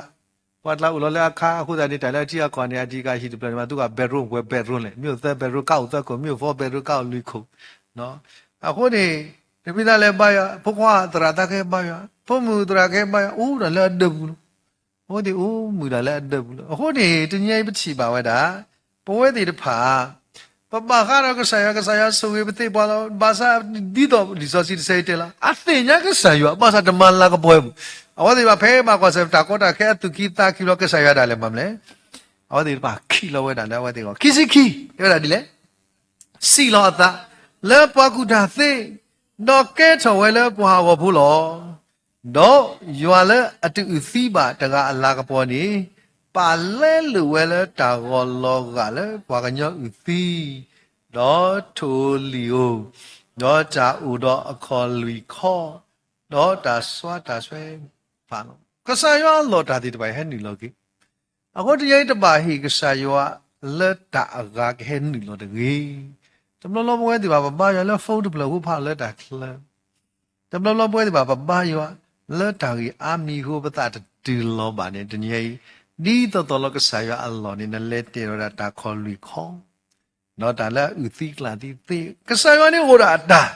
ပှၤကျါအိၣ်လီၤလၢအခါအဃိသတးန့ၣ် တၢ်လၢထံအကီၢ်န့ၣ် အတံၤကဟံၣ်တဖျၢၣ်န့ၣ် မ့ၢ်သူက bedroom ပှဲၤ bedroom လဲၣ်, မ့ၢ်အိၣ်သၢ bedroom ကအိၣ်သၢခိၣ်, မ့ၢ်အိၣ် four bedroom ကအိၣ်လွံၢ်ခိၣ်, အဃိန့ၣ် တမ့ၢ်သးလဲၤဘါယွၤ, ဖိခွါသရၣ်သးကဟဲဘါယွၤ, ဖိမုၣ်သရၣ်ကဟဲဘါယွၤ, အိၣ်ဒီးလၢအဒၢးပူၤလီၤ. အဝဲသ့ၣ်အိၣ်မုာ်တၢ်လၢအဒၢးပူၤလီၤ. အဃိန့ၣ် တနံၤအံၤပထံၣ်ဘၣ်ဝဲဒၣ် ပဝဲသ့ၣ်တဖၣ် ပဘၣ်ဃးဒီးကစၢ်ယွၤ, ကစၢ်ယွၤဆိၣ်ဂ့ၤပသ့ၣ်ပှၤလီၤ. ဘၣ်ဆၣ်ဒ်သိးလံာ်စီဆှံတဆၢအံၤတဲလီၤ, အသ့ၣ်ညါကစၢ်ယွၤ ဘၣ်ဆၣ်တမၤလၤကပီၤပူၤ. အဝဲသ့ၣ်တဖၣ်ဖဲဘၣ်ကွၢ်ဆၢၣ်တၢ်ကီတၢ်ခဲအသူၣ်ခံသးခံဘျီ ကစၢ်ယွၤဒၣ်လဲာ်မၤမလဲၣ်. အဝဲသ့ၣ်တဖၣ်ခံးလီၤဝဲဒၣ်လၢအဝဲသ့ၣ်အဂီၢ်. ခံဆံခံ, တဲဝဲဒၣ်ဒ်လဲၣ်, စံၣ်လီၤအသးလၢပှၤကူၣ်တၢ်သ့, ဒီးကဲထီၣ်ဝဲလၢပှၤဟးဂီၤဖိလီၤ. ဒီးယွၤလၢအတအုၣ်သံဘၣ်တဂၤအလၤကပီၤန့ၣ်, ပာ်လဲလိာ်ဝဲလၢတၢ်ဂီၤလီၤဂာ်လၢပှၤကညီအုၣ်သံ, ဒီးထိၣ်ဧိၤလံၣ်ဧိၤ, ဒီးတၢ်အိၣ်ဒီးအခီၣ်လွံၢ်ခီ, ဒီးတၢ်စွါတၢ်စွဲတဖၣ်လီၤ. ကစၢ်ယွၤအလီၢ်တၢ်သ့ၣ်တဖၣ်ဟဲနုာ်လီၤက့ၤ အဃိတနံၤအံၤတဘၣ်ဟ့ၣ်ကစၢ်ယွၤလၢတၢ်အဂၤကဟဲနုာ်လီၤတဂ့ၤ. တဘျီဘျီပဝဲသ့ၣ်တဖၣ် ပဘါယွၤလၢ phone တဖျၢၣ်အဃိ ဖးလီၤလၢတၢ်ချၢ, တဘျီဘျီပဝဲသ့ၣ်တဖၣ် ပဘါယွၤလၢတၢ်ဂ့ၢ်အါမံၤအဃိ ပသးတတုၤလီၤဘၣ်န့ၣ် တနံၤအံၤ ဒ်သိးသိးလီၤကစၢ်ယွၤအလီၢ်န့ၣ် နလဲၤတဲာ်ဒီးတၢ်ခီၣ်လွံၢ်ခီ ဒီးတၢ်လၢအအုၣ်သံကျၣ်သံသ့, ကစၢ်ယွၤန့ၣ်အိၣ်ဒီးအတၢ်,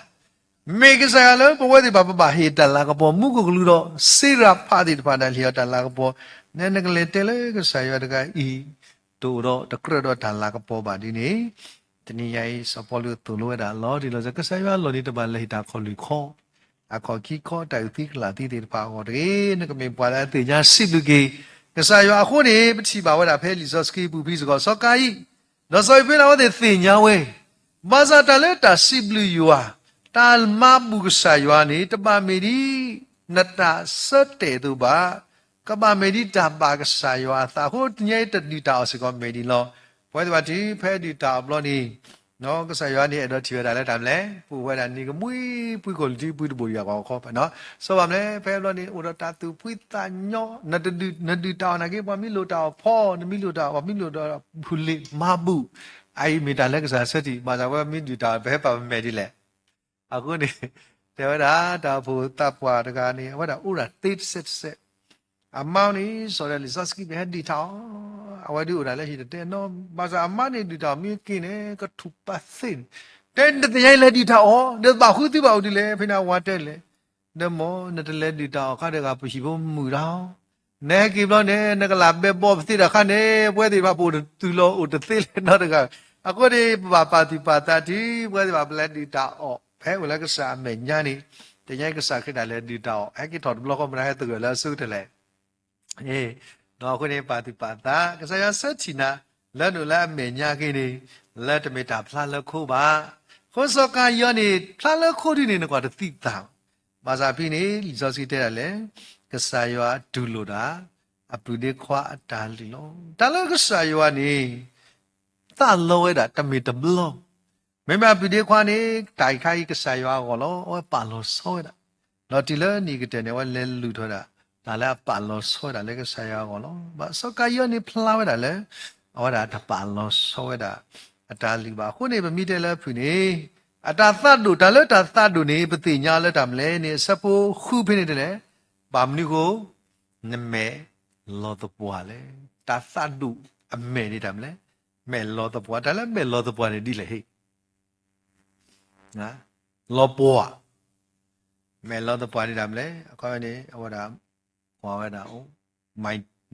မ့ၢ်ကစၢ်ယွၤလၢပဝဲသ့ၣ်တဖၣ် ပဘၣ်ဟ့ၣ်တၢ်လၤကပီၤ မူခိၣ်ကလူးဒီး စ့ရၤဖးသ့ၣ်တဖၣ် ဒၣ်ဟ့ၣ်အီၤတၢ်လၤကပီၤ, နနကလဲၤတဲလၢကစၢ်ယွၤတဂၤအံၤ တအိၣ်ဒီးတကြၢးဒီးတၢ်လၤကပီၤဘၣ်ဒ်န့ၣ်, တနံၤညါအံၤ စီၤပီလူးသိၣ်လိဝဲဒၣ်လီၤတံၢ်လီၤဆဲး ကစၢ်ယွၤအလီၢ်န့ၣ် တဘၣ်လဲၤဟ့ၣ်တၢ်ခီၣ်လွံၢ်ခီ အခီၣ်ခံခီ တၢ်အုၣ်သံကျၣ်သံသ့ၣ်တဖၣ်အဂီၢ်တဂ့ၤ. နကမ့ၢ်ပှၤလၢအသ့ၣ်ညါစံးဘျုးက့ၤ ကစၢ်ယွၤအဃိန့ၣ် ပထံၣ်ဘၣ်ဝဲဒၣ်ဖဲလံာ်စီဆှံပူၤဖဲစ့ၢ်ကီး စီၤကၤယံၣ်, ဒီးစီၤအၤဘ့လး အဝဲသ့ၣ်သ့ၣ်ညါဝဲ, ဘၣ်ဆၣ်တၢ်လၢတၢ်စံးဘျုးယွၤ, တၢ်မၤဘူၣ်ကစၢ်ယွၤန့ၣ် တဘၣ်မ့ၢ်ဒ် နတၢ်ဆၢတဲာ်အသိးဘၣ်, ကဘၣ်မ့ၢ်ဒ်တၢ်ဘၣ်ကစၢ်ယွၤအသးအဃိ တနံၤအံၤတၢ်ဒုၣ်တၢ်အီၣ်စ့ၢ်ကီးမ့ၢ်ဒ်လီၤ. ပဝဲသ့ၣ်တဖၣ်တုၤဖဲဒုၣ်တၢ်အီၣ်ဘျီန့ၣ် ကစၢ်ယွၤန့ၣ် အဲၣ်ဒိးထံၣ်ဝဲဒၣ်လၢတၢ်မနုၤလဲၣ်, ပအိၣ်ဝဲဒၣ်န့ၣ်ကမှံ ပှၤကိးလံၤထံး ပှၤတဘိၣ်ယွၤကီၢ်ခီပနီၤ, စီၤပၤမနုၤလဲၣ်, ဖဲဘျီန့ၣ် အိၣ်ဒီးတၢ်သူၣ်ဖှံသးညီ, နဒုၣ်တၢ်အီၣ်နာ်က့ ပှၤမ့ၢ်လိၣ်တၢ်အီၣ်ဖီ, နမ့ၢ်လိၣ်တၢ်အီၣ် ပှၤမ့ၢ်လိၣ်တၢ်အီၣ် ပှၤမ့ၢ်လိၣ်တၢ်အီၣ် ပူၤလ့ၤမၤဘူၣ်, အအံၤမ့ၢ်တၢ်လၢကစၢ်ဆၢထံၣ်, ဘၣ်ဆၣ်ပဝဲမ့ၢ်ဒုၣ်တၢ်အီၣ် ပဟဲပာ်ပမဲာ်ဒ်လဲၣ်. အဃိန့ၣ် တဲဝဲဒၣ် တၢ်အိၣ်ဖှိၣ်သးပှၢ်တဂၤန့ၣ် အဝဲဒၣ်အိၣ်ဒၣ်သ့တစဲးတစဲး, အမါန့ၣ် စီၤဒၤလံၣ်စီဆှံ ပဟဲဒုၣ်တၢ်အီၣ်, အဝဲဒုးအိၣ်ဒၣ်လၢဟံၣ်တတဲနီၤ, ဘၣ်ဆၣ်အမါန့ၣ် ဒုၣ်တၢ်အီၣ်မ့ၢ်က့ၤန့ၣ် ကထူၣ်ပာ်သ့န့ၣ်, တဲနတသ့ၣ်ညါအံၤလဲၤဒုၣ်တၢ်အီၣ်, ဒီးဘၣ်ဃုသုဘၣ်အိၣ်ဒ်လဲၣ်, ဖဲန့ၣ်အဝၤတဲလဲၣ်, ဒီးမ်နတလဲၤဒုၣ်တၢ်အီၣ်ခါတဂၤ ပဟံၣ်ဖိမုၣ်တၢ်အီၣ်, နဟဲက့ၤဘျီန့ၣ် နကလၢ်ဘဲဘီပသ့ဒီးခါန့ၣ် ပဝဲသ့ၣ်တဖၣ်ပအိၣ်တတုၤလီၤအိၣ်တသ့လဲၣ်နီတဂၤ, အဃိန့ၣ် ပဘၣ်ပာ်သူၣ်ပာ်သးတုၤ ပဝဲသ့ၣ်တဖၣ်ပလဲၤဒုၣ်တၢ်အီၣ် ဖဲအိၣ်လၢကစၢ်အမဲာ်ညါန့ၣ်, တနံၤညါအံၤကစၢ်ခရံာ်တၢ်လဲၤဒုၣ်တၢ်အီၣ် ဟဲက့ၤထီၣ်တဘျီဃီ မတၤဟဲသဂၢၢ်လၢအဆိကတၢၢ်လဲၣ်. ဒီးအဃိန့ၣ် ပာ်သူၣ်ပာ်သး ကစၢ်ယွၤဆၢထံၣ်နၤ လၢနအိၣ်လၢအမဲာ်ညါက့ၤန့ၣ် လၢတမ့ၢ်တၢ်ဖျါလၢခိဘၣ်. အဃိစီၤကၤယံၣ်န့ၣ် ဖျါလၢခိဒ်န့ၣ် နကွၢ်တသံသးဘၣ်. ဘၣ်ဆၣ်ဖဲန့ၣ် လံာ်စီဆှံတဲဒၣ်လဲၣ်, ကစၢ်ယွၤတူၢ်လိာ်ဒၣ် အပုၢ်ဒ့ခွါအတၢ်လုၢ်လီၤ. တၢ်လၢကစၢ်ယွၤန့ၣ် သးလီဝဲဒၣ်တမ့ၢ်တဘျီ မ့မ့ၢ်အပုၢ်ဒ့ခွါန့ၣ် တၢ်အံၤခါအံၤကစၢ်ယွၤအဂီၢ်လီၤ. အဝဲပာ်လီၤဆီဝဲဒၣ်, ဒီးတုၤလၢနံၣ်ကတၢၢ်န့ၣ် အဝဲလဲၤလုၢ်ထီၣ်ဝဲဒၣ် တၢ်လၢအပာ်လီၤဆီဝဲဒၣ်လၢကစၢ်ယွၤအဂီၢ်လီၤ. ဘၣ်ဆၣ်စီၤကၤယံၣ်န့ၣ်ဖျါဝဲဒၣ်လၢ အဝဲဒၣ်တပာ်လီၤဆီဝဲဒၣ် အတၢ်လုၢ်ဘၣ်. အဃိန့ၣ် ပမ့ၢ်တဲလၢအဖုၣ်န့ၣ် အတၢ်သးဒိၣ်, တၢ်လၢတၢ်သးဒိၣ်န့ၣ် ပသ့ၣ်ညါလၢတၢ်မနုၤလဲၣ်န့ၣ် အဆၢဖိဃုဖဲန့ၣ်တဲလဲၣ်, ဘၣ်မနုၤအဃိ နမဲာ်လီၤသပှၢ်လဲၣ်. တၢ်သးဒိၣ်အမဲာ်န့ၣ်တၢ်မနုၤလဲၣ်, မဲာ်လီၤသပှၢ်. တၢ်လၢမဲာ်လီၤသပှၢ်န့ၣ်ဒ်လဲၣ်ဟ့ၣ် လီၤပှီၢ်, မဲာ်လီၤသပှၢ်န့ၣ်တၢ်မနုၤလဲၣ်. အခီပညီန့ၣ် အဝဲဒၣ် ကွၢ်ဝဲဒၣ်အိၣ် မၤ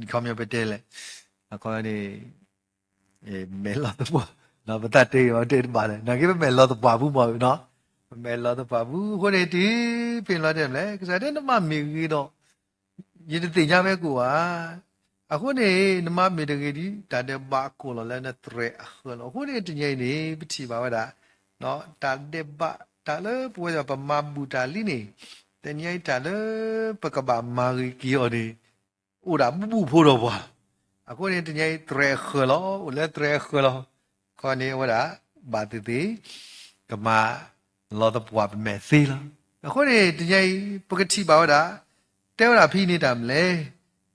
ခီပညီပတဲလဲၣ်, အခီပညီန့ၣ် မဲာ်လီၤသပှၢ်, ပတၢ်တဲအီၤတဲတဘၣ်လဲၣ်, နာ်က့ပမဲာ်လီၤသပှၢ်ပူၤမ့ၢ်နီၤ, ပမဲာ်လီၤသပှၢ်ပူၤ. အဃိန့ၣ် တုၤဖဲန့ၣ်လီၤတဲမနုၤလဲၣ်, ကစၢ်တဲနမ့ၢ်မ့ၢ်ဂ့ၤဒီး ယတသ့ၣ်ညါဝဲကိးဧါ. အဃိန့ၣ် နမ့ၢ်မ့ၢ်တဂ့ၤဒီး တၢ်ဒဲးဘးကိၢ်လီၤလၢနသရဲၣ်အဃၢၤလီၤ. အဃိန့ၣ် တနံၤအံၤန့ၣ် ပထံၣ်ဘၣ်ဝဲဒၣ် တၢ်ဒဲးဘး တၢ်လၢပဝဲသ့ၣ်ပမၤဘူၣ်တၢ်လံန့ၣ် တနံၤအံၤတၢ်လၢပကဘၣ်မၤဂ့ၤက့ၤအီၤန့ၣ် အိၣ်ဒၣ်ဘူၣ်ဘူၣ်ဖိဒီးပှၤလီၤ. အဃိန့ၣ် တနံၤအံၤသရဲၣ်အဃၢၤလီၤ, အိၣ်လၢသရဲၣ်အဃၢၤလီၤ. ခီန့ၣ်အဝဲဒၣ် ဘၣ်သ့ၣ်သ့ၣ် ကမၤလီၤသပှၢ်ပမဲာ်သ့လီၤ. အဃိန့ၣ် တနံၤအံၤ ပကထံၣ်ဘၣ်ဝဲဒၣ် တဲဝဲဒၣ်ဖဲန့ၣ်တၢ်မနုၤလဲၣ်,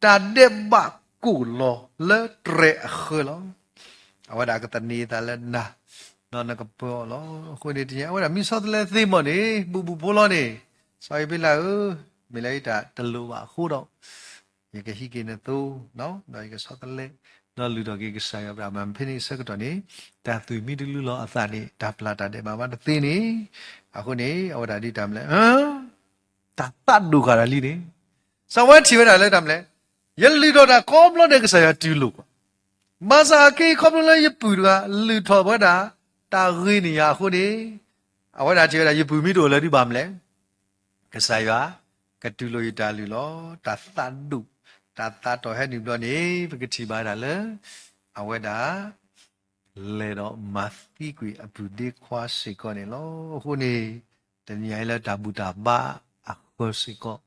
တၢ်ဒဲးဘးကိၢ်လီၤလၢသရဲၣ်အဃၢၤလီၤ. အဝဲဒၣ်ကသန့ၤအသးလၢနၤ ဒီးနကပၢၤအီၤလီၤ. အဃိန့ၣ် တနံၤအံၤ အဝဲဒၣ်မ့ၢ်ဆီတလဲသ့မ့ၢ်န့ၣ် ဘူၣ်ဘူၣ်ဖိလီၤန့ၣ် စီၤအ့းဘ့လးဧၢ, မ့ၢ်လၢယတၢ်တလိၣ်ဘၣ်အဃိဒီး, ယကဟံးက့ၤနသိ, ဒီးယကဆီတလဲ, ဒီးလုၢ်ထီၣ်က့ၤကစၢ်ယွၤအဘြၤဟၣ်မၤဖဲန့ၣ်အဆၢကတီၢ်န့ၣ်, တၢ်သွံၣ်မံတလူလီၤအသးန့ၣ် တၢ်ပျၢ်တၢ်ဒဲးဘးမးတသ့န့ၣ်, အဃိန့ၣ် အဝဲဒၣ်ဒ်တၢ်မနုၤလဲၣ်, တၢ်သးဒိၣ်ဃာ်တၢ်လံန့ၣ်, စီၤဝဲထံၣ်ဝဲဒၣ်လၢတၢ်မနုၤလဲၣ်, ယလုၢ်ထီၣ်တၢ်ခီဖျိန့ၣ် ကစၢ်ယွၤတူၢ်လိာ်ကွၢ်, ဘၣ်ဆၣ်အခဲအံၤခီဖျိလၢယပုၢ်တဂၤ လုၢ်ထီၣ်ဝဲဒၣ် တၢ်ဂ့ၤန့ၢ်ယၤအဃိန့ၣ်, အဝဲဒၣ်ထံၣ်ဝဲဒၣ် ယပုၢ်မံတအိၣ်လၢၤဒ်ဘၣ်မနုၤလဲၣ်, ကစၢ်ယွၤ ကတူၢ်လိာ်ယတၢ်လုၢ်လီၤ. တၢ်သးဒိၣ်, တၢ်သးတီၢ်ဟဲနုာ်ဘျီန့ၣ် ပကထံၣ်ဘၣ်ဝဲဒၣ်လၢ အဝဲဒၣ် လဲၤဒီးမၤသံကွံာ်အပုၢ်ဒ့ခွါစ့ၢ်ကီးန့ၣ်လီၤ. အဃိန့ၣ် တနံၤအံၤလၢတၢ်ဘူၣ်တၢ်ဘါအဃၢၤစ့ၢ်ကီး,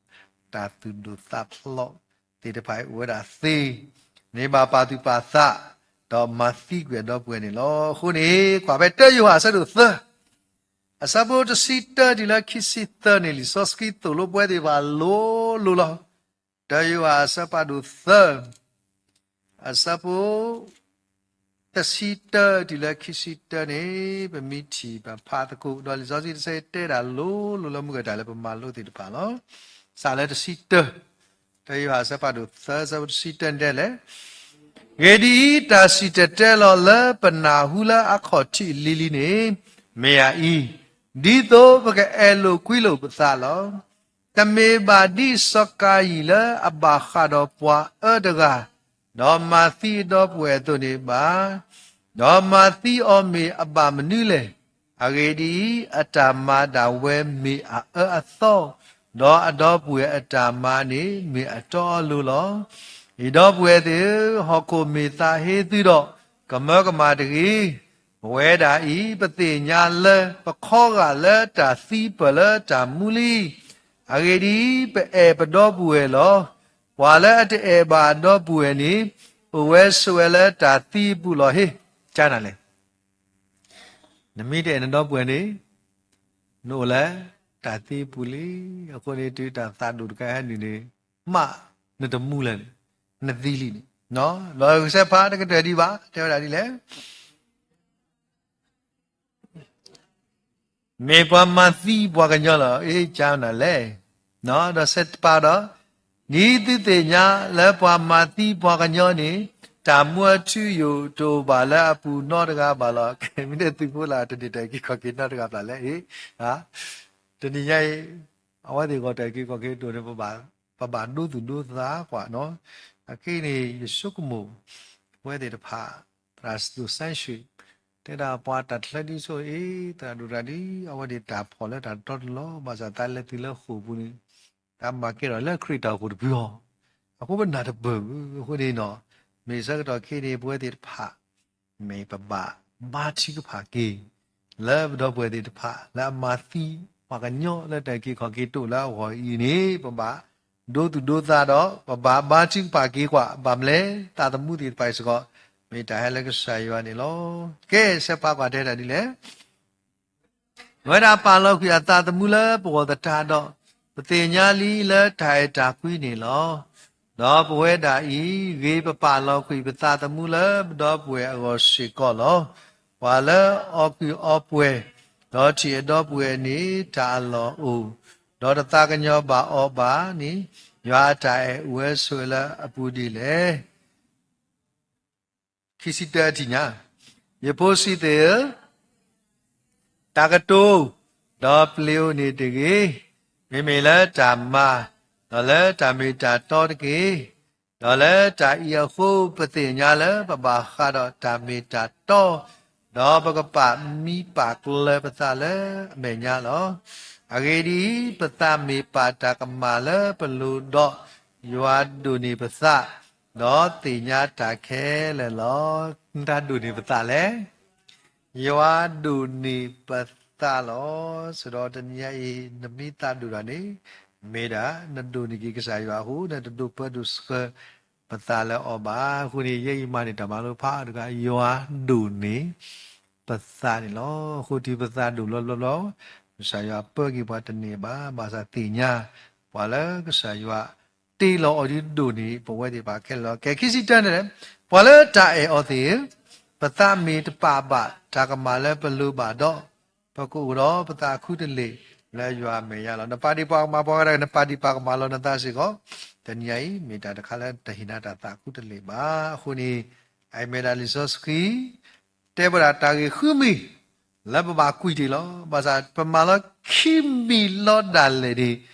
တၢ်သူၣ်ဒိၣ်သးဖျိးသ့ၣ်တဖၣ်အံၤ အိၣ်ဝဲဒၣ်သ့, န့ၣ်ဘၣ်ပာ်သူၣ်ပာ်သး, ဒီးမၤသံကွံာ်အဒီပုၢ်ဝဲၢ်န့ၣ်လီၤ. အဃိန့ၣ် ကွၢ်ဖဲတၢယိၤဟၣ်အဆၢဒိၣ်သၢ အဆၢဖိတဆံတၢတုၤလၢခံဆံသၢန့ၣ် လံာ်စီဆှံသိၣ်လိပဝဲသ့ၣ်တဖၣ်လိၤလိၤလီၤ. တၢယိၤဟၣ်အဆၢဖးဒိၣ်သၢ, အဆၢဖိ တဆံတၢတုၤလၢခံဆံတၢန့ၣ် ပမ့ၢ်ထံၣ်ပဖးသကိး ဒီးလံာ်စီဆှံတဆၢတဲဒၣ်လိၤလိၤလၢမုၢ်ကတၢၢ်လၢပမၤလိသ့ၣ်တဖၣ်လီၤ. စးလၢတဆံတၢ, တၢယိၤဟၣ်အဆၢဖးဒိၣ်သၢ အဆၢဖိတဆံတၢန့ၣ်တဲလဲၣ် အဂ့ၢ်ဒ်အံၤ, တၢ်စံၣ်တဲၤတဲလီၤလၢပနၢ်ဟူလၢအခီၣ်ထံးအလံၤလံၤန့ၣ် မ့ၢ်အအံၤ, ဒ်သိးပကအဲၣ်လိာ်ကွံလိာ်ပသးလီၤ. တမ့ၢ်ဘၣ်ဒ်စီၤကၤယံၣ်လၢအဘၣ်ဃးဒီးပှၤအၢတဂၤ, ဒီးမၤသံအဒီပုၢ်ဝဲၢ်အသိးန့ၣ်ဘၣ်, ဒီးမၤသံအီၤမ့ၢ်အဘၣ်မနုၤလဲၣ်. အဂ့ၢ်ဒ်အံၤ, အတၢ်မၤဒၣ်ဝဲမ့ၢ်အအၢအသီ, ဒီးအဒီပုၢ်ဝဲၢ်အတၢ်မၤန့ၣ်မ့ၢ်အတီအလိၤလီၤ. ယဒီပုၢ်ဝဲၢ်သ့ၣ်ဧၢ, ဟီၣ်ခိၣ်မ့ၢ်သးဟ့သုဒီး, ကမၢကမၣ်တဂ့ၤ. ပဝဲဒၣ်အံၤ ပသ့ၣ်ညါလၢပခီဂာ်လၢတၢ်သံပၢၢ်လၢတၢ်မူလံ. အဂ့ၢ်ဒ်အံၤ, ပအဲၣ်ပဒီပုၢ်ဝဲၢ်လီၤ. ပှၤလၢအတအဲၣ်ဘၣ်အဒီပုၢ်ဝဲၢ်န့ၣ်, အိၣ်ဝဲဆိးဝဲလၢတၢ်သံအပူၤလီၤ. ဟ့ၣ်, ကနၤလဲၣ်. နမ့ၢ်တအဲၣ်နဒီပုၢ်ဝဲၢ်န့ၣ်, နအိၣ်လၢတၢ်သံအပူၤလံ. အဃိန့ၣ် တုၤတၢ်သးဒိၣ်တခါဟဲနုာ်န့ၣ်, မးနတမူလၢၤန့ၣ်, နသံလံန့ၣ်, ဒီးဂဲၤဆၢဖးတကတၢၢ်ဒံးဘၣ်, တဲဝဲဒၣ်ဒ်လဲၣ် မ့ၢ်ပှၤမၤသံပှၤကညီလီၤ. အ့ ကနၤလဲၣ်. ဒီးဆဲးပာ်ဒီး, ဒ်သုသ့ၣ်ညါလၢပှၤမၤသံပှၤကညီန့ၣ်, တၢ်မူအထူအယိာ်တအိၣ်ဘၣ်လၢအပူၤနီတဂၤဘၣ်လီၤ. မ့ၢ်န့ၣ်သုးဖိလၢတန့ၢ်တၢ်အုၣ်က့ၤခီၣ်က့ၤနီတဂၤဘၣ်လဲၣ်. အ့ တနံၤညါအံၤ, အဝဲသ့ၣ်ဂီၢ်တၢ်အုၣ်က့ၤခီၣ်က့ၤတအိၣ်န့ၣ် ပဘၣ်ဒိသူၣ်ဒိသးကွၢ်နီၤ. အခဲအံၤန့ၣ် ယဆိကမိၣ်, ပဝဲသ့ၣ်တဖၣ်, သရၣ်ဒိၣ်စဲဆှံ, တဲဒၣ်ပှၤတၢ်ချၢဒ်ဆိအံၤ, သရၣ်ဒိၣ်တဂၤဒ်, အဝဲသ့ၣ်တၢ်ဖီၣ်လၢတၢ်တီတလီၤ, ဘၣ်ဆၣ်သးလဲၤတုၤလၢဃိာ်ပူၤန့ၣ်, တၢ်မၤကဲထီၣ်လၢခရံာ်တၢ်အိၣ်ဖှိၣ်တဖုအီၤ, အဃိပနၢ်တပၢၢ်ဘၣ်. အဃိန့ၣ်နီၤ, မ့ၢ်ဆၢကတီၢ်ခဲအံၤန့ၣ် ပဝဲသ့ၣ်တဖၣ် မ့ၢ်ပဘၣ်ဘါထုကဖၣ်က့ၤ, လၢပဒီပုၢ်ဝဲၢ်သ့ၣ်တဖၣ် လၢအမၤသံပှၤကညီလၢတၢ်အုၣ်က့ၤခီၣ်က့ၤတအိၣ်လၢအဂီၢ်အံၤန့ၣ် ပဘၣ်ဒိသူၣ်ဒိသးဒီး ပဘၣ်ဘါထုကဖၣ်က့ၤကွၢ် ဘၣ်မနုၤလဲၣ် သးသမူသ့ၣ်တဖၣ်အံၤစ့ၢ်ကီး မ့ၢ်တၢ်ဟဲလၢကစၢ်ယွၤန့ၣ်လီၤ. ကဲ ဆဲးပာ်ကွၢ်တဲဒၣ်ဒ်လဲၣ် ပဝဲဒၣ်ပာ်လီၤကွံာ်အသးသမူလၢပဂီၢ်သတးဒီး, ပသ့ၣ်ညါလံလၢတၢ်အဲၣ်တၢ်ကွံန့ၣ်လီၤ. ဒီးပဝဲဒၣ်အံၤ, ဂ့ၤပပာ်လီၤကွံာ်ပသးသမူလၢပဒီပုၢ်ဝဲၢ်အဂီၢ်စ့ၢ်ကီးလီၤ. ပှၤလၢအီၣ်ကုၢ်အီပှဲၤ, ဒီးထံၣ်အဒီပုၢ်ဝဲၢ်န့ၣ်တၢ်အလီၢ်အိၣ်, ဒီးတသးကညီၤဘၣ်အီၤဘၣ်န့ၣ်, ယွၤအတၢ်အဲၣ်အိၣ်ဝဲဆိးဝဲလၢအပူၤဒ်လဲၣ်. ခံဆံတၢ အထံၣ်ညါ, ယဖိဆံးသ့ၣ်ဧၢ, တၢ်ကတိၤ, ဒီးပျ့ၤအီၤန့ၣ်တဂ့ၤ, မ့မ့ၢ်လၢတၢ်မၤ, ဒီးလၢတၢ်မ့ၢ်တၢ်တီတက့ၢ်. ဒီးလၢတၢ်အံၤအဃိ ပသ့ၣ်ညါလၢပဘၣ်ဃးဒီးတၢ်မ့ၢ်တၢ်တီ, ဒီးပကပာ်မံပာ်ကျၢၤပသးလၢအမဲာ်ညါလီၤ. အဂ့ၢ်ဒ်အံၤ, ပသးမ့ၢ်ပာ်တၢ်ကမၣ်လၢပလိၤဒီး, ယွၤဒိၣ်န့ၢ်ပသး, ဒီးသ့ၣ်ညါတၢ်ခဲလၢာ်လီၤ. တၢ်ဒိၣ်န့ၢ်ပသးလဲၣ်. ယွၤဒိၣ်န့ၢ်ပသးလီၤ. စံးဒီးတနံၤညါအံၤ နမ့ၢ်သးဒိၣ်တၢ်န့ၣ်, မ့ၢ်ဒၣ်နဒိၣ်န့ၢ်က့ၤကစၢ်ယွၤအဃိ နတဒိးပၢဒိးဆှၢပသးလၢအီၤဘၣ်. အဃိန့ၣ် ယဲအံၤမၤန့ၢ်တၢ်မၤလိဖးအီၤတဂၤ ယွၤဒိၣ်န့ၢ်ပသးန့ၣ်လီၤ. အဃိတုၤပသးဒိၣ်ဘျီဘျီဘျီ, ကစၢ်ယွၤပၢက့ၤပှၤတန့ၢ်ဘၣ်. ဘၣ်ဆၣ်သ့ၣ်ညါ ပှၤလၢကစၢ်ယွၤတ့လီၤအီၤဒ်ဒိၣ်န့ၢ် ပဝဲသ့ၣ်တဖၣ်ခဲလၢာ်လီၤ. ကဲ ခံဆံတၢန့ၣ်, ပှၤလၢတၢ်အဲၣ်အီၤသ့ၣ်ဧၢ, ပသးမ့ၢ်တပာ်ဘၣ်တၢ်ကမၣ်လၢပလိၤဘၣ်ဒီး, ပကအိၣ်ဒီးပသးခူတလ့ၢ်, လၢယွၤအမဲာ်ညါလီၤ. နပာ်ဒံးပှၤကမၣ် ပှၤဂၤဒၣ် နပာ်ဒံးပှၤကမၣ်လီၤနသးစ့ၢ်ကီး, တနံၤညါအံၤ မ့ၢ်တၢ်တခါလၢတဟ့ၣ်နၤတၢ်သးခူတလ့ၢ်ဘၣ်. အဃိန့ၣ် အအံၤမ့ၢ်ဒၣ်လံာ်စီဆှံ တဲဝဲဒၣ်တၢ်ဂ့ၢ်ဃုမံၤ လၢပဘၣ်ကွံာ်တ့ၢ်လီၤ. ဘၣ်ဆၣ်ပမၤလီၤခံမံၤလီၤဒၣ်လဲာ်န့ၣ်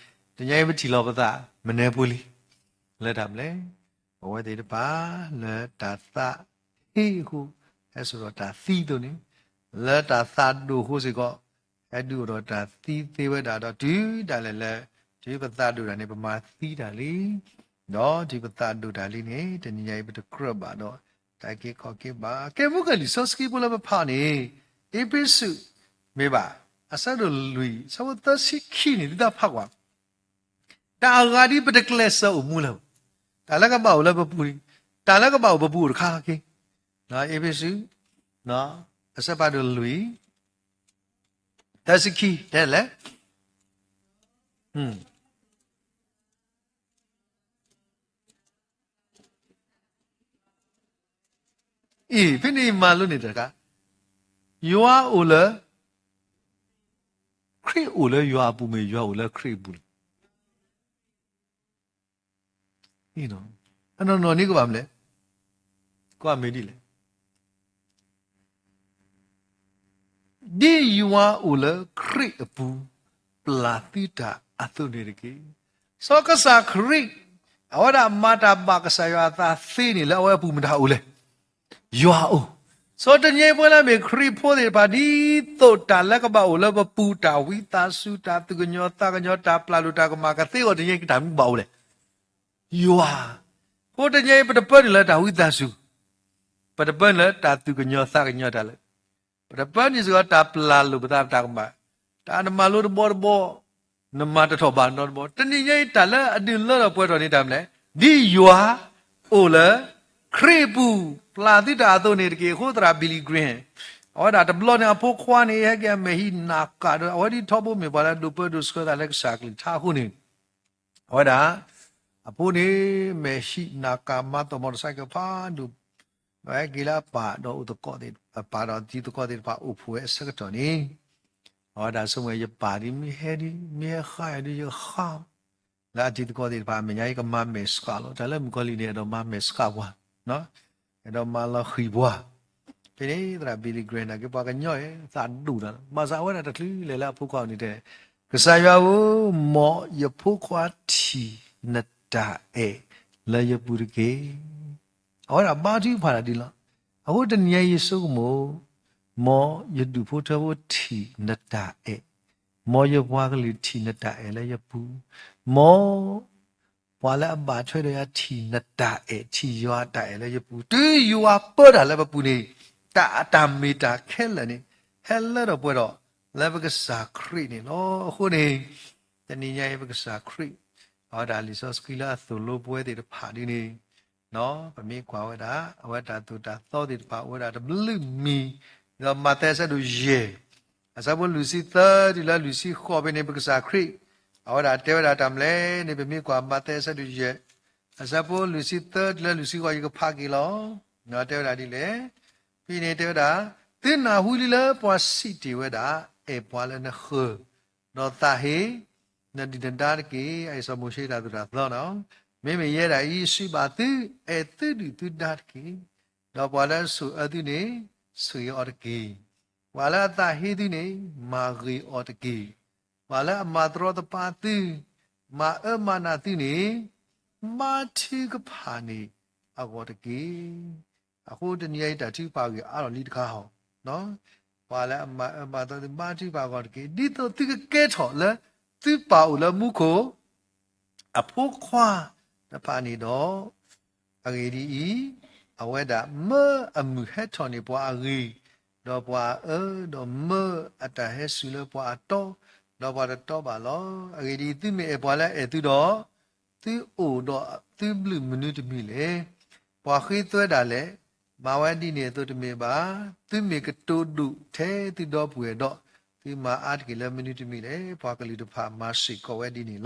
တနံၤညါအံၤပထံၣ်လီၤပသးမနုၤဖိလံ လၢတၢ်မနုၤလဲၣ်. ပဝဲသ့ၣ်တဖၣ် လၢတၢ်သးဟ့အဃိ ဟဲစိာ်ဒီးတၢ်သံအသိးန့ၣ်, လၢတၢ်သးဒိၣ်အဃိစ့ၢ်ကီး ဟဲဒုးအိၣ်ဒီးတၢ်သံသ့ဝဲဒၣ်ဒီးတုၤဒၣ်လဲာ်လၢ တုၤပသးဒိၣ်တၢ်န့ၣ် ပမၤသံတၢ်လံ. ဒီးတုၤပသးဒိၣ်တၢ်လံန့ၣ် တနံၤညါအံၤပတကြၢးဘၣ်ဒီး တၢ်က့ၤခီၣ်က့ၤဘၣ်. ကဲမိၢ်ကလံာ်စီဆှံဖိလၢပဖးန့ၣ် အ့းဖ့းစူး မ့ၢ်ဘၣ် အဆၢဒိၣ်လွံၢ် အဆၢဖိသၢဆံခံန့ၣ် သုတၢ်ဖးကွၢ် တၢ်အဂၤဒ်ပတကျဲးစၢးအိၣ်မူလၢၤ, တၢ်လၢကဘၣ်အိၣ်လၢပပူၤန့ၣ်, တၢ်လၢကဘၣ်အိၣ်ပပူၤအိၣ်တခါက့ၤ, အ့းဖ့းစူး အဆၢဖးဒိၣ်လွံၢ် သၢဆံခံ တဲလဲၣ်, အံၤ ဖဲန့ၣ်မၤလိန့ၣ်တခါ, ယွၤအိၣ်လၢ ခရံာ်အိၣ်လၢယွၤအပူၤ မ့ၢ်ယွၤအိၣ်လၢခရံာ်အပူၤလဲၣ်. အနီၢ်နီၢ်န့ၣ်ကဘၣ်မနုၤလဲၣ်, ကွၢ်မ့ၢ်ဒ်လဲၣ်. ဒ်ယွၤအိၣ်လၢခရံာ်အပူၤ ပျၢ်သုတၢ်အသိးန့ၣ်တက့ၢ်. စီၤကစၢ်ခရံာ် အဝဲဒၣ်မၤတၢ်ဘၣ်ကစၢ်ယွၤအသးသ့န့ၣ် လၢအဝဲအပူၤမတၤအိၣ်လဲၣ်, ယွၤအိၣ်. စီၤတနံၤအံၤပဝဲလၢမ့ၢ်ခရံာ်ဖိသ့ၣ်တဖၣ် ဒ်သိးတၢ်လၢကဘၣ်အိၣ်လၢပပူၤ တၢ်ဝံသးစူၤ တၢ်သူၣ်ကညီၤသးကညီၤ တၢ်ပျၢ်လိာ်တၢ်ကမၣ်ကသ့အဂီၢ် တနံၤအံၤကတၢ်မနုၤကဘၣ်အိၣ်လဲၣ်, ယွၤ. အဃိတနံၤအံၤ ပတပၢနုာ်လၢတၢ်ဝံသးစူၤ, ပတပၢနုာ်လၢတၢ်သူၣ်ကညီၤသးကညီၤတၢ်လၢ ပတပၢနုာ်စ့ၢ်ကီးတၢ်ပျၢ်လိာ်ပသးတၢ်ကမၣ်, တၢ်နမၤလိတဘီတဘီ, နမၤတထီၣ်ဘၣ်နီတဘီ. တနံၤညါအံၤတၢ်လၢအဒုးလၢထီၣ်ပှဲၤထီၣ်န့ၣ်တၢ်မနုၤလဲၣ်, ဒ်ယွၤအိၣ်လၢ ခရံာ်အပူၤ ပျၢ်သုတၢ်အသိးန့ၣ်တက့ၢ်. အဃိသရၣ် Billy Graham အဝဲဒၣ်တဘျီန့ၣ် အဖိခွါန့ၣ် ဟဲက့ၤအမဲာ်ဟံးနးကၣ်ဒီး အဝဲဒ်ထီဘိမ့ၢ်ပှၤလၢအဒိးပၢဒိးဆှၢသးလၢကစၢ်ကလုၢ်ကထါအဃိန့ၣ် အဝဲဒၣ် အဖိန့ၣ် မဲာ်ဟံးနးကၣ်မၤသီၣ်မီၣ်တၢ်ဆါကဖးဒိၣ်, ဒီးဟဲက့ၤလၢအပၢ်ဒီးအိၣ်သကိးသ့ၣ်, အပၢ်ဒီးတံၤသကိးသ့ၣ်တဖၣ်အိၣ်ဖှိၣ်ဝဲအဆၢကတီၢ်န့ၣ်, အဝဲဒၣ်ဆိကမိၣ်ယပၢ်ဒ်မ့ၢ်ဟဲဒ် မ့ၢ်ဟဲဃါအံၤဒ်ယဃါ လၢအတံၤသကိးသ့ၣ်တဖၣ်အမဲာ်ညါ ယကမၤမဲာ်ဆှးလီၤ. တၢ်လၢမုၣ်ကီၤလံၢ်န့ၣ် အဲၣ်ဒိးမၤမဲာ်ဆှးပှၤ, အဲၣ်ဒိးမၤလီၤဃံၤပှၤ. ဖဲန့ၣ် သရၣ် Billy Graham နာ်က့ ပှၤကညီအံၤ သးဒိၣ်တၢ်လီၤ. ဘၣ်ဆၣ်အဝဲဒၣ်တချုးလဲၤလၢအဖိခွါအအိၣ်န့ၣ်တဲ, ကစၢ်ယွၤဧၢ, မ်ယဖိခွါထံၣ်နတၢ်အဲၣ်လၢယပူၤတက့ၢ်. အဝဲဒၣ်ဘါထုကဖၣ်တၢ်ဒ်လီၤ. အဃိတနံၤညါအံၤယဆိကမိၣ်, မ်ယဒူၣ်ဖိထၢဖိထံၣ်နတၢ်အဲၣ်, မ်ယပှၤကလုာ်ထံၣ်နတၢ်အဲၣ်လၢယပူၤ, မ် ပှၤလၢအဘၣ်ထွဲဒီးယၤထံၣ်နတၢ်အဲၣ်, ထံၣ်ယွၤအတၢ်အဲၣ်လၢယပူၤ, တုၤယွၤပၢတၢ်လၢပပူၤန့ၣ်, တၢ်အတၢ်မ့ၢ်တၢ်ခဲလၢာ်န့ၣ် ဟဲလၢထီၣ်ပှဲၤထီၣ်လၢပကစၢ်ခရံာ်န့ၣ်လီၤ. အဃိန့ၣ် တနံၤညါအံၤပကစၢ်ခရံာ် အဝဲဒၣ်လံာ်စီဆှံလၢအသိၣ်လိပဝဲသ့ၣ်တဖၣ်ဒ်န့ၣ် ပမ့ၢ်ကွၢ်ဝဲဒၣ် အဝဲတၢ်သိၣ်တၢ်သီသ့ၣ်တဖၣ်အိၣ်ဝဲဒၣ်တဘျုးမံၤ, ဒီးမးသဲအဆၢဒိၣ်ယဲၢ်, အဆၢဖိလွံၢ်ဆံသၢတုၤလၢလွံၢ်ဆံဃိးဖဲန့ၣ် ပကစၢ်ခရံာ် အဝဲဒၣ်တဲဝဲဒၣ်တၢ်မနုၤလဲၣ်န့ၣ် ပမ့ၢ်ကွၢ်မးသဲအဆၢဒိၣ်ယဲၢ်, အဆၢဖိလွံၢ်ဆံသၢတုၤလၢလွံၢ်ဆံဃိး ယကဖးက့ၤလီၤ. တဲဝဲဒၣ်ဒ်လဲၣ်, ဖဲန့ၣ်တဲဝဲဒၣ်, သုနၢ်ဟူလံလၢပှၤစံးတ့ၢ်ဝဲဒၣ်, အဲၣ်ပှၤလၢနဃၢၤ, ဒီးသးဟ့ နဒုၣ်နဒါတက့ၢ်. အအံၤစီၤမိၤၡ့တၢ်သိၣ်တၢ်သီလီၤ. မ့မ့ၢ်ယဲဒၣ်အံၤစံးဘၣ်သု, အဲၣ်သုဒုၣ်သုဒါတက့ၢ်. ဒီးပှၤလၢအဆိၣ်အၢသုန့ၣ်, ဆိၣ်ဂ့ၤအီၤတက့ၢ်. ပှၤလၢအသးဟ့သုန့ၣ်, မၤဂ့ၤအီၤတက့ၢ်. ပှၤလၢအမၤတရီတပါသု, မၤအၢမၤနးသုန့ၣ်, ဘါထုကဖၣ်န့ၢ်အဂီၢ်တက့ၢ်. အဃိတနံၤအံၤတၢ်ထုကဖၣ်အဂ့ၢ်အါထီၣ်လံတခါဟီ, ပှၤလၢအမၤအၢမၤနးသုန့ၣ် ဘါထုကဖၣ်အဂီၢ်တက့ၢ်. ဒ်သိးသုကကဲထီၣ်လၢသုပၢ်အိၣ်လၢမူခိၣ် အဖိခွါတဖၣ်န့ၣ်ဒီး, အဂ့ၢ်ဒ်အံၤ, အဝဲဒၣ်မၢအမုၢ်ဟဲထီၣ်န့ၢ်ပှၤအဂ့ၢ်, ဒီးပှၤအအၢ, ဒီးမၢအတၢ်ဟဲစူၤလၢပှၤအတီ, ဒီးပှၤတတီဘၣ်လီၤ. အဂ့ၢ်ဒ်အံၤ, သုမ့ၢ်အဲၣ်ပှၤလၢအအဲၣ်သုဒီး, သုအိၣ်ဒီးသုဘျုးမနုၤတမံၤလဲၣ်. ပှၤဃ့သွဲဒၣ်လဲာ်, မၤဝဲဒ်န့ၣ်အသိးတမ့ၢ်ဘၣ်. သုမ့ၢ်ကတိၤဒိၣ်ထဲသုဒီပုၢ်ဝဲၢ်ဒီး, သုမၤအါတက့ၢ်လၢမနုၤတမံၤလဲၣ်. ပှၤကလုာ်တဖၣ်မၤစ့ၢ်ကီးဝဲဒ်န့ၣ်လီၤ.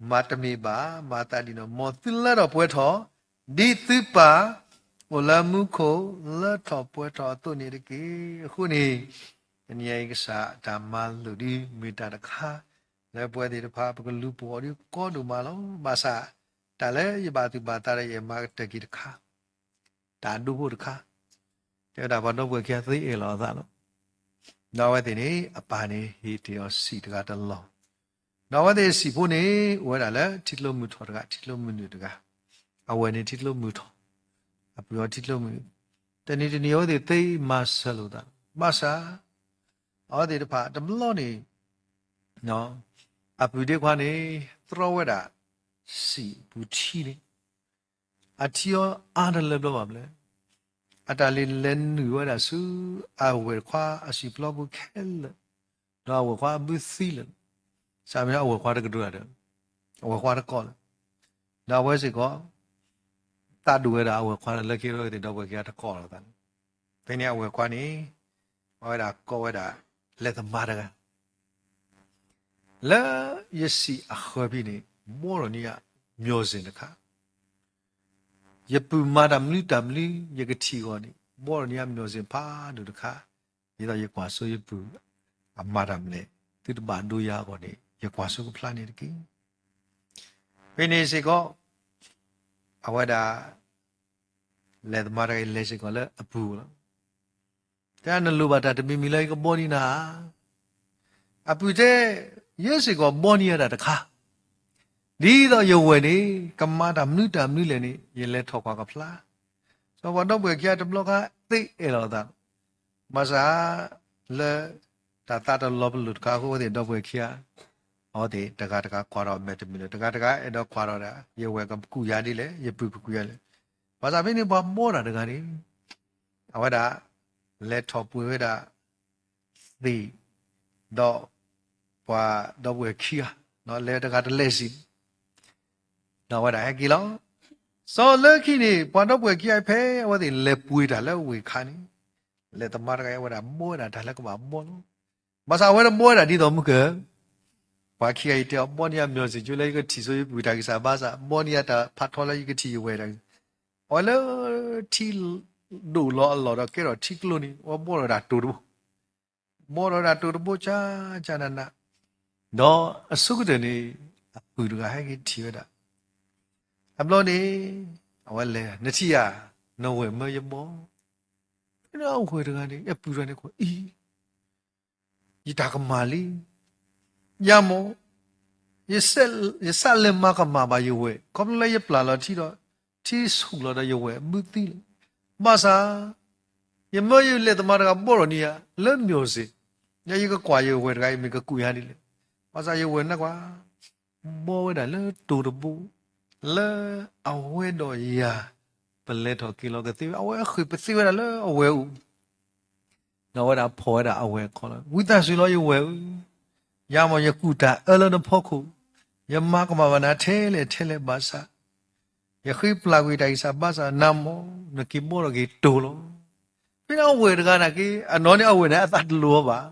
မၤတမ့ၢ်ဘၣ်, မၤသးဒ်န့ၣ်, မ်သုလၢထီၣ်ပှဲၤထီၣ်, ဒ်သုပၢ်အိၣ်လၢမူခိၣ်လၢထီၣ်ပှဲၤထီၣ်အသိးန့ၣ်တက့ၢ်. အဃိန့ၣ်, တနံၤအံၤကစၢ်တၢ်မၤလိာ်ဒ်မ့ၢ်တၢ်တခါ လၢပဝဲသ့ၣ်တဖၣ် ပကလူၤပိာ်အီၤဒ်ကီဒိၣ်မးလီၤ. ဘၣ်ဆၣ် တၢ်လၢယဘၣ်သူၣ်ဘၣ်သးဒီးယမၤကတၢၢ်က့ၤတခါ တၢ်ဒိဖိတခါ တဲဝဲဒၣ်ပှၤဒီပုၢ်ဝဲၢ်ခံဂၤသ့အဲၣ်လီၤအသးလီၤ. ဒီးအဝဲသ့ၣ်န့ၣ် အပၢ်န့ၣ်ဟ့ၣ်တ့ၢ်အီၤစံာ်တဂၤတလီၢ်, ဒီးအဝဲသ့ၣ်စံာ်ဖိန့ၣ် အိၣ်ဝဲဒၣ်လၢထံကျိမုၢ်ထီၣ်တဂၤ ထံကျိမုၢ်နုာ်တဂၤ, အဝဲၢ်န့ၣ်ထံကျိမုၢ်ထီၣ်, အပုၢ်အီၤထံကျိမုၢ်နုာ်, တနံၤတနံၤအဝဲသ့ၣ်သ့မၤစၢၤလိာ်သး, ဘၣ်ဆၣ် အဝဲသ့ၣ်တဖၣ်တဘျီန့ၣ် အပုၢ်ဒ့ခွါန့ၣ် တြီဝဲဒၣ်စံာ်ပူၤထံန့ၣ် အထံအီအါတလၢဘျီဘၣ်မနုၤလဲၣ်, အတၢ်လံၤလဲၤနုာ်ဝဲဒၣ်ဆူအဝဲၢ်ခွါအစံာ်ပျီပူၤခဲလၢာ်, ဒီးအဝဲၢ်ခွါအဘုသံလၢာ်, စးမ့ၢ်အဝဲၢ်ခွါတကဒိၣ်တၢ်ဒီး အဝဲၢ်ခွါတကိးလၢာ်, ဒီးအဝဲစ့ၢ်ကီး သးဒိၣ်ဝဲဒၣ်အဝဲၢ်ခွါလၢခံဒီးသ့ၣ်ဒီပုၢ်ဝဲၢ်ခံဂၤတကိးလိာ်သးလၢာ်, ဖဲန့ၣ်အဝဲၢ်ခွါန့ၣ် အဝဲဒၣ်ကိးဝဲဒၣ် လဲၤသမါတဂၤ လၢယစံာ်အဃၢၤဖဲန့ၣ် ဘှီထီၣ်န့ၢ်ယၤ မျော်စင် တခါ, ယပုၢ်မၤတၢ်မနုၤတၢ်မနုၤ ယကထံၣ်အဂီၢ်န့ၣ် ဘှီထီၣ်န့ၢ်ယၤ မျော်စင် ဖးဒိၣ်တခါ, ဒ်သိးယကွၢ်စိယပုၢ် အမၤတၢ်မနုၤလဲၣ် သုတဘၣ်ဒိယၤအဂီၢ်န့ၣ် ယကွၢ်စိကဖျါန့ၣ်တက့ၢ်. ဖဲန့ၣ်စ့ၢ်ကီး အဝဲဒၣ် လဲၤသမါတဂၤအံၤ လဲၤစ့ၢ်ကီးလၢအပုၢ်အအိၣ်လီၤ. တဲနလိၣ်ဘၣ်တၢ်တမံၤမံၤလၢယကဘှီန့ၢ်နၤဧါ. အပုၢ်တဲ ယဲစ့ၢ်ကီးဘှီန့ၢ်ယၤတၢ်တခါ, ဒ်သိးယဝဲၢ်န့ၣ် ကမၤတၢ်မနုၤတၢ်မနုၤလဲၣ်န့ၣ် ယလဲၤထီၣ်ကွၢ်ကဖျါ, စီၤပၤဒီပုၢ်ဝဲၢ်ခံဂၤတဘျီခါသ့အဲၣ်လီၤအသး, ဘၣ်ဆၣ် လၢ တၢ်သးတလီၤပလိာ်တခါအဃိ အဝဲသ့ၣ်ဒီပုၢ်ဝဲၢ်ခံဂၤ အဝဲသ့ၣ်တဂၤတဂၤကွၢ်ထီၣ်မဲာ်တမံၤလၢၤ, တဂၤတဂၤအဲၣ်ဒိးကွၢ်ထီၣ်ဒၣ် ယဝဲၢ်ကကူးယၤဒ်လဲၣ် ယပုၢ်ကကူးယၤလဲၣ်. ဘၣ်ဆၣ်ဖဲန့ၣ်ပှၤဘှီတၢ်တဂၤန့ၣ် အဝဲဒၣ် လဲၤထီၣ်ပှ့ၤဝဲဒၣ် သ့ၣ် ဒီး ပှၤဒီပုၢ်ဝဲၢ်ခံဂၤ လဲၤတဂၤတလဲၤစ့ၢ် ဒီးအဝဲဒၣ်ဟဲက့ၤလီၤ. စီၤလၢခံန့ၣ် ပှၤဒီပုၢ်ဝဲၢ်ခံဂၤအံၤ ဖဲအဝဲသ့ၣ်လဲၤပှ့ၤတၢ်လၢဝ့ၢ်ခါန့ၣ် လဲၤသမါတဂၤအံၤ အဝဲဒၣ်ဘှီဝဲဒၣ်တၢ်လၢကဘၣ်ဘှီလီၤ. ဘၣ်ဆၣ်အဝဲတဘှီဝဲဒၣ်ဒ်သိးမုၢ်ကၢၤ ပှၤခံဂၤအံၤတဲအီၤ ဘှီန့ၢ်ယၤမျော်စင်ကၠိလၢယကထံၣ်စိယပုၢ်တၢ်ဂံၢ်စၢ်ဘါစၢ်, ဘှီန့ၢ်ယၤတၢ်ဖးထီလၢယကထံၣ်ယဝဲၢ်တၢ်ဂံၢ်, အဝဲလၢ ထံဒိၣ်လီၤအလီၢ်ဒီးကဲထီၣ်ထံကျိန့ၣ် အဝဲဘှီထီၣ်ဝဲဒၣ်တိၤတဘိ ဘှီထီၣ်ဝဲဒၣ်တိၤတဘိ ကၢ်ကၢ်နးနး, ဒီးအဆိကတၢၢ်န့ၣ် အပုၢ်တဂၤဟဲက့ၤထံၣ်ဝဲဒၣ်, အဘျီန့ၣ် အဝဲလဲၤ နထံၣ်ဧါ, နဝဲၢ်မၢယဘှီ, ဖဲန့ၣ်အဝဲၢ်တဂၤန့ၣ် အပုၢ်တဂၤန့ၣ်ကွၢ်အံၤ ယတၢ်ကမၣ်လံ, ယၤမး, ယစးလဲၤမၤကမၣ်ဘၣ်ယဝဲၢ် ခီဖျိလၢယပျၢ်လီၤထံဒီး ထံဆူၣ်လီၤဒီးယဝဲၢ်အဘုသံလီၤ. ဘၣ်ဆၣ် ယမၢယလဲၤသမါတဂၤဘှီထီၣ်န့ၢ်ယၤ လၢမျော်စင်, ယဲယကကွၢ်ယဝဲၢ်တဂၤအံၤမ့ၢ်ကကူးယၤဒ်လဲၣ်. ဘၣ်ဆၣ်ယဝဲၢ်န့ၣ်ကွၢ် ဘှီဝဲဒၣ်လၢတိၤတဘိ လၢအဝဲဒီးယၤ ပလဲၤထီၣ်က့ၤလီၤကသ့ဝဲ အဝဲဃ့ၢ်ပသ့ဝဲဒၣ်လၢအဝဲၢ်အအိၣ် ဒီးအဝဲဒၣ်ဖီၣ်ဝဲဒၣ်အဝဲၢ်အခီၣ်လီၤ. ဝံသးစူၤလီၤယဝဲၢ်ဧၢ, ယၤမး ယကူၣ်တၢ်အၢလၢနဖီခိၣ်, ယမၤကမၣ်ဘၣ်နၤထဲလဲၣ်ထဲလဲၣ်ဘၣ်ဆၣ်, ယဃ့ပျၢ်ကွံာ်တၢ်ဂံၢ်စၢ်ဘါစၢ် နၤမး နက့ၤဘှီထီၣ်က့ၤတိၤလီၤ. ဖဲန့ၣ်အဝဲၢ်တဂၤန့ၣ်က့ အနီၢ်န့ၣ် အဝဲၢ်န့ၣ်အသးတလိၤအီၤဘၣ်.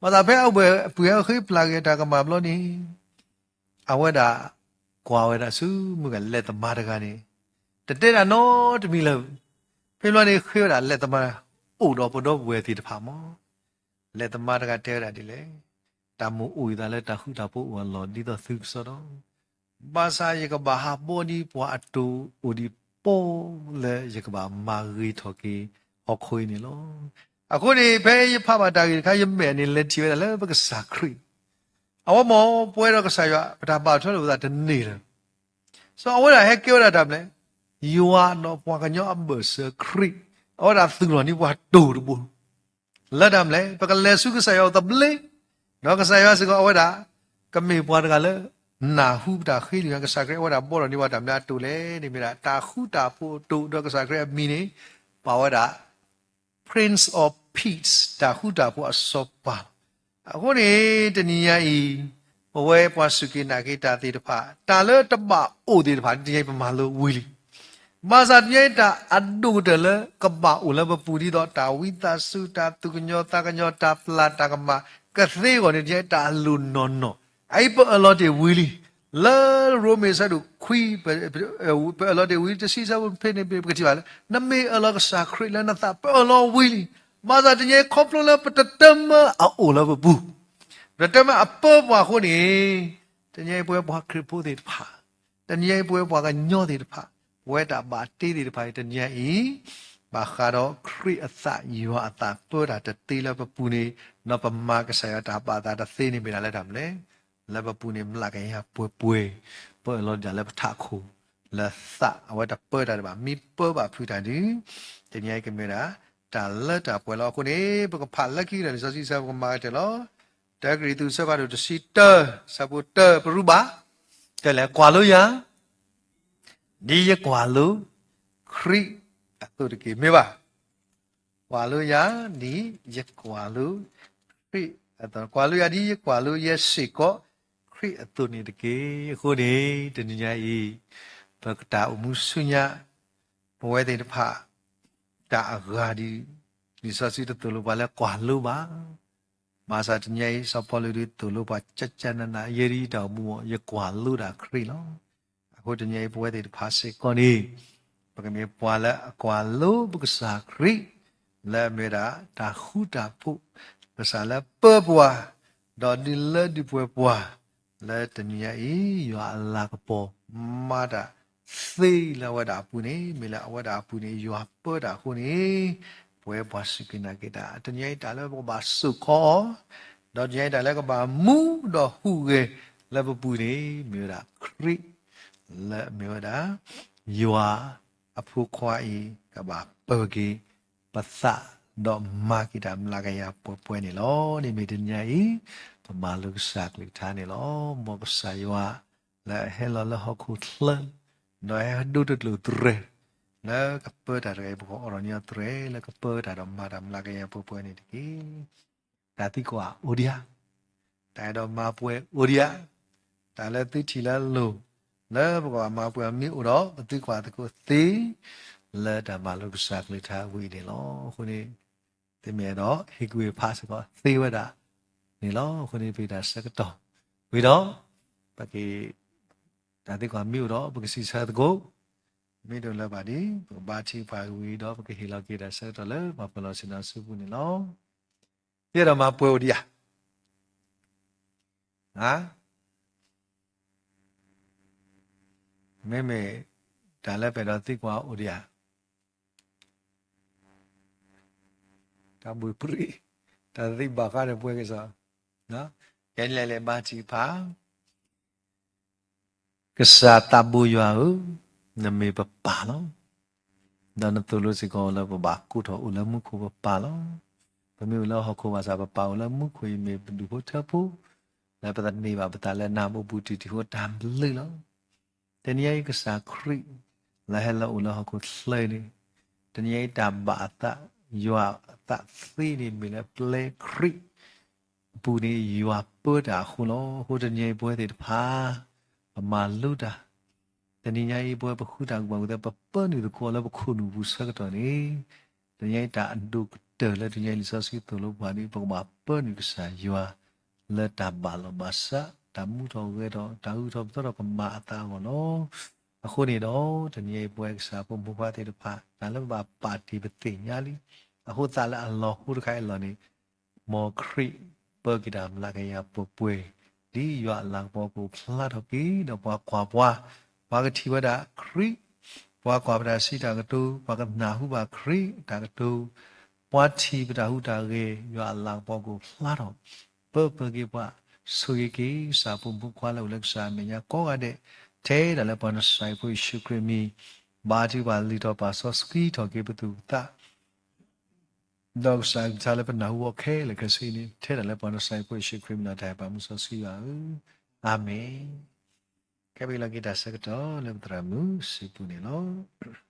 ဘၣ်ဆၣ်ဖဲအဝဲၢ်အပုၢ်ဟဲဃ့ပျၢ်က့ၤအတၢ်ကမၣ်ဘျီန့ၣ် အဝဲဒၣ်ကွၢ်ဝဲဒၣ်ဆူမုၢ်ဂၤ လဲၤသမါတဂၤန့ၣ် တတဲဒၣ်နီတမံၤလၢၤ. ဖဲဘျီန့ၣ်ဃ့ဝဲဒၣ်လဲၤသမါ အိၣ်ဒီးပဒီပုၢ်ဝဲၢ်သ့ၣ်တဖၣ်မး လဲၤသမါတဂၤတဲဝဲဒၣ်ဒ်လဲၣ်, တၢ်မိၣ်အိၣ်အသးလၢတၢ်ဃူတၢ်ဖိးအိၣ်အလီၢ်ဒ်သိးသုကစီဒီ, ဘၣ်ဆၣ်ယကဘၣ်ဟးဘှီဒ်ပှၤအတိၤအိၣ်ဒံးပီလၢယကဘၣ်မၤဂ့ၤထီၣ်က့ၤဟီၣ်ခိၣ်အံၤန့ၣ်လီၤ. အဃိန့ၣ် ဖဲယဖးဘၣ်တၢ်ဂ့ၢ်တခါ ယမဲာ်န့ၣ်လဲၤထံၣ်ဝဲဒၣ်လၢပကစၢ်ခရံာ်, အဝဲမ့ၢ်ပဝဲဒီးကစၢ်ယွၤ ပတၢ်ဘၣ်ထွဲလိာ်ပသးတန့ၢ်လၢၤ စီၤအဝဲဒၣ်ဟဲကဲဝဲဒၣ်တၢ်မနုၤလဲၣ်, ယွၤဒီးပှၤကညီအဘၢၣ်စၢၤခရံာ်, အဝဲဒၣ်သူၣ်ထီၣ်န့ၢ်ပှၤတိၤတဘိ လၢတၢ်မနုၤလဲၣ်, ပကလဲၤဆူကစၢ်ယွၤအအိၣ်သဘျ့, ဒီးကစၢ်ယွၤစ့ၢ်ကီးအဝဲဒၣ် ကမ့ၢ်ပှၤတဂၤလၢ နၢ်ဟူပတၢ်ဃ့လံာ်န့ၣ် ကစၢ်ခရံာ်အဝဲဒၣ်ဘှီထီၣ်န့ၢ်ပှၤတၢ်မနုၤအတိၤလဲၣ်န့ၣ် မ့ၢ်ဒၣ်တၢ်ဃူတၢ်ဖိးအတိၤ ဒီးကစၢ်ခရံာ်အမံၤန့ၣ် ပာ်ဝဲဒၣ် Prince of Peace တၢ်ဃူတၢ်ဖိးအစီၤပၤလီၤ. အဃိန့ၣ် တနံၤညါအံၤ ပဝဲပှၤစူၢ်က့ၤနာ်က့ၤတၢ်သ့ၣ်တဖၣ် တၢ်လၢတဘၣ်အိၣ်သ့ၣ်တဖၣ် တနံၤညါအံၤပမၤလိဝံၤလံ. ဘၣ်ဆၣ်တနံၤညါအံၤတၢ်အဒိၣ်ကတၢၢ်လၢကဘၣ်အိၣ်လၢပပူၤဒ်သိး တၢ်ဝံသးစူၤ တၢ်သူၣ်ကညီၤသးကညီၤ တၢ်ပျၢ်တၢ်ကမၣ် ကသ့အဂီၢ်န့ၣ် တနံၤညါအံၤတၢ်အလိၣ်နီၢ်နီၢ် အအံၤပအၢၣ်လီၤတ့ၢ်ဝံၤလံ. လၢရိမ့ၤအဆၢဒိၣ်ခွံ ပအၢၣ်လီၤတ့ၢ်ဝံၤ တဆံအဆၢဖိဖဲန့ၣ် ပကထံၣ်ဘၣ်လၢ နမ့ၢ်အၢၣ်လီၤကစၢ်ခရံာ်လၢနသး ပအၢၣ်လီၤဝံၤလံ. ဘၣ်ဆၣ်တနံၤအံၤခီဖျိလၢပတတၢၢ်မၢအအိၣ်လၢပပူၤ, ပတတၢၢ်မၢအပၢပှၤအဃိန့ၣ်, တနံၤအံၤပဝဲပှၤခရံာ်ဖိသ့ၣ်တဖၣ်, တနံၤအံၤပဝဲပှၤကညီသ့ၣ်တဖၣ်, ပဝဲတၢ်ဘၣ်တ့သ့ၣ်တဖၣ်အံၤ တနံၤအံၤ ဘၣ်ဃးဒီးခရံာ်အသး ယွၤအသးပၢတၢ်တသ့လၢပပူၤန့ၣ်, ဒီးပမၤကစၢ်ယွၤတၢ်ဘၣ်သးတသ့န့ၣ်မ့ၢ်ဒၣ်လၢတၢ်မနုၤလဲၣ်. လၢပပူၤန့ၣ်မျးကယၤပှဲၤပှဲၤ, ပအၢၣ်လီၤဒၣ်လၢပထးခိၣ်, လၢသးအဝဲတပၢတၢ်ဒံးဘၣ်, မ့ၢ်ပၢဘၣ်ဖုးတၢ်ဒုး, တနံၤအံၤကမ့ၢ်ဒၣ် တၢ်လၢတၢ်ပှဲၤလီၤအဃိန့ၣ် ပကဖးလၢခံကတၢၢ်လံာ်စီဆှံဆၢ ပကမၤကတၢၢ်လီၤ. တၢကရံၣ်သူး ဆၢဖးဒိၣ်တဆံတၢ ဆၢဖိတၢ ပရူးဘၣ်, တဲလဲၣ် ကွၢ်လိယၤ ဒ်ယကွၢ်လိ ခရံာ်အသိးတက့ၢ်. မ့ၢ်ဘၣ်, ကွၢ်လိယၤ ဒ်ယကွၢ်လိ ခရံာ်အသိး, ကွၢ်လိယၤ ဒ်ယကွၢ်လိယဲစ့ၢ်ကီး ခရံာ်အသိးန့ၣ်တက့ၢ်. အဃိန့ၣ် တနံၤညါအံၤ ပကတၢ်အိၣ်မူဆူညါ ပဝဲသ့ၣ်တဖၣ် တၢ်အဂၤဒ် လံာ်စီဆှံတသိၣ်လိပှၤလၢကွၢ်လိဘၣ်. ဘၣ်ဆၣ်တနံၤညါအံၤ စီၤပီလူးဒ်သိၣ်လိပှၤ ကကနန ယဲဒ်အံၤတၢ်အိၣ်မူ ယကွၢ်လိဒၣ်ခရံာ်လီၤ. အဃိတနံၤအံၤ ပဝဲသ့ၣ်တဖၣ်စ့ၢ်ကီးန့ၣ် ပကမ့ၢ်ပှၤလၢအကွၢ်လိပကစၢ်ခရံာ် လၢအမ့ၢ်ဝဲဒၣ်တၢ်ဃူတၢ်ဖိး, ကစၢ်လၢပၢပှၤ, ဒီးဒုးလၢဒုးပှဲၤပှၤ, လၢတနံၤညါအံၤ ယွၤအလၤကပီၤ မၤတၢ်သ့လၢအဝဲဒၣ်အပူၤန့ၣ် မ့ၢ်လၢအဝဲဒၣ်အပူၤန့ၣ် ယွၤပၢတၢ်အဃိန့ၣ် ပဝဲပှၤစူၢ်က့ၤနာ်က့ၤတၢ် တနံၤညါအံၤ တၢ်လၢပကဘၣ်စိာ်ခီအီၤ, ဒီးတနံၤညါအံၤ တၢ်လၢကဘၣ်မူဒီးဟူးဂဲၤလၢပပူၤန့ၣ် မ့ၢ်ဝဲဒၣ်ခရံာ် လၢအမ့ၢ်ဝဲဒၣ် ယွၤအဖိခွါအံၤ ကဘၣ်ပၢက့ၤပသး ဒီးမၤက့ၤတၢ်မျးကယၤပှဲၤပှဲၤန့ၣ်လီၤ. န့ၣ်မ့ၢ်တနံၤညါအံၤ ပမၤလိကစၢ်ကလုၢ်ကထါန့ၣ်လီၤ. မ်ကစၢ်ယွၤ လၢအဟဲလီၤလၢဟီၣ်ခိၣ်ချၢ ဒီးဟဲဒိတကျိၤသရဲၣ် လၢကပၢတၢ်တဂၤအံၤ ပကအီၣ်ဒီးန့ၢ်အီၤသရဲၣ် လၢကပၢတၢ်ဒီးမၤတၢ်မျးကယၤပှဲၤပှဲၤန့ၣ်တက့ၢ်. တၢ်သံကွၢ်အိၣ်ဒံးဧါ, တၢ်အဲၣ်ဒိးမၤပှဲၤအိၣ်ဒံးဧါ, တၢ်လၢသုထံၣ်လၢအလိၤ လၢပကဘၣ်မၤပှဲၤအီၤမ့ၢ်အိၣ်ဒီး ပသံကွၢ်သကိးသ့ လၢတၢ်မၤလိကစၢ်ကလုၢ်ကထါဝံၤအံၤန့ၣ်လီၤ. အဃိန့ၣ် သုမ့ၢ်အဲၣ်ဒိးဟ့ၣ်ကူၣ်ဟ့ၣ်ဖးစ့ၢ်ကီးသ့ဝဲဒၣ်န့ၣ်လီၤ. အဃိန့ၣ် ပတၢ်ဆၢကတီၢ်ဝံၤဒီး ပက တၢ်သံကွၢ်မ့ၢ်အိၣ်ဒီး ပကစံးဆၢသကိး, မ့ၢ်တအိၣ်လၢၤဘၣ်ဒီး ပကဘါထုကဖၣ်ဝံၤဒီး ပကဟ့ၣ်လီၤက့ၤတၢ်ဆၢကတီၢ်လၢ ပှၤပၢၤလီၢ်ဆ့ၣ်နီၤဆူပူၤန့ၣ်လီၤ. ယအဲၣ်ဒိးမၤပှဲၤအိၣ်ဒံးဧါ, မ့မ့ၢ် တၢ်လၢပအဲၣ်ဒိးသံကွၢ်အိၣ်ဒံးဧါ, တၢ်ဘှ့ၣ်ပြံ, တၢ်သံဘၣ်ဃးဒီးပှဲၤကစီၣ်, ကဲလဲၣ်လဲၣ်ဘါထုကဖၣ် ကစၢ်သးဘိယွၤဧၢ, နမ့ၢ်ပပၢ်လီၤ. ဒီးနသိၣ်လိစ့ၢ်ကီးလၢပဘၣ်ကိးထီၣ်အိၣ်လၢမူခိၣ်ပပၢ်လီၤ. ပမ့ၢ်အိၣ်လၢဟီၣ်ခိၣ်ဘၣ်ဆၣ် ပပၢ်အိၣ်လၢမူခိၣ်အံၤ မ့ၢ်ပဒူၣ်ဖိထၢဖိ, လၢပသန့ၤဘၣ်ပသးလၢနၢ်ပူၤ ပူၤတံၢ်တံၢ်ဃိ တၢ်ဘျုးလီၤ. တနံၤအံၤကစၢ်ခရံာ် လၢဟဲလၢအိၣ်လၢဟီၣ်ခိၣ်ချၢအံၤန့ၣ်, တနံၤအံၤတၢ်ဘၣ်အသး ယွၤအသးသ့န့ၣ် မ့ၢ်လၢပျဲခရံာ် အပူၤန့ၣ် ယွၤပၢတၢ်အဃိလီၤ. အဃိတနံၤအံၤပဝဲသ့ၣ်တဖၣ် ပမၤလိတၢ်, တနံၤညါအံၤ ပဝဲပဃုတၢ်ကူၣ်ဘၣ်ကူၣ်သ့ ပပၢနုာ်သကိးလၢပခိၣ်နူာ်ပူၤဆၢကတီၢ်န့ၣ်, တနံၤညါအံၤတၢ်အဒိၣ်ကတၢၢ်လၢတနံၤညါအံၤလံာ်စီဆှံသိၣ်လိပှၤန့ၣ် ပကဘၣ်ပၢနုာ်ကစၢ်ယွၤ လၢတၢ်ဘၣ်လီၤဘၣ်စး, တၢ်မူထီၣ်ဂဲၤထီၣ်, တၢ်ဂုၤထီၣ်ပသီထီၣ်ကမၤအသးအဂီၢ်လီၤ. အဃိန့ၣ်ဒီး တနံၤအံၤပဝဲကစၢ်ဖိမုၣ်ဖိခွါသ့ၣ်တဖၣ် တၢ်လၢပဘၣ်ပာ်တ့ၢ်ပသ့ၣ်ညါလံ, အဃိသတးလၢအလီၢ်ဟိတခါအံၤအလီၢ်န့ၣ် မ်ခရံာ်ပၢက့ၤတၢ်မျးကယၤပှဲၤပှဲၤ, ဒ်ယွၤအလၤကပီၤကအိၣ်ဖျါထီၣ်က့ၤ ဒီးပှၤကွၢ်ပှၤ, ပှၤကထံၣ်ဝဲဒၣ်ခရံာ်, ပှၤကွၢ်ပတၢ်စံးတၢ်ကတိၤ, ပှၤကနၢ်ဟူဘၣ်ခရံာ်အတၢ်ကတိၤ, ပှၤထံၣ်ပတၢ်ဟူးတၢ်ဂဲၤ, ယွၤအလၤကပီၤကအိၣ်ဖျါထီၣ်, ပၢပၢက့ၤပှၤ, ဆိၣ်ဂ့ၤက့ၤ ကစၢ်ဖိမုၣ်ဖိခွါလၢအိၣ်လၢကစၢ်အမဲာ်ညါကိးဂၤဒဲး, ထဲဒၣ်လၢပှၤနစၤရ့းဖိယ့ၣ်ၡူးခရံာ်အမံၤ, ဘါထုကဖၣ်လံာ်ထီၣ်ပာ်စီဆှံထီၣ်က့ၤပသူၣ်ပသး ဒီးကစၢ်အကလုၢ်ကထါလၢပနၢ်ဟူအီၤခဲလၢာ်ခဲဆ့န့ၣ် ထဲဒၣ်လၢပှၤနစၤရ့းဖိယ့ၣ်ၡူးခရံာ်အမံၤ တၢ်ဟဲပာ်မူစီဆှံယွၤဧၢ, အၤမ့ၣ်. ကဲပဟ့ၣ်လီၤက့ၤတၢ်ဆၢကတီၢ်လၢပသရၣ်မုၣ်စုပူၤန့ၣ်လီၤ.